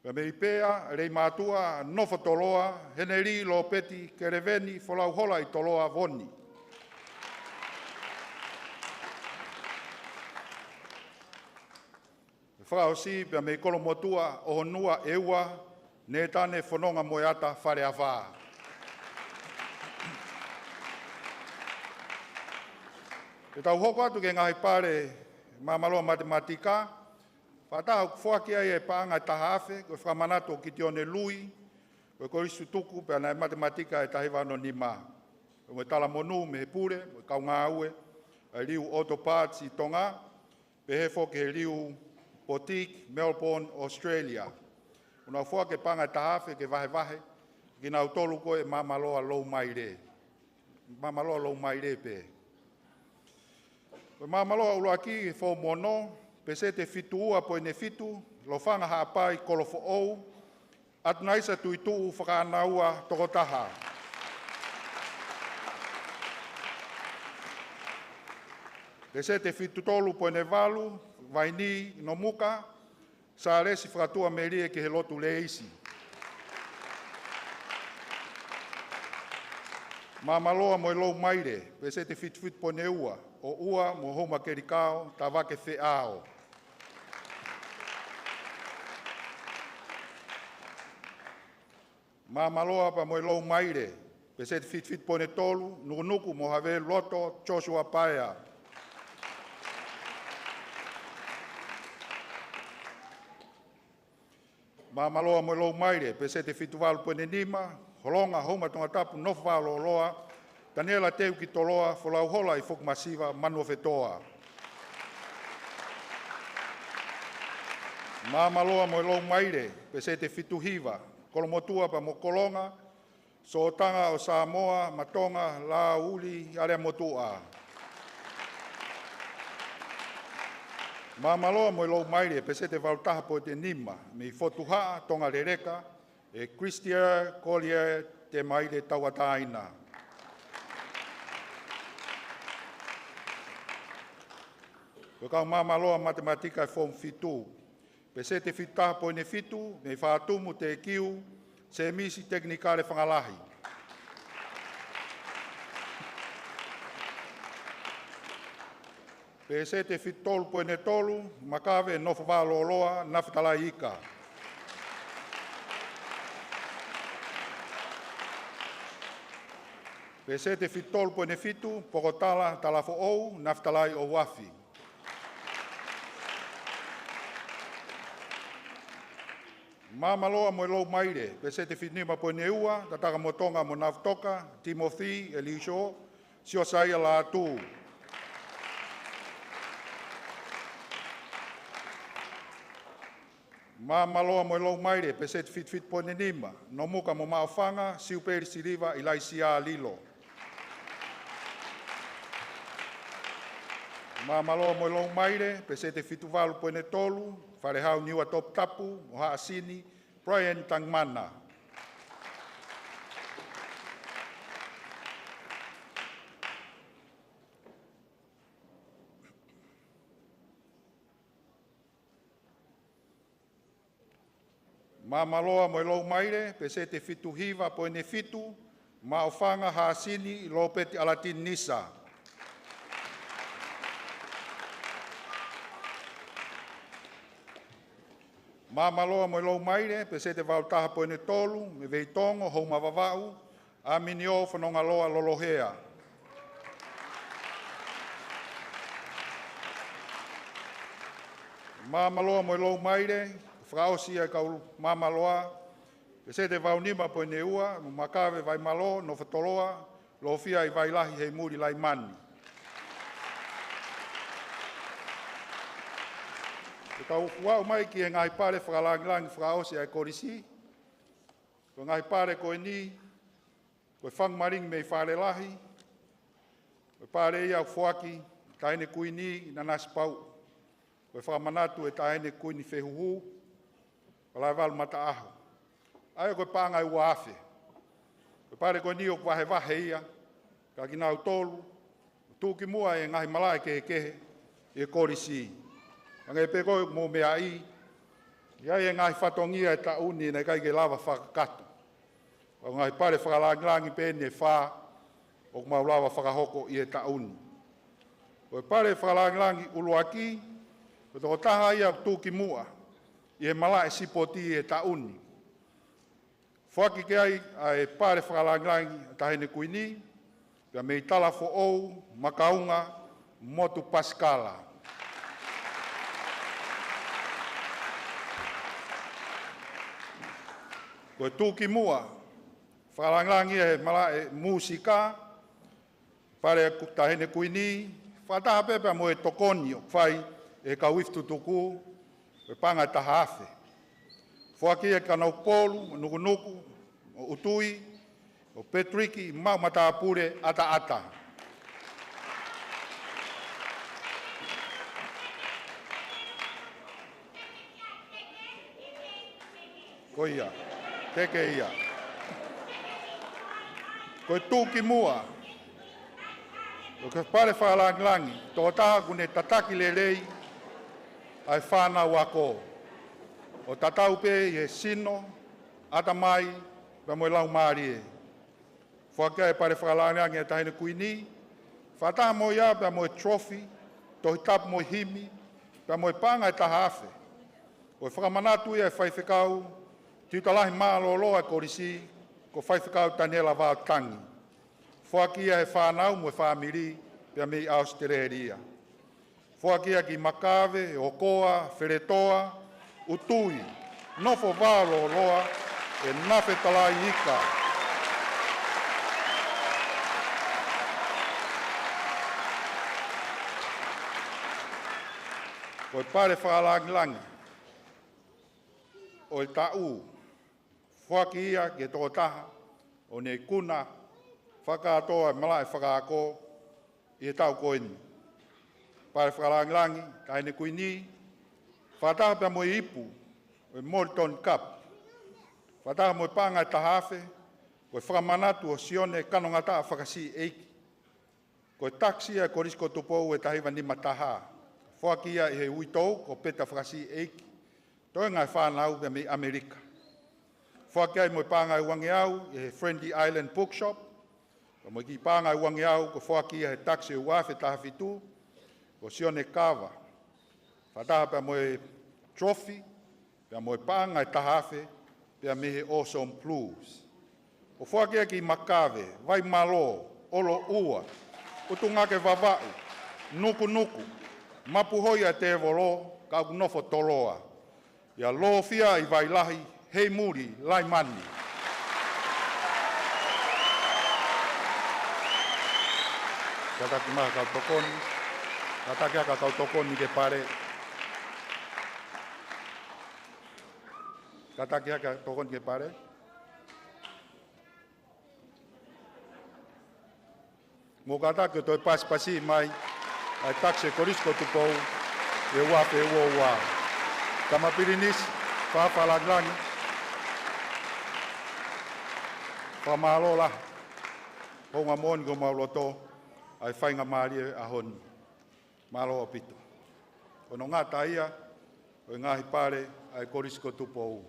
Pea mei Pea, Leimātuʻa, Nofotoloa, Heneli Lopeti Keleveni Folauhola ʻi Toloa Voni. Fakaʻosi pea mei Kolomotuʻa, ʻOhonua ʻEua, Nētane Fonongamoeata Faleafā. Ke tau hoko atu ki he ngaahi pale māmāloa matematika, fakataha ʻoku foaki ai e paʻanga ʻe taha afe, ko e fakamanatu ʻo Kitione Lui, ko e Kolisi Tutuku, pea naʻe matematika ʻi he taha hiva ono nima. Mo e talamonū mei he pule, mo e kau ngāue ʻa e Liu Auto Parts ʻi Tonga, pehē foki he Liu Boutique, Melbourne, Australia. ʻOku nau foaki e paʻanga ʻe taha afe ke vahevahe, kinautolu ko e māmāloa Loumaile. Māmāloa Loumaile pē. Ko e māmāloa ʻuluaki he Foomu Ono, peseti ʻe fitu ua poini fitu, Lofanga Haʻapai Kolofoʻou, ʻAtunaisa Tuʻituʻu Fakaʻanaua Tokotaha. Peseti ʻe fitu tolu poini valu, Vainī Nomuka, Sālesi Fakatuʻamelie Kehelotu Leisi. Māmāloa mo e Loumaile, peseti ʻe fitu fitu poini ua, ʻOʻua mo Houma Kelikao, Tavake Feʻao. Māmāloa pea mo e Loumaile, peseti ʻe fitu fitu poini tolu, Nukunuku mo Havelu Loto, Joshua Paea. Māmāloa mo e Loumaile, peseti ʻe fitu valu poini nima, Holonga Houma Tongatapu Nofo Vaololoa, Taniela Teu ki Toloa, Folauhola ʻi Fukumasiva, Manuofetoa. Māmāloa mo e Loumaile, peseti ʻe fitu hiva, Kolomotuʻa pea mo Kolonga, Sōtanga ʻo Samoa, Matonga, Lāuli, ʻAleamotuʻa. Māmāloa mo e Loumaile, peseti ʻe valu taha poini nima, mei Fotuhaʻa, Tonga Leleka, ʻe Christian Collier Temaile Tauʻatāina. Ko e kau māmaloa matematika ʻi he Foomu Fitu, peseti fitu taha poini fitu, mei Fatumu, Tekiu, Semisi Tekinikale Fangalahi. Peseti fitu tolu poini tolu, Makave Nofo Vao Loloa, Nafetalai Ika. Peseti fitu tolu poini fitu, Pokotala Talafoʻou, Nafetalai ʻOuafi. Māmaloa mo e Loumaile, peseti fitu nima poini ua, Tatakamotonga mo Nafutoka, Timothy, ʻEliso, Siosaia Lātū. Māmaloa mo e Loumaile, peseti fitu fitu poini nima, Nomuka mo Maʻufanga, Siupeli Siliva, ʻIlaisiā Lilo. Māmaloa mo e Loumaile, peseti fitu valu poini tolu, Falehau Niua Toputapu mo Haʻasini, Brian Tangimana. Māmaloa mo e Loumaile, peseti fitu hiva poini fitu, Maʻufanga, Haʻasini, Lopeti Alatini Nisa. Māmaloa mo e Loumaile, peseti valu taha poini tolu, Meveitongo, Houma Vavaʻu, ʻAminiō Fonongaloa Lolohea. Māmaloa mo e Loumaile, fakaʻosi ʻa e kau māmaloa, peseti valu nima poini ua, Makave Vaimalō, Nofotoloa, Lofia ʻi Vailahi, Heimuli Laimani. Ko e kau ʻoku aʻu mai ki he ngaahi pale fakalāngilangi fakaʻosi ʻa e kolisi, ko e ngaahi pale ko eni, ko e Fangu Malingi mei Falelahi, ko e pale ia ʻoku foaki, Taʻahine Kuini Nanasipauʻu. Ko e fakamanatu ʻe Taʻahine Kuini Fehuhu, Palaevalu Mataʻaho. ʻA ia ko e paʻanga ʻe ua afe. Ko e pale ko eni ʻoku vahevahe ia, ka kinautolu, tuʻukimuʻa e ngaahi malaʻe kehekehe ʻi he kolisi. Hangē pē ko e mou meaʻi, ʻi ai e ngaahi fatongia ʻi he taʻu ni naʻe ʻikai ke lava fakakakato. Ko e ngaahi pale fakalāngilangi pē eni ʻe fā, ʻoku mau lava fakahoko ʻi he taʻu ni. Ko e pale fakalāngilangi ʻuluaki, ko e tokotaha ia ʻoku tuʻukimuʻa ʻi he malaʻe sipoti ʻi he taʻu ni. Foaki ki ai ʻa e pale fakalāngilangi ʻa Taʻahine Kuini, pea mei Talafoʻou, Makaunga, Motu Pasikala. Ko e tuʻukimuʻa, fakalāngilangi ʻi he malaʻe mūsika, pale ʻa Taʻahine Kuini, fakataha pē pea mo e tokoni ʻoku fai ʻe he kau ifi tutuku, ko e paʻanga ʻe taha afe. Foaki ʻe Kanaupolu, Nukunuku, ʻo ʻUtui, ʻo Petiliki Maʻu Matāpule ʻAtaʻata. Ko ia, teke ia. Ko e tuʻukimuʻa, ko e pale fakalāngilangi, tokotaha ʻoku ne tataki lelei ʻa e fānau ako, ʻo tatau pē ʻi he sino, ʻatamai, pea mo e laumālie. Foaki ʻa e pale fakalāngilangi ʻa Taʻahine Kuini, fakataha mo ia pea mo e trophy, Tohi Tapu mo e himi, pea mo e paʻanga ʻe taha afe. Ko e fakamanatu ia ʻa e faifekau, Tiuta Lahi Mālōlō ʻa e kolisi, ko Faifekau Taniela Vaotangi. Foaki ia ʻe he fānau mo e fāmili, pea mei ʻAositelēlia. Foaki ia ki Makave, ʻOkoa, Feletoa, ʻUtui, Nofo Vao Loloa, ʻe Nafetalai Ika. Ko e pale fakalāngilangi ʻo e taʻu, foaki ia ki he tokotaha ʻoku ne ikuna fakakātoa e malaʻe fakaako ʻi he taʻu ko eni. Pale fakalāngilangi, Taʻahine Kuini, fakataha pea mo e ipu ʻo e Moreton Cup. Fakataha mo e paʻanga ʻe taha afe, ko e fakamanatu ʻo Sione Kanongataʻa Fakasiʻi ʻEiki. Ko e takisi ʻa e Kolisi ko Tupou ʻe taha hiva nima taha. Foaki ia ʻe he uitou ko Peta Fakasiʻeiki, toenga e fānau pea mei ʻAmelika. Foaki ai mo e paʻanga ʻe uangeau ʻe he Friendly Island Bookshop, pea mo e kiʻi paʻanga ʻe uangeau kuo foaki ia ʻe he takisi ʻo e ua afe taha fitu, ko Sione Kava. Fakataha pea mo e trophy, pea mo e paʻanga ʻe taha afe, pea mei he Awesome Blues. ʻO foaki ia ki Makave, Vaimalō, ʻOloʻua, ʻUtungake Vavaʻu, Nukunuku, Mapuhoi ʻa Tēvolo, ka ʻoku nofo Toloa. ʻIa Lofia ʻi Vailahi, Heimuli Laimani. Kātaki mai kau tokoni. Kātaki ʻa e kau tokoni ke pale. Kātaki ʻa e kau tokoni ke pale. Mou kātaki ʻo toe pasipasi mai ʻa e takisi Kolisi ko Tupou ʻi he ua afe ua ua. Tama Pilinisi, Fafa Langilangi, fakamālō lahi. Hounga moʻoni ko homau loto ʻa e faingamālie ʻaho ni. Mālō ʻaupito. Ko hono ngata ia ʻo e ngaahi pale ʻa e Kolisi ko Tupou.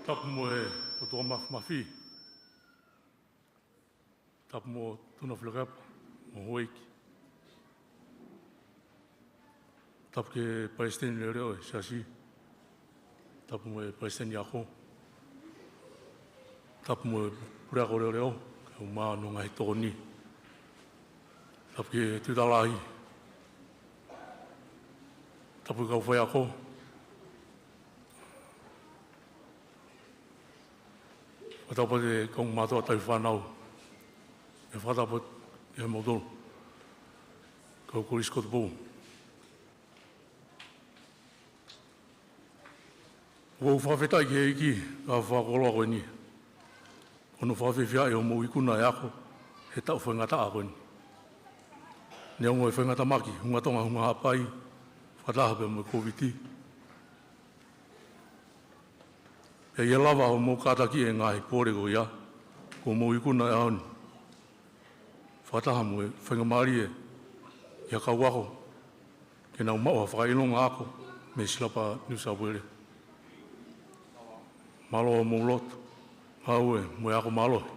Tapu mo e ʻOtua Māfimafi. Tapu mo Tuna Flekepa, mo Hueiki. Tapu ki he Palesiteni Leʻoleʻo ʻo e Siasi. Tapu mo e Palesiteni Ako. Tapu mo e Puleako Leʻoleʻo, ke u mā no ngaahi tokoni. Tapu ki he Tuʻi Talahi. Tapu ki he kau faiako. Fakatapu ki he kau mātuʻa tauhi fānau. ʻE fakatapu ki he moutolu kau Kolisi ko Tupou. ʻOku ou fakafetaʻi ki he ʻEiki ʻa e fakakoloa ko eni. Ko hono fakafiefiaʻi hoʻomou ikuna e ako he taʻu faingataʻa ko eni. Neongo e faingatamaki, hunga Tonga, hunga Haʻapai, fakataha pea mo e Kōviti. Pea ʻi he lava hoʻomou kātaki e ngaahi pole ko ia, ko hoʻomou ikuna e ʻaho ni. Fakataha mo e faingamālie ʻi ha kau ako, ke nau maʻu ha fakaʻilonga ako mei he Silapa New South Wales. Mālō hoʻomou lotu, ngāue mo e ako mālohi.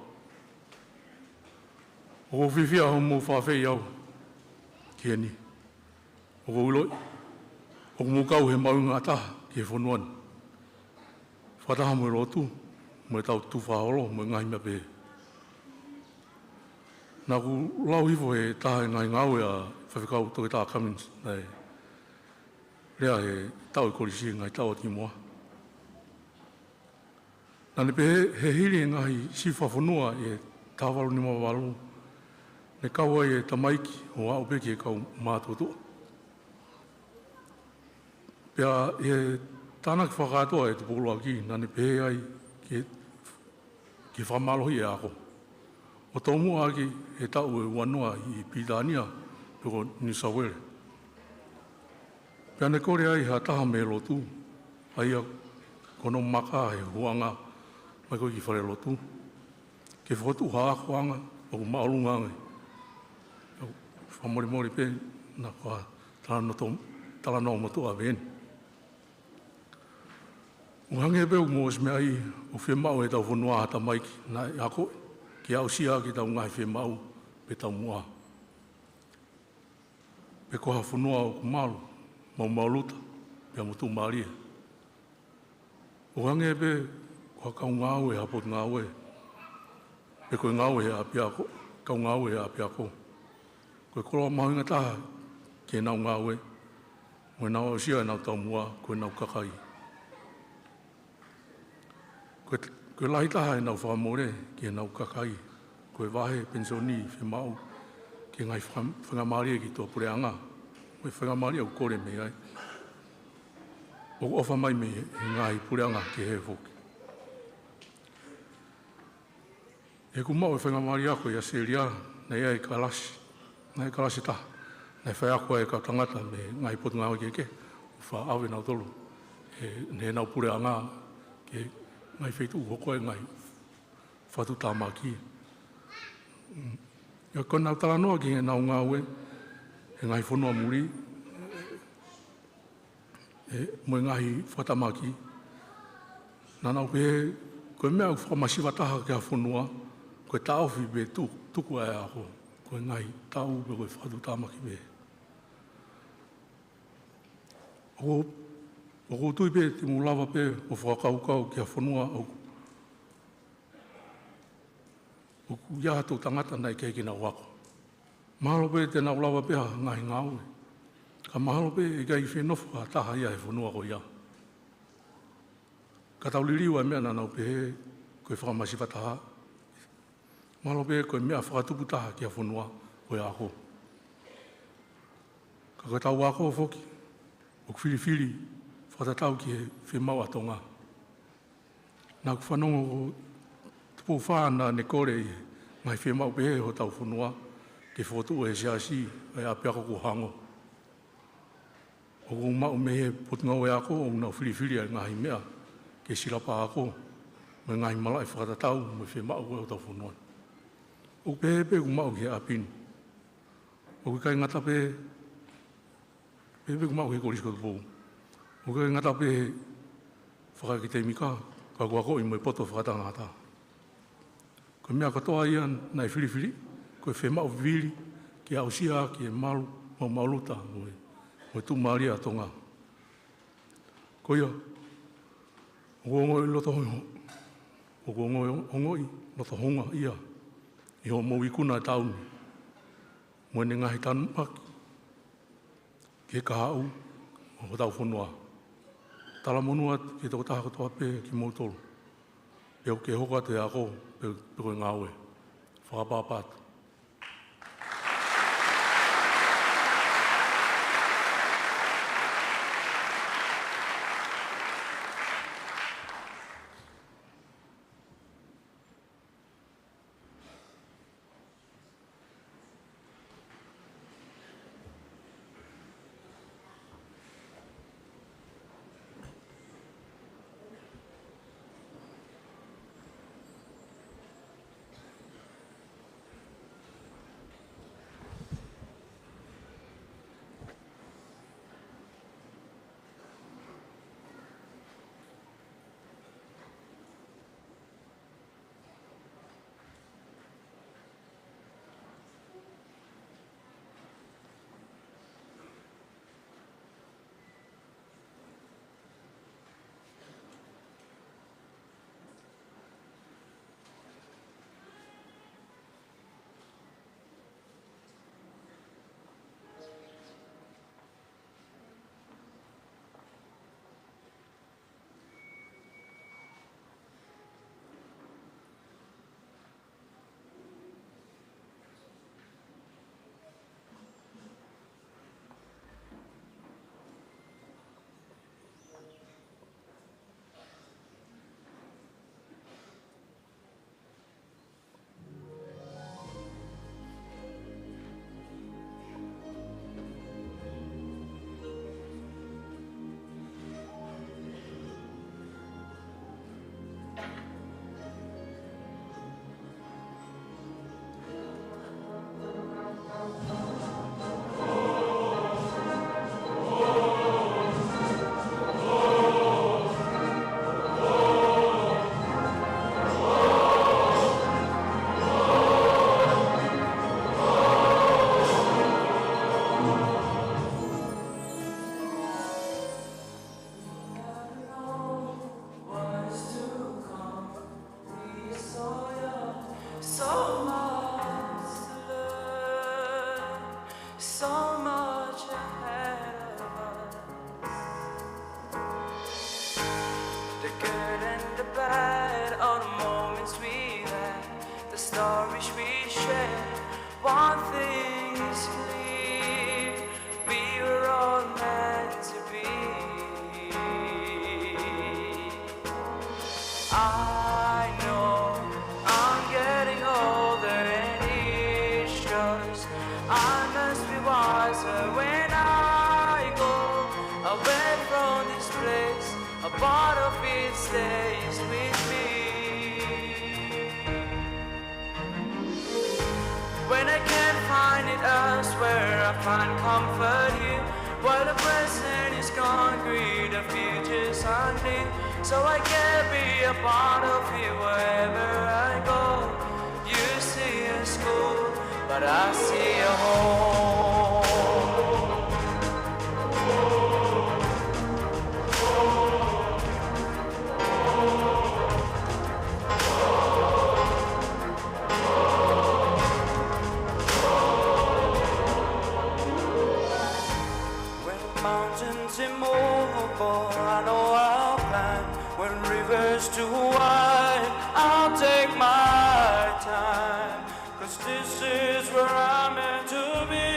ʻOku ou fiefia hoʻomou fakaafeʻi au ki heni. ʻOku ou ʻiloʻi ʻoku mou kau he mahuʻinga taha ki he fonua ni. Fakataha mo e lotu, mo e tau tufa holo, mo e ngaahi meʻa pehē. Naʻa ku lau hifo he taha e ngaahi ngāue ʻa Faifekau Toketā Cummins, naʻe lea he taʻu ʻi he Kolisi he ngaahi taʻu ʻa Timoa. Naʻa ne pehē, he hili e ngaahi sifa fonua ʻi he taha valu nima valu, ne kau ai e tamaiki ʻo aʻu pē ki he kau mātuʻotuʻa. Pea ʻi he tānaki fakakātoa ʻe Tupou ʻUluaki, naʻa ne pehē ai ke, ke fakamālohiʻi e ako. ʻO tomuʻa ʻaki he taʻu ʻe uanoa ʻi Pilitānia, pe ko New South Wales. Pea ne kole ai ha taha mei he lotu, ʻa ia ko hono maka he huʻanga mai ko ē ki falelotu, ke fokotuʻu ha akoʻanga ʻoku māʻolunga ange. Fakamolemole pē, naʻa ko ha talanoa to-, talanoa motuʻa pē eni. ʻOku hangē pē ʻoku mou ʻosi meaʻi, ʻoku fiemaʻu ʻe hotau fonua ha tamaiki naʻe akoʻi ke aʻusia ʻaki ʻetau ngaahi fiemaʻu pe taumuʻa. Pe ko ha fonua ʻoku malu, maumauʻoluta, pea mo tuʻumālie. ʻOku hangē pē ko ha kau ngāue ha potungāue, pe ko e ngāue he ʻapiako, kau ngāue he ʻapiako. Ko e koloa mahuʻinga taha ki heʻenau ngāue, mo ʻenau aʻusia ʻenau taumuʻa, ko ʻenau kakai. Ko e, ko e lahi taha ʻenau fakamole ki heʻenau kakai, ko e vahe penisoni fiemaʻu ki he ngaahi faka-, faingamālie ki tuʻapuleʻanga, mo e faingamālie ʻoku kole mei ai, ʻoku ʻofa mai mei he ngaahi puleʻanga kehe foki. ʻI heʻeku maʻu e faingamālie ako ʻi ʻAositelēlia, naʻe ʻi ai e kalasi, naʻe ʻi ai e kalasi ʻe taha naʻe faiako ai e kau tangata mei he ngaahi potungāue kehekehe, ʻo fakaʻave kinautolu ʻe heʻenau puleʻanga ki he ngaahi feituʻu ʻoku hoko ai e ngaahi fakatuʻutāmaki. ʻIo, ko ʻenau talanoa ki heʻenau ngāue he ngaahi fonua muli, ē, mo e ngaahi fakatamaki. Naʻa nau pehē, ko e meʻa ʻoku fakamasiva taha ki ha fonua, ko e taʻofi pe tu-, tuku ʻa e ako. Ko e ngaahi taʻu pe ko e fakatuʻutāmaki pē. ʻOku, ʻoku ou tui pē te mou lava pē ʻo fakakaukau ki ha fonua ʻoku ʻoku ʻi ai ha toʻutangata naʻe ʻikai ke nau ako. Mahalo pē te nau lava pē ha ngaahi ngāue. Ka mahalo pē ʻe ʻikai fie nofo ha taha ia he fonua ko ia. Ka tau liliu ʻa e meʻa naʻa nau pehē ko e fakamasiva taha. Mahalo pē ko e meʻa fakatupu taha ki ha fonua ko e ako. Ka ko ʻetau ako foki, ʻoku filifili fakatatau ki he fiemaʻu ʻa Tonga. Naʻa ku fanongo ko Tupou Fā naʻa ne kole ʻi he ngaahi fiemaʻu pehē ʻo hotau fonua, ke fokotuʻu ʻe he Siasi ʻa e ʻapiako ko Hango. ʻOku ou maʻu mei he Potungāue Ako, ʻoku nau filifili ʻa e ngaahi meʻa ke silapa ako, mo e ngaahi malaʻe fakatatau mo e fiemaʻu ʻo hotau fonua. ʻOku pehē pē ʻoku maʻu ki he ʻapi ni. ʻOku ʻikai ngata pē, pehē pē ʻoku maʻu he Kolisi ko Tupou. ʻOku ʻikai ngata pē he fakaʻekitēmika, fakaakoakoʻi mo e poto fakatangata. Ko e meʻa kotoa ia naʻe filifili, ko e fiemaʻu vivili ke aʻusia ʻaki e malu, maʻumaʻuluta mo e, mo e tuʻumālie ʻa Tonga. Ko ia, ʻoku ou ongoʻi loto houngaʻia, ʻoku ou ongoʻi, ongoʻi loto houngaʻia ʻi hoʻomou ikuna e taʻu ni mo ʻene ngaahi tānaki ki he kahaʻu ʻo hotau fonua. Talamonū atu ki he tokotaha kotoa pē kimoutolu. Pea ʻoku ke hoko atu he ako, pe, pe ko e ngāue. Fakaʻapaʻapa atu. So much to learn, so much ahead of us. The good and the bad, all the moments we had, the stories we shared. One thing is clear, we were all meant to be. I know I'm getting older and it shows. I must be wiser when I go away from this place. A part of it stays with me. When I can't find it elsewhere, I find comfort here. While the present is concrete, the future's unclear. So I carry a part of you wherever I go. You see a school, but I see a home. When mountains immovable, I know I'll climb. When rivers too wide, I'll take my time. 'Cause this is where I'm meant to be.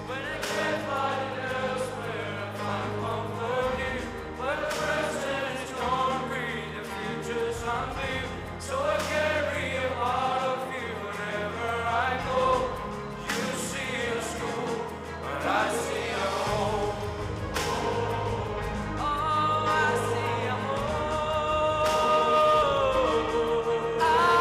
When I can't find it elsewhere, I find comfort here. Where the present is concrete, the future's unclear. So I carry a part of you wherever I go. You see a school, but I see a home. Oh, I see a home. I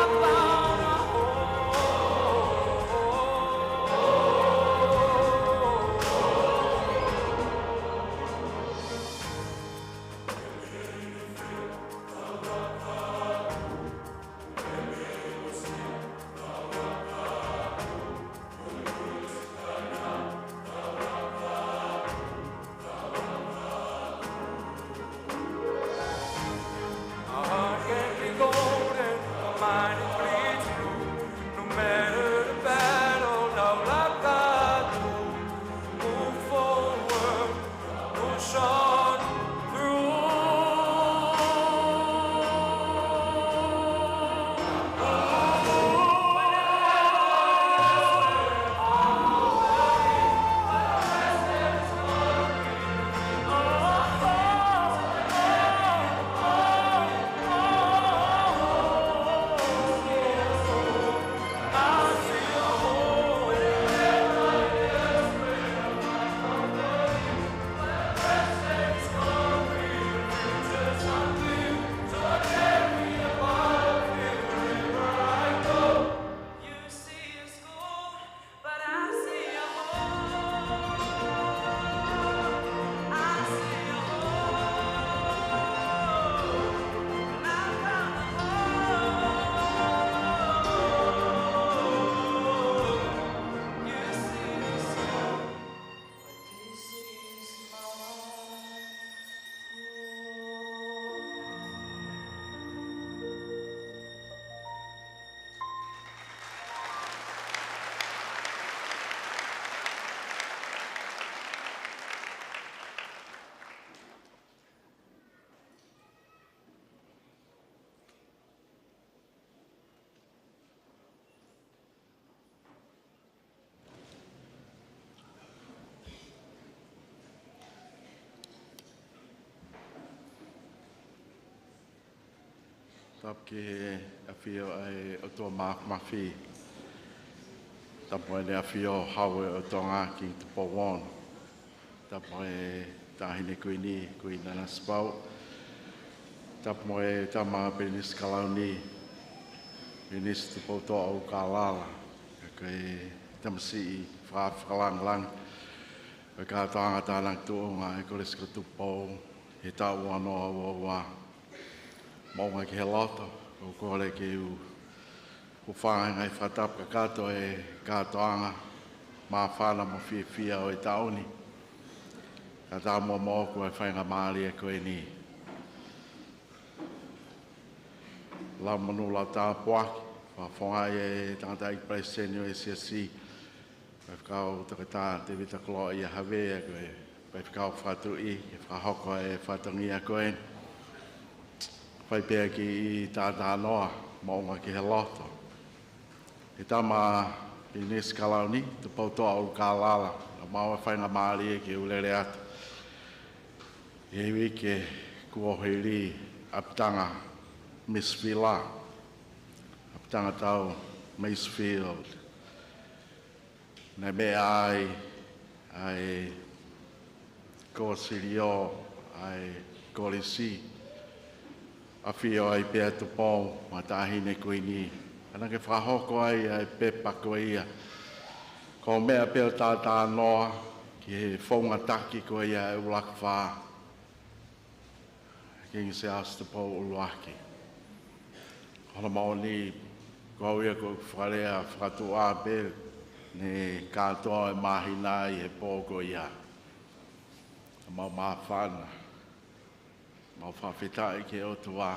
Tapu ki he ʻafio ʻa e ʻOtua Māfimafi. Tapu mo ʻEne ʻAfio Hau ʻo Tonga Kingi Tupou Ono. Tapu mo e Taʻahine Kuini, Kuini Nanasipauʻu. Tapu mo e Tama Pilinisi Kalauni, Pilinisi Tupoutoʻa ʻUlukālala. Ka ko e tamasiʻi faka-, fakalāngilangi ʻo e kātoanga tānaki tuʻunga ʻa e Kolisi ko Tupou he taʻu ua noa ua ua. Moʻunga ki he loto, ʻoku ou kole ke u hūfanga he ngaahi fakatapu kakato ʻo e kātoanga māfana mo fiefia ʻo e taʻu ni. Kae ʻatā muʻa moʻoku ʻa e faingamālie ko eni. Lau monū, lau tāpuaki, fakafofongaʻi ʻe he tangataʻeiki palesiteni ʻo e Siasi, Faifekau Toketā Tēvita Koloaʻia Havea, ko e Faifekau Fakatuʻi, ke fakahoko e fatongia ko eni. Fai pē ki he tātānoa, moʻunga ki he loto. ʻE Tama Pilinisi Kalauni, Tupoutoʻa ʻUlukālala, ʻoku maʻu e faingamālie ke u lele atu ʻi he uike kuo hili, ʻapitanga Misifila, ʻapitanga tau Masefield. Naʻe meʻa ai ʻa e kōsilio ʻa e Kolisi, ʻafio ai pē ʻa Tupou mo e Taʻahine Kuini. Ka naʻa ke fakahoko ai ʻa e pepa ko ia. Ko e meʻa pē ʻo tātānoa ki he founga taki ko ia ʻa e ʻUluaki Fā, Kingi Siaosi Tupou ʻUluaki. Ko hono moʻoni, ko au ia ko e fakalea fakatuʻa pē, ne kātoa e māhina ʻi he pō ko ia. Mau māfana, mau fakafetaʻi ki he ʻOtua,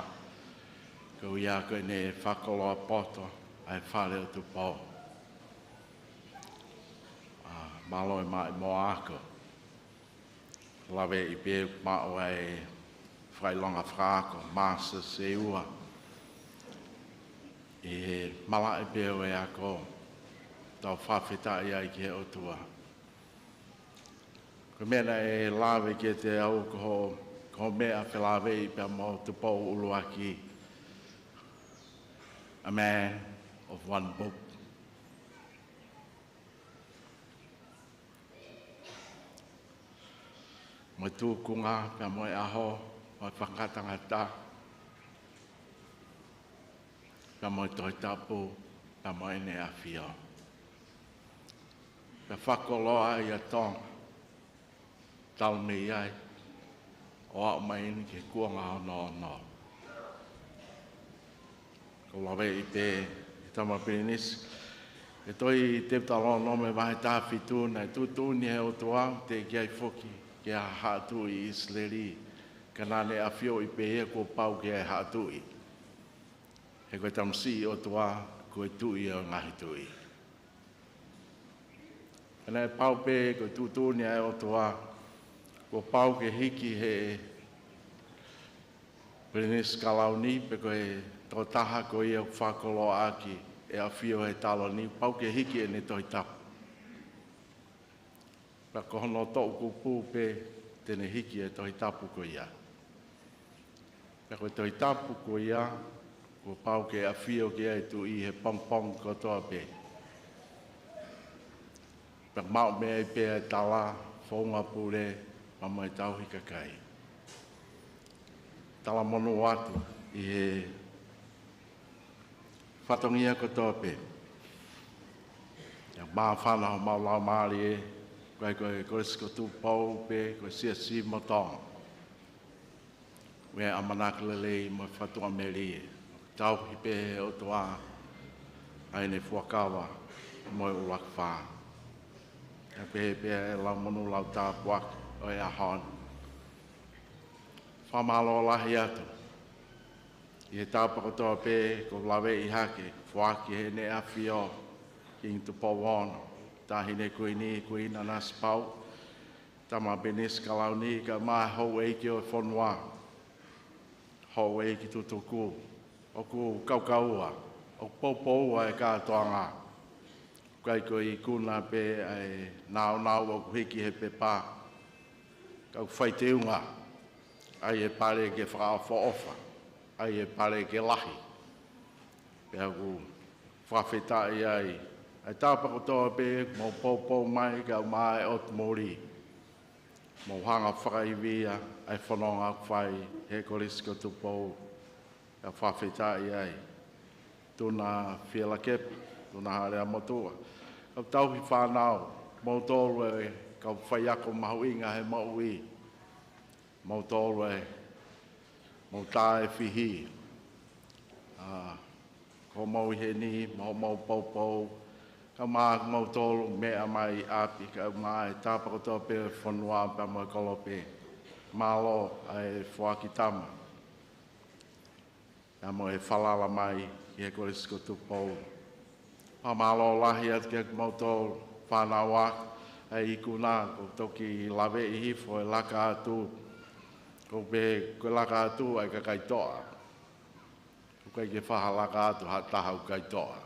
ko ia ko ʻene fakakoloa poto ʻa e fale ʻo Tupou. ʻA, mālō e maʻimoa ako. Laveʻi pē maʻu ʻa e fakaʻilonga fakaako, Masters ʻe ua. ʻI he malaʻe pē ʻo e ako, tau fakafetaʻi ai ki he ʻOtua. Ko e meʻa naʻe lave kiate au ko ho, ko e meʻa felāveʻi pea mo Tupou ʻUluaki. A man of one book. Mo e tūkunga, pea mo e ʻaho, mo e fakangatangata, pea mo e Tohi Tapu, pea mo ʻEne ʻAfio. Pea fakakoloa ʻa Tonga, talu mei ai, ʻo aʻu mai eni ki he kuonga hono ono. Ko e laveʻi pē ʻe he Tama Pilinisi, ʻi he tohi Teutalōnome vahe taha fitu, naʻe tuʻutuʻuni ʻe he ʻOtua, teʻeki ai foki ke haʻa tuʻi ʻi ʻIsileli, ka naʻa ne ʻafioʻi pē ia kuo pau ke haʻa tuʻi. He ko e tamasiʻi ʻOtua, ko e Tuʻi ʻo e ngaahi tuʻi. Pea naʻe pau pē ko e tuʻutuʻuni ʻa e ʻOtua, kuo pau ke hiki ʻe he Pilinisi Kalauni, pe ko e tokotaha ko ia ʻoku fakakoloaʻaki ʻe ʻAfio he taloni, pau ke hiki ʻene Tohi Tapu. Pea ko hono toʻukupu pē te ne hiki e Tohi Tapu ko ia. Pea ko e Tohi Tapu ko ia, kuo pau ke ʻafio ki ai e Tuʻi he pongipongi kotoa pē. Pea maʻu mei ai pē ʻa e tala, founga pule, pea mo e tauhi kakai. Talamonū atu ʻi he fatongia kotoa pē. ʻIo, māfana homau laumālie, ʻikai ko e Kolisi ko Tupou pē, ko e Siasi mo Tonga. Ko e ʻamanaki lelei mo e fakatuʻamelie. Tauhi pē ʻe he ʻOtua ʻa ʻEne fuakava mo e ʻUluaki Fā. Pea pehē pē ʻa e lau monū, lau tāpuaki ʻo e ʻaho ni. Fakamālō lahi atu ʻi he tapa kotoa pē kuo laveʻi hake, foaki ʻe Heʻene ʻAfio Kingi Tupou Ono, Taʻahine Kuini, Kuini Nanasipauʻu, Tama Pilinisi Kalauni, kae ʻumaʻā e houʻeiki ʻo e fonua, houʻeiki tutuku, ʻoku kaukaua, ʻoku poupoua e kātoanga. ʻIkai ko e ikuna pē ʻa e nāunau ʻoku hiki he pepa, ka ʻoku fai teunga ai e pale ke fakaʻofoʻofa. ʻAi e pale ke lahi. Pea ʻoku fakafetaʻi ai ʻa e tapa kotoa pē ʻoku mou poupou mai kae ʻumaʻā e ʻotu muli. Mou hanga fakaivia ʻa e fononga ʻoku fai he Kolisi ko Tupou. Pea fakafetaʻi ai Tuna Fielakepa, Tuna Haʻalea Motuʻa, kau tauhi fānau, moutolu e kau faiako mahuʻinga he moʻui. Moutolu e, mou taʻefihi. ʻA, ko mou ʻi heni, mo mou poupou, kae ʻumaʻā moutolu meʻa mai ʻapi, kae ʻumaʻā e tapa kotoa pē ʻo e fonua pea mo e kolope. Mālō ʻa e foaki tama. Pea mo e falala mai ki he Kolisi ko Tupou. Fakamālō lahi atu kiate kimoutolu fānau ako, ʻa e ikuna, ʻoku toki laveʻi hifo e laka atu. ʻOku pehē ko e laka atu ʻa e kakai toʻa. ʻOku ʻikai ke faʻa laka atu ha taha ʻoku ʻikai toʻa.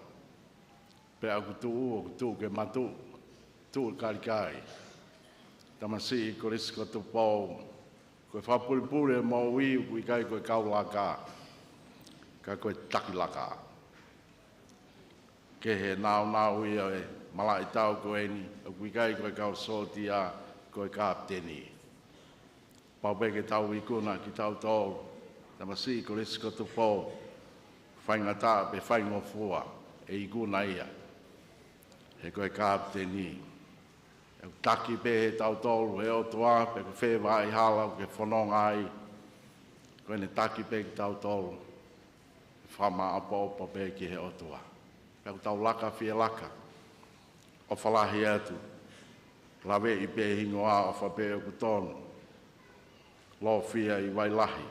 Pea ʻoku tuʻu, ʻoku tuʻu ke matuʻu, tuʻu kalikai. Tamasiʻi Kolisi ko Tupou, ko e fakapulipuli e moʻui ʻoku ʻikai ko e kau laka, ka ko e taki laka. Kehe nāunau ia ʻo e malaʻe tau ko eni, ʻoku ʻikai ko e kau sōtia, ko e kapiteni. Pau pē ke tau ikuna kitautolu, tamasiʻi Kolisi ko Tupou, faingataʻa pe faingofua, ʻe ikuna ia. He ko e kapiteni. ʻOku taki pē kitautolu he ʻOtua, pe ko fē vaʻa hala ʻoku ke fononga ai, ko ʻene taki pē kitautolu, fakamaʻopoʻopo pē ki he ʻOtua. Pea ʻoku tau laka fie laka, ʻofa lahi atu, laveʻi pē hingoa ʻofa pē ʻoku tonu, Lofia ʻi Vailahi,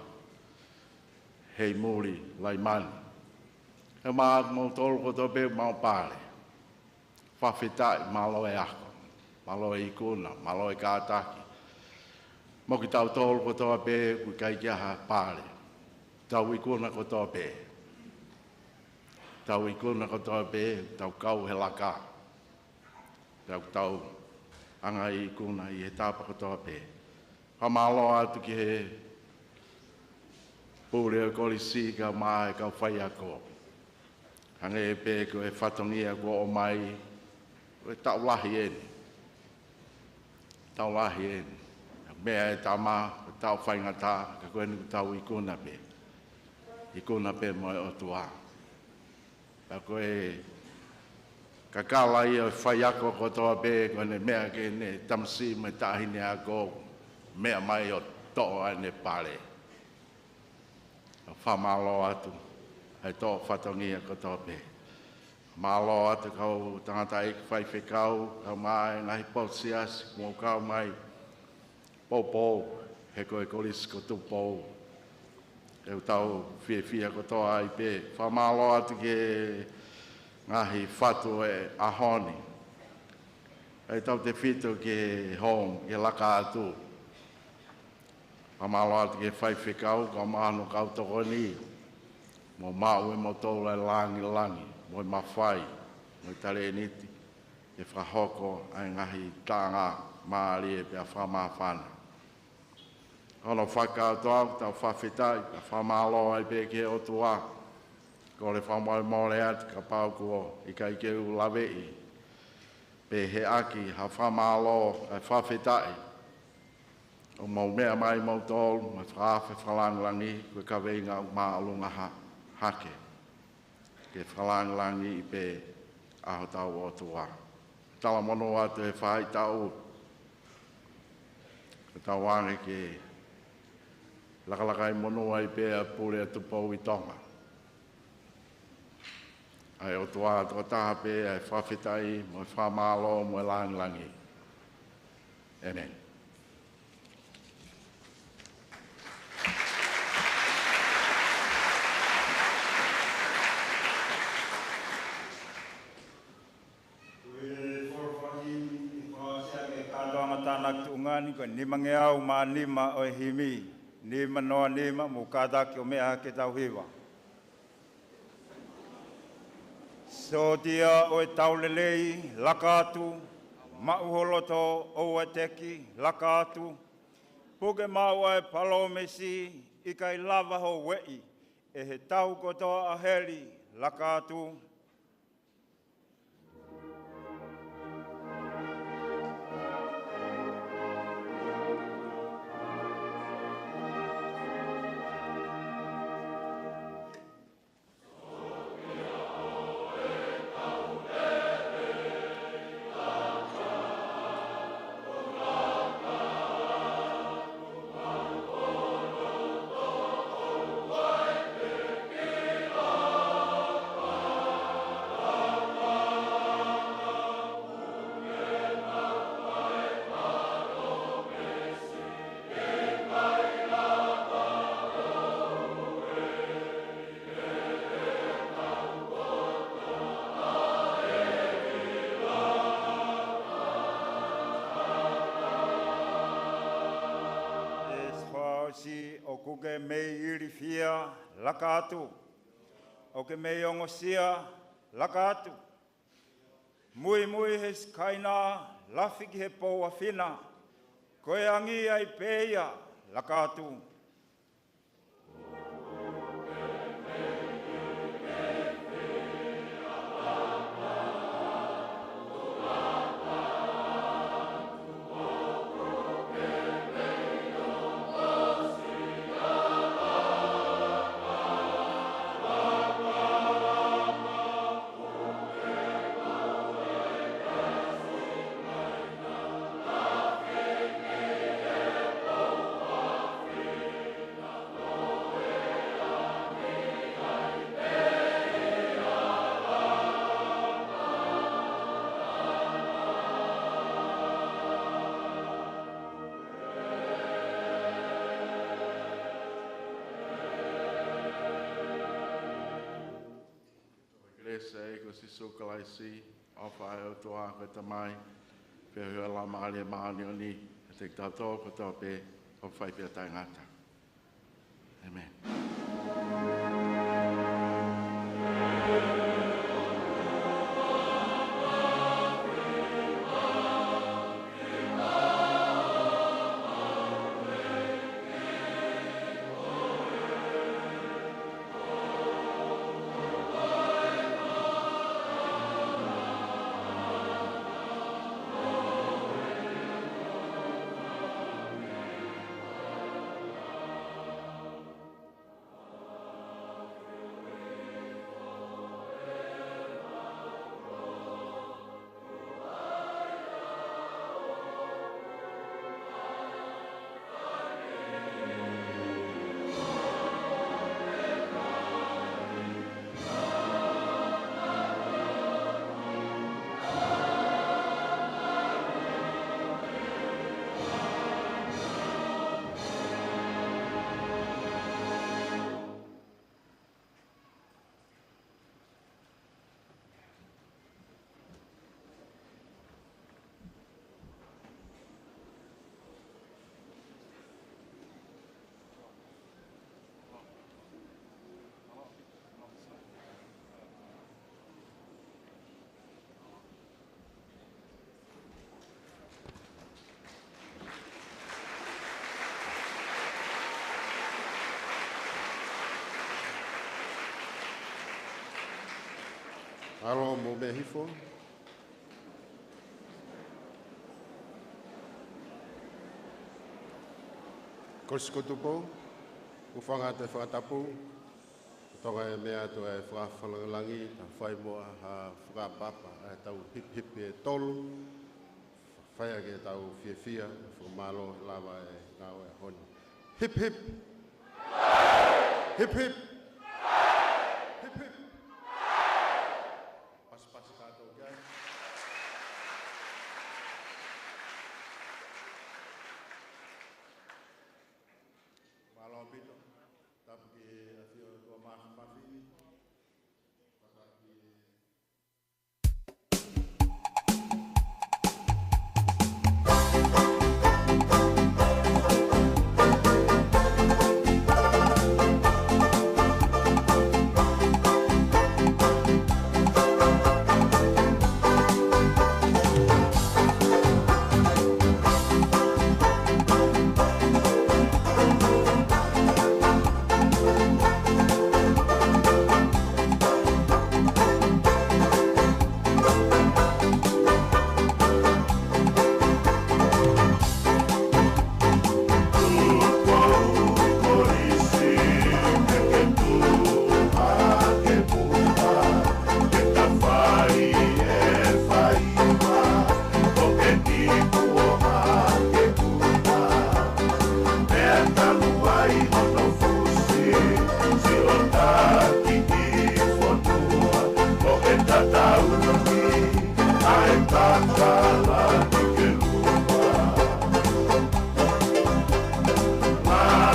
Heimuli Laimani. Kae ʻumaʻā moutolu kotoa pē ʻoku mou pale. Fakafetaʻi, mālō e ako, mālō e ikuna, mālō e kātaki. Mo kitautolu kotoa pē ʻoku ʻikai ke ʻi ai ha pale. Tau ikuna kotoa pē. Tau ikuna kotoa pē, tau kau he laka. Tau tau anga e ikuna ʻi he tapa kotoa pē. Fakamālō atu ki he pule ʻo e Kolisi kae ʻumaʻā e kau faiako. Hangē pē ko e fatongia kuo ʻomai, ko e taʻu lahi eni. Taʻu lahi eni. Meʻa e tama, ko e taʻu faingataʻa, ka ko eni ʻoku tau ikuna pē. Ikuna pē mo e ʻOtua. Pea ko e kakala ia ʻo e faiako kotoa pē, ko ʻene meʻa ki heʻene tamasiʻi mo e taʻahine ako, meʻa mai ʻo toʻo ʻa ʻene pale. Fakamālō atu, ʻa e toʻo fatongia kotoa pē. Mālō atu kau tangataʻeiki faifekau, kae ʻumaʻā e ngaahi potu siasi, mou kau mai, poupou, he ko e Kolisi ko Tupou. ʻOku tau fiefia kotoa ai pē. Fakamālō atu ki he ngaahi fatu ʻo e ʻaho ni. ʻA ia tautefito ki he home, ki he laka atu. Fakamālō atu ki he faifekau, kae ʻumaʻā hono kau tokoni. Mou maʻu ʻe moutolu ʻa e langilangi, mo e mafai, mo e talēniti, ke fakahoko ʻa e ngaahi taʻanga mālie pea fakamāfana. Hono fakakātoa ʻoku tau fakafetaʻi, pea fakamālō ai pē ki he ʻOtua. Kole fakamolemole atu kapau kuo ʻikai ke u laveʻi, pe heʻaki ha fakamālō, ʻa e fakafetaʻi. ʻOku mou meʻa mai moutolu, mo e fakaafe fakalangilangi, ko e kaveinga ʻoku māʻolunga ha-, hake. Ke fakalangilangiʻi pē ʻa hotau ʻOtua. Talamonū atu he faʻahitaʻu. Ko e tauange ke lakalaka ʻi monū ai pē ʻa e pule ʻa Tupou ʻi Tonga. ʻA e ʻOtua tokotaha pē ʻa e fakafetaʻi, mo e fakamālō, mo e langilangi. ʻĒmeni. Ko e folofola ʻi he kātoanga tānaki tuʻunga ni, ko e nimangeau mā nima ʻo e himi, nima noa nima, mou kātaki ʻo meʻa hake tau hiva. Sōtia ʻo e tau lelei, laka atu, maʻu ho loto ʻoua ʻe teki, laka atu, puke maʻu ʻa e palōmesi, ʻikai lava ho ueʻi, ʻe he tau kotoa ʻa heli, laka atu. ʻE Siaosi, ʻoku ke mei ilifia, laka atu. ʻOku ke mei ongosia, laka atu. Muimui he Sikaina, lafi ki he Pouafina. Ko e angi ai pē ia, laka atu. Ko e kelesi ʻa e ʻEiki ko Sīsū Kalaisi, ʻofa ʻa e ʻOtua ko e Tamai, feohi ʻa e Laumālie Māʻoniʻoni, ʻiate kitautolu kotoa pē, ʻo fai pē ʻo taʻengata. ʻĒmeni. ʻAlo, mou meʻa hifo. Kolisi ko Tupou, hūfanga atu he fakatapu. Ko Tonga e meʻa atu ʻa e fakafanango langi, ta fai muʻa ha fakaʻapaʻapa ʻa e tau hip hip ʻe tolu. Fai ʻaki ʻetau fiefia, fakamālō he lava e ngāue ʻaho ni. Hip hip. Hip hip. Hip hip. Pasipasi kātoa ki ai. Mālō ʻaupito. Tapu ki he ʻafio Tuʻa Māfimafi. Tapu ki he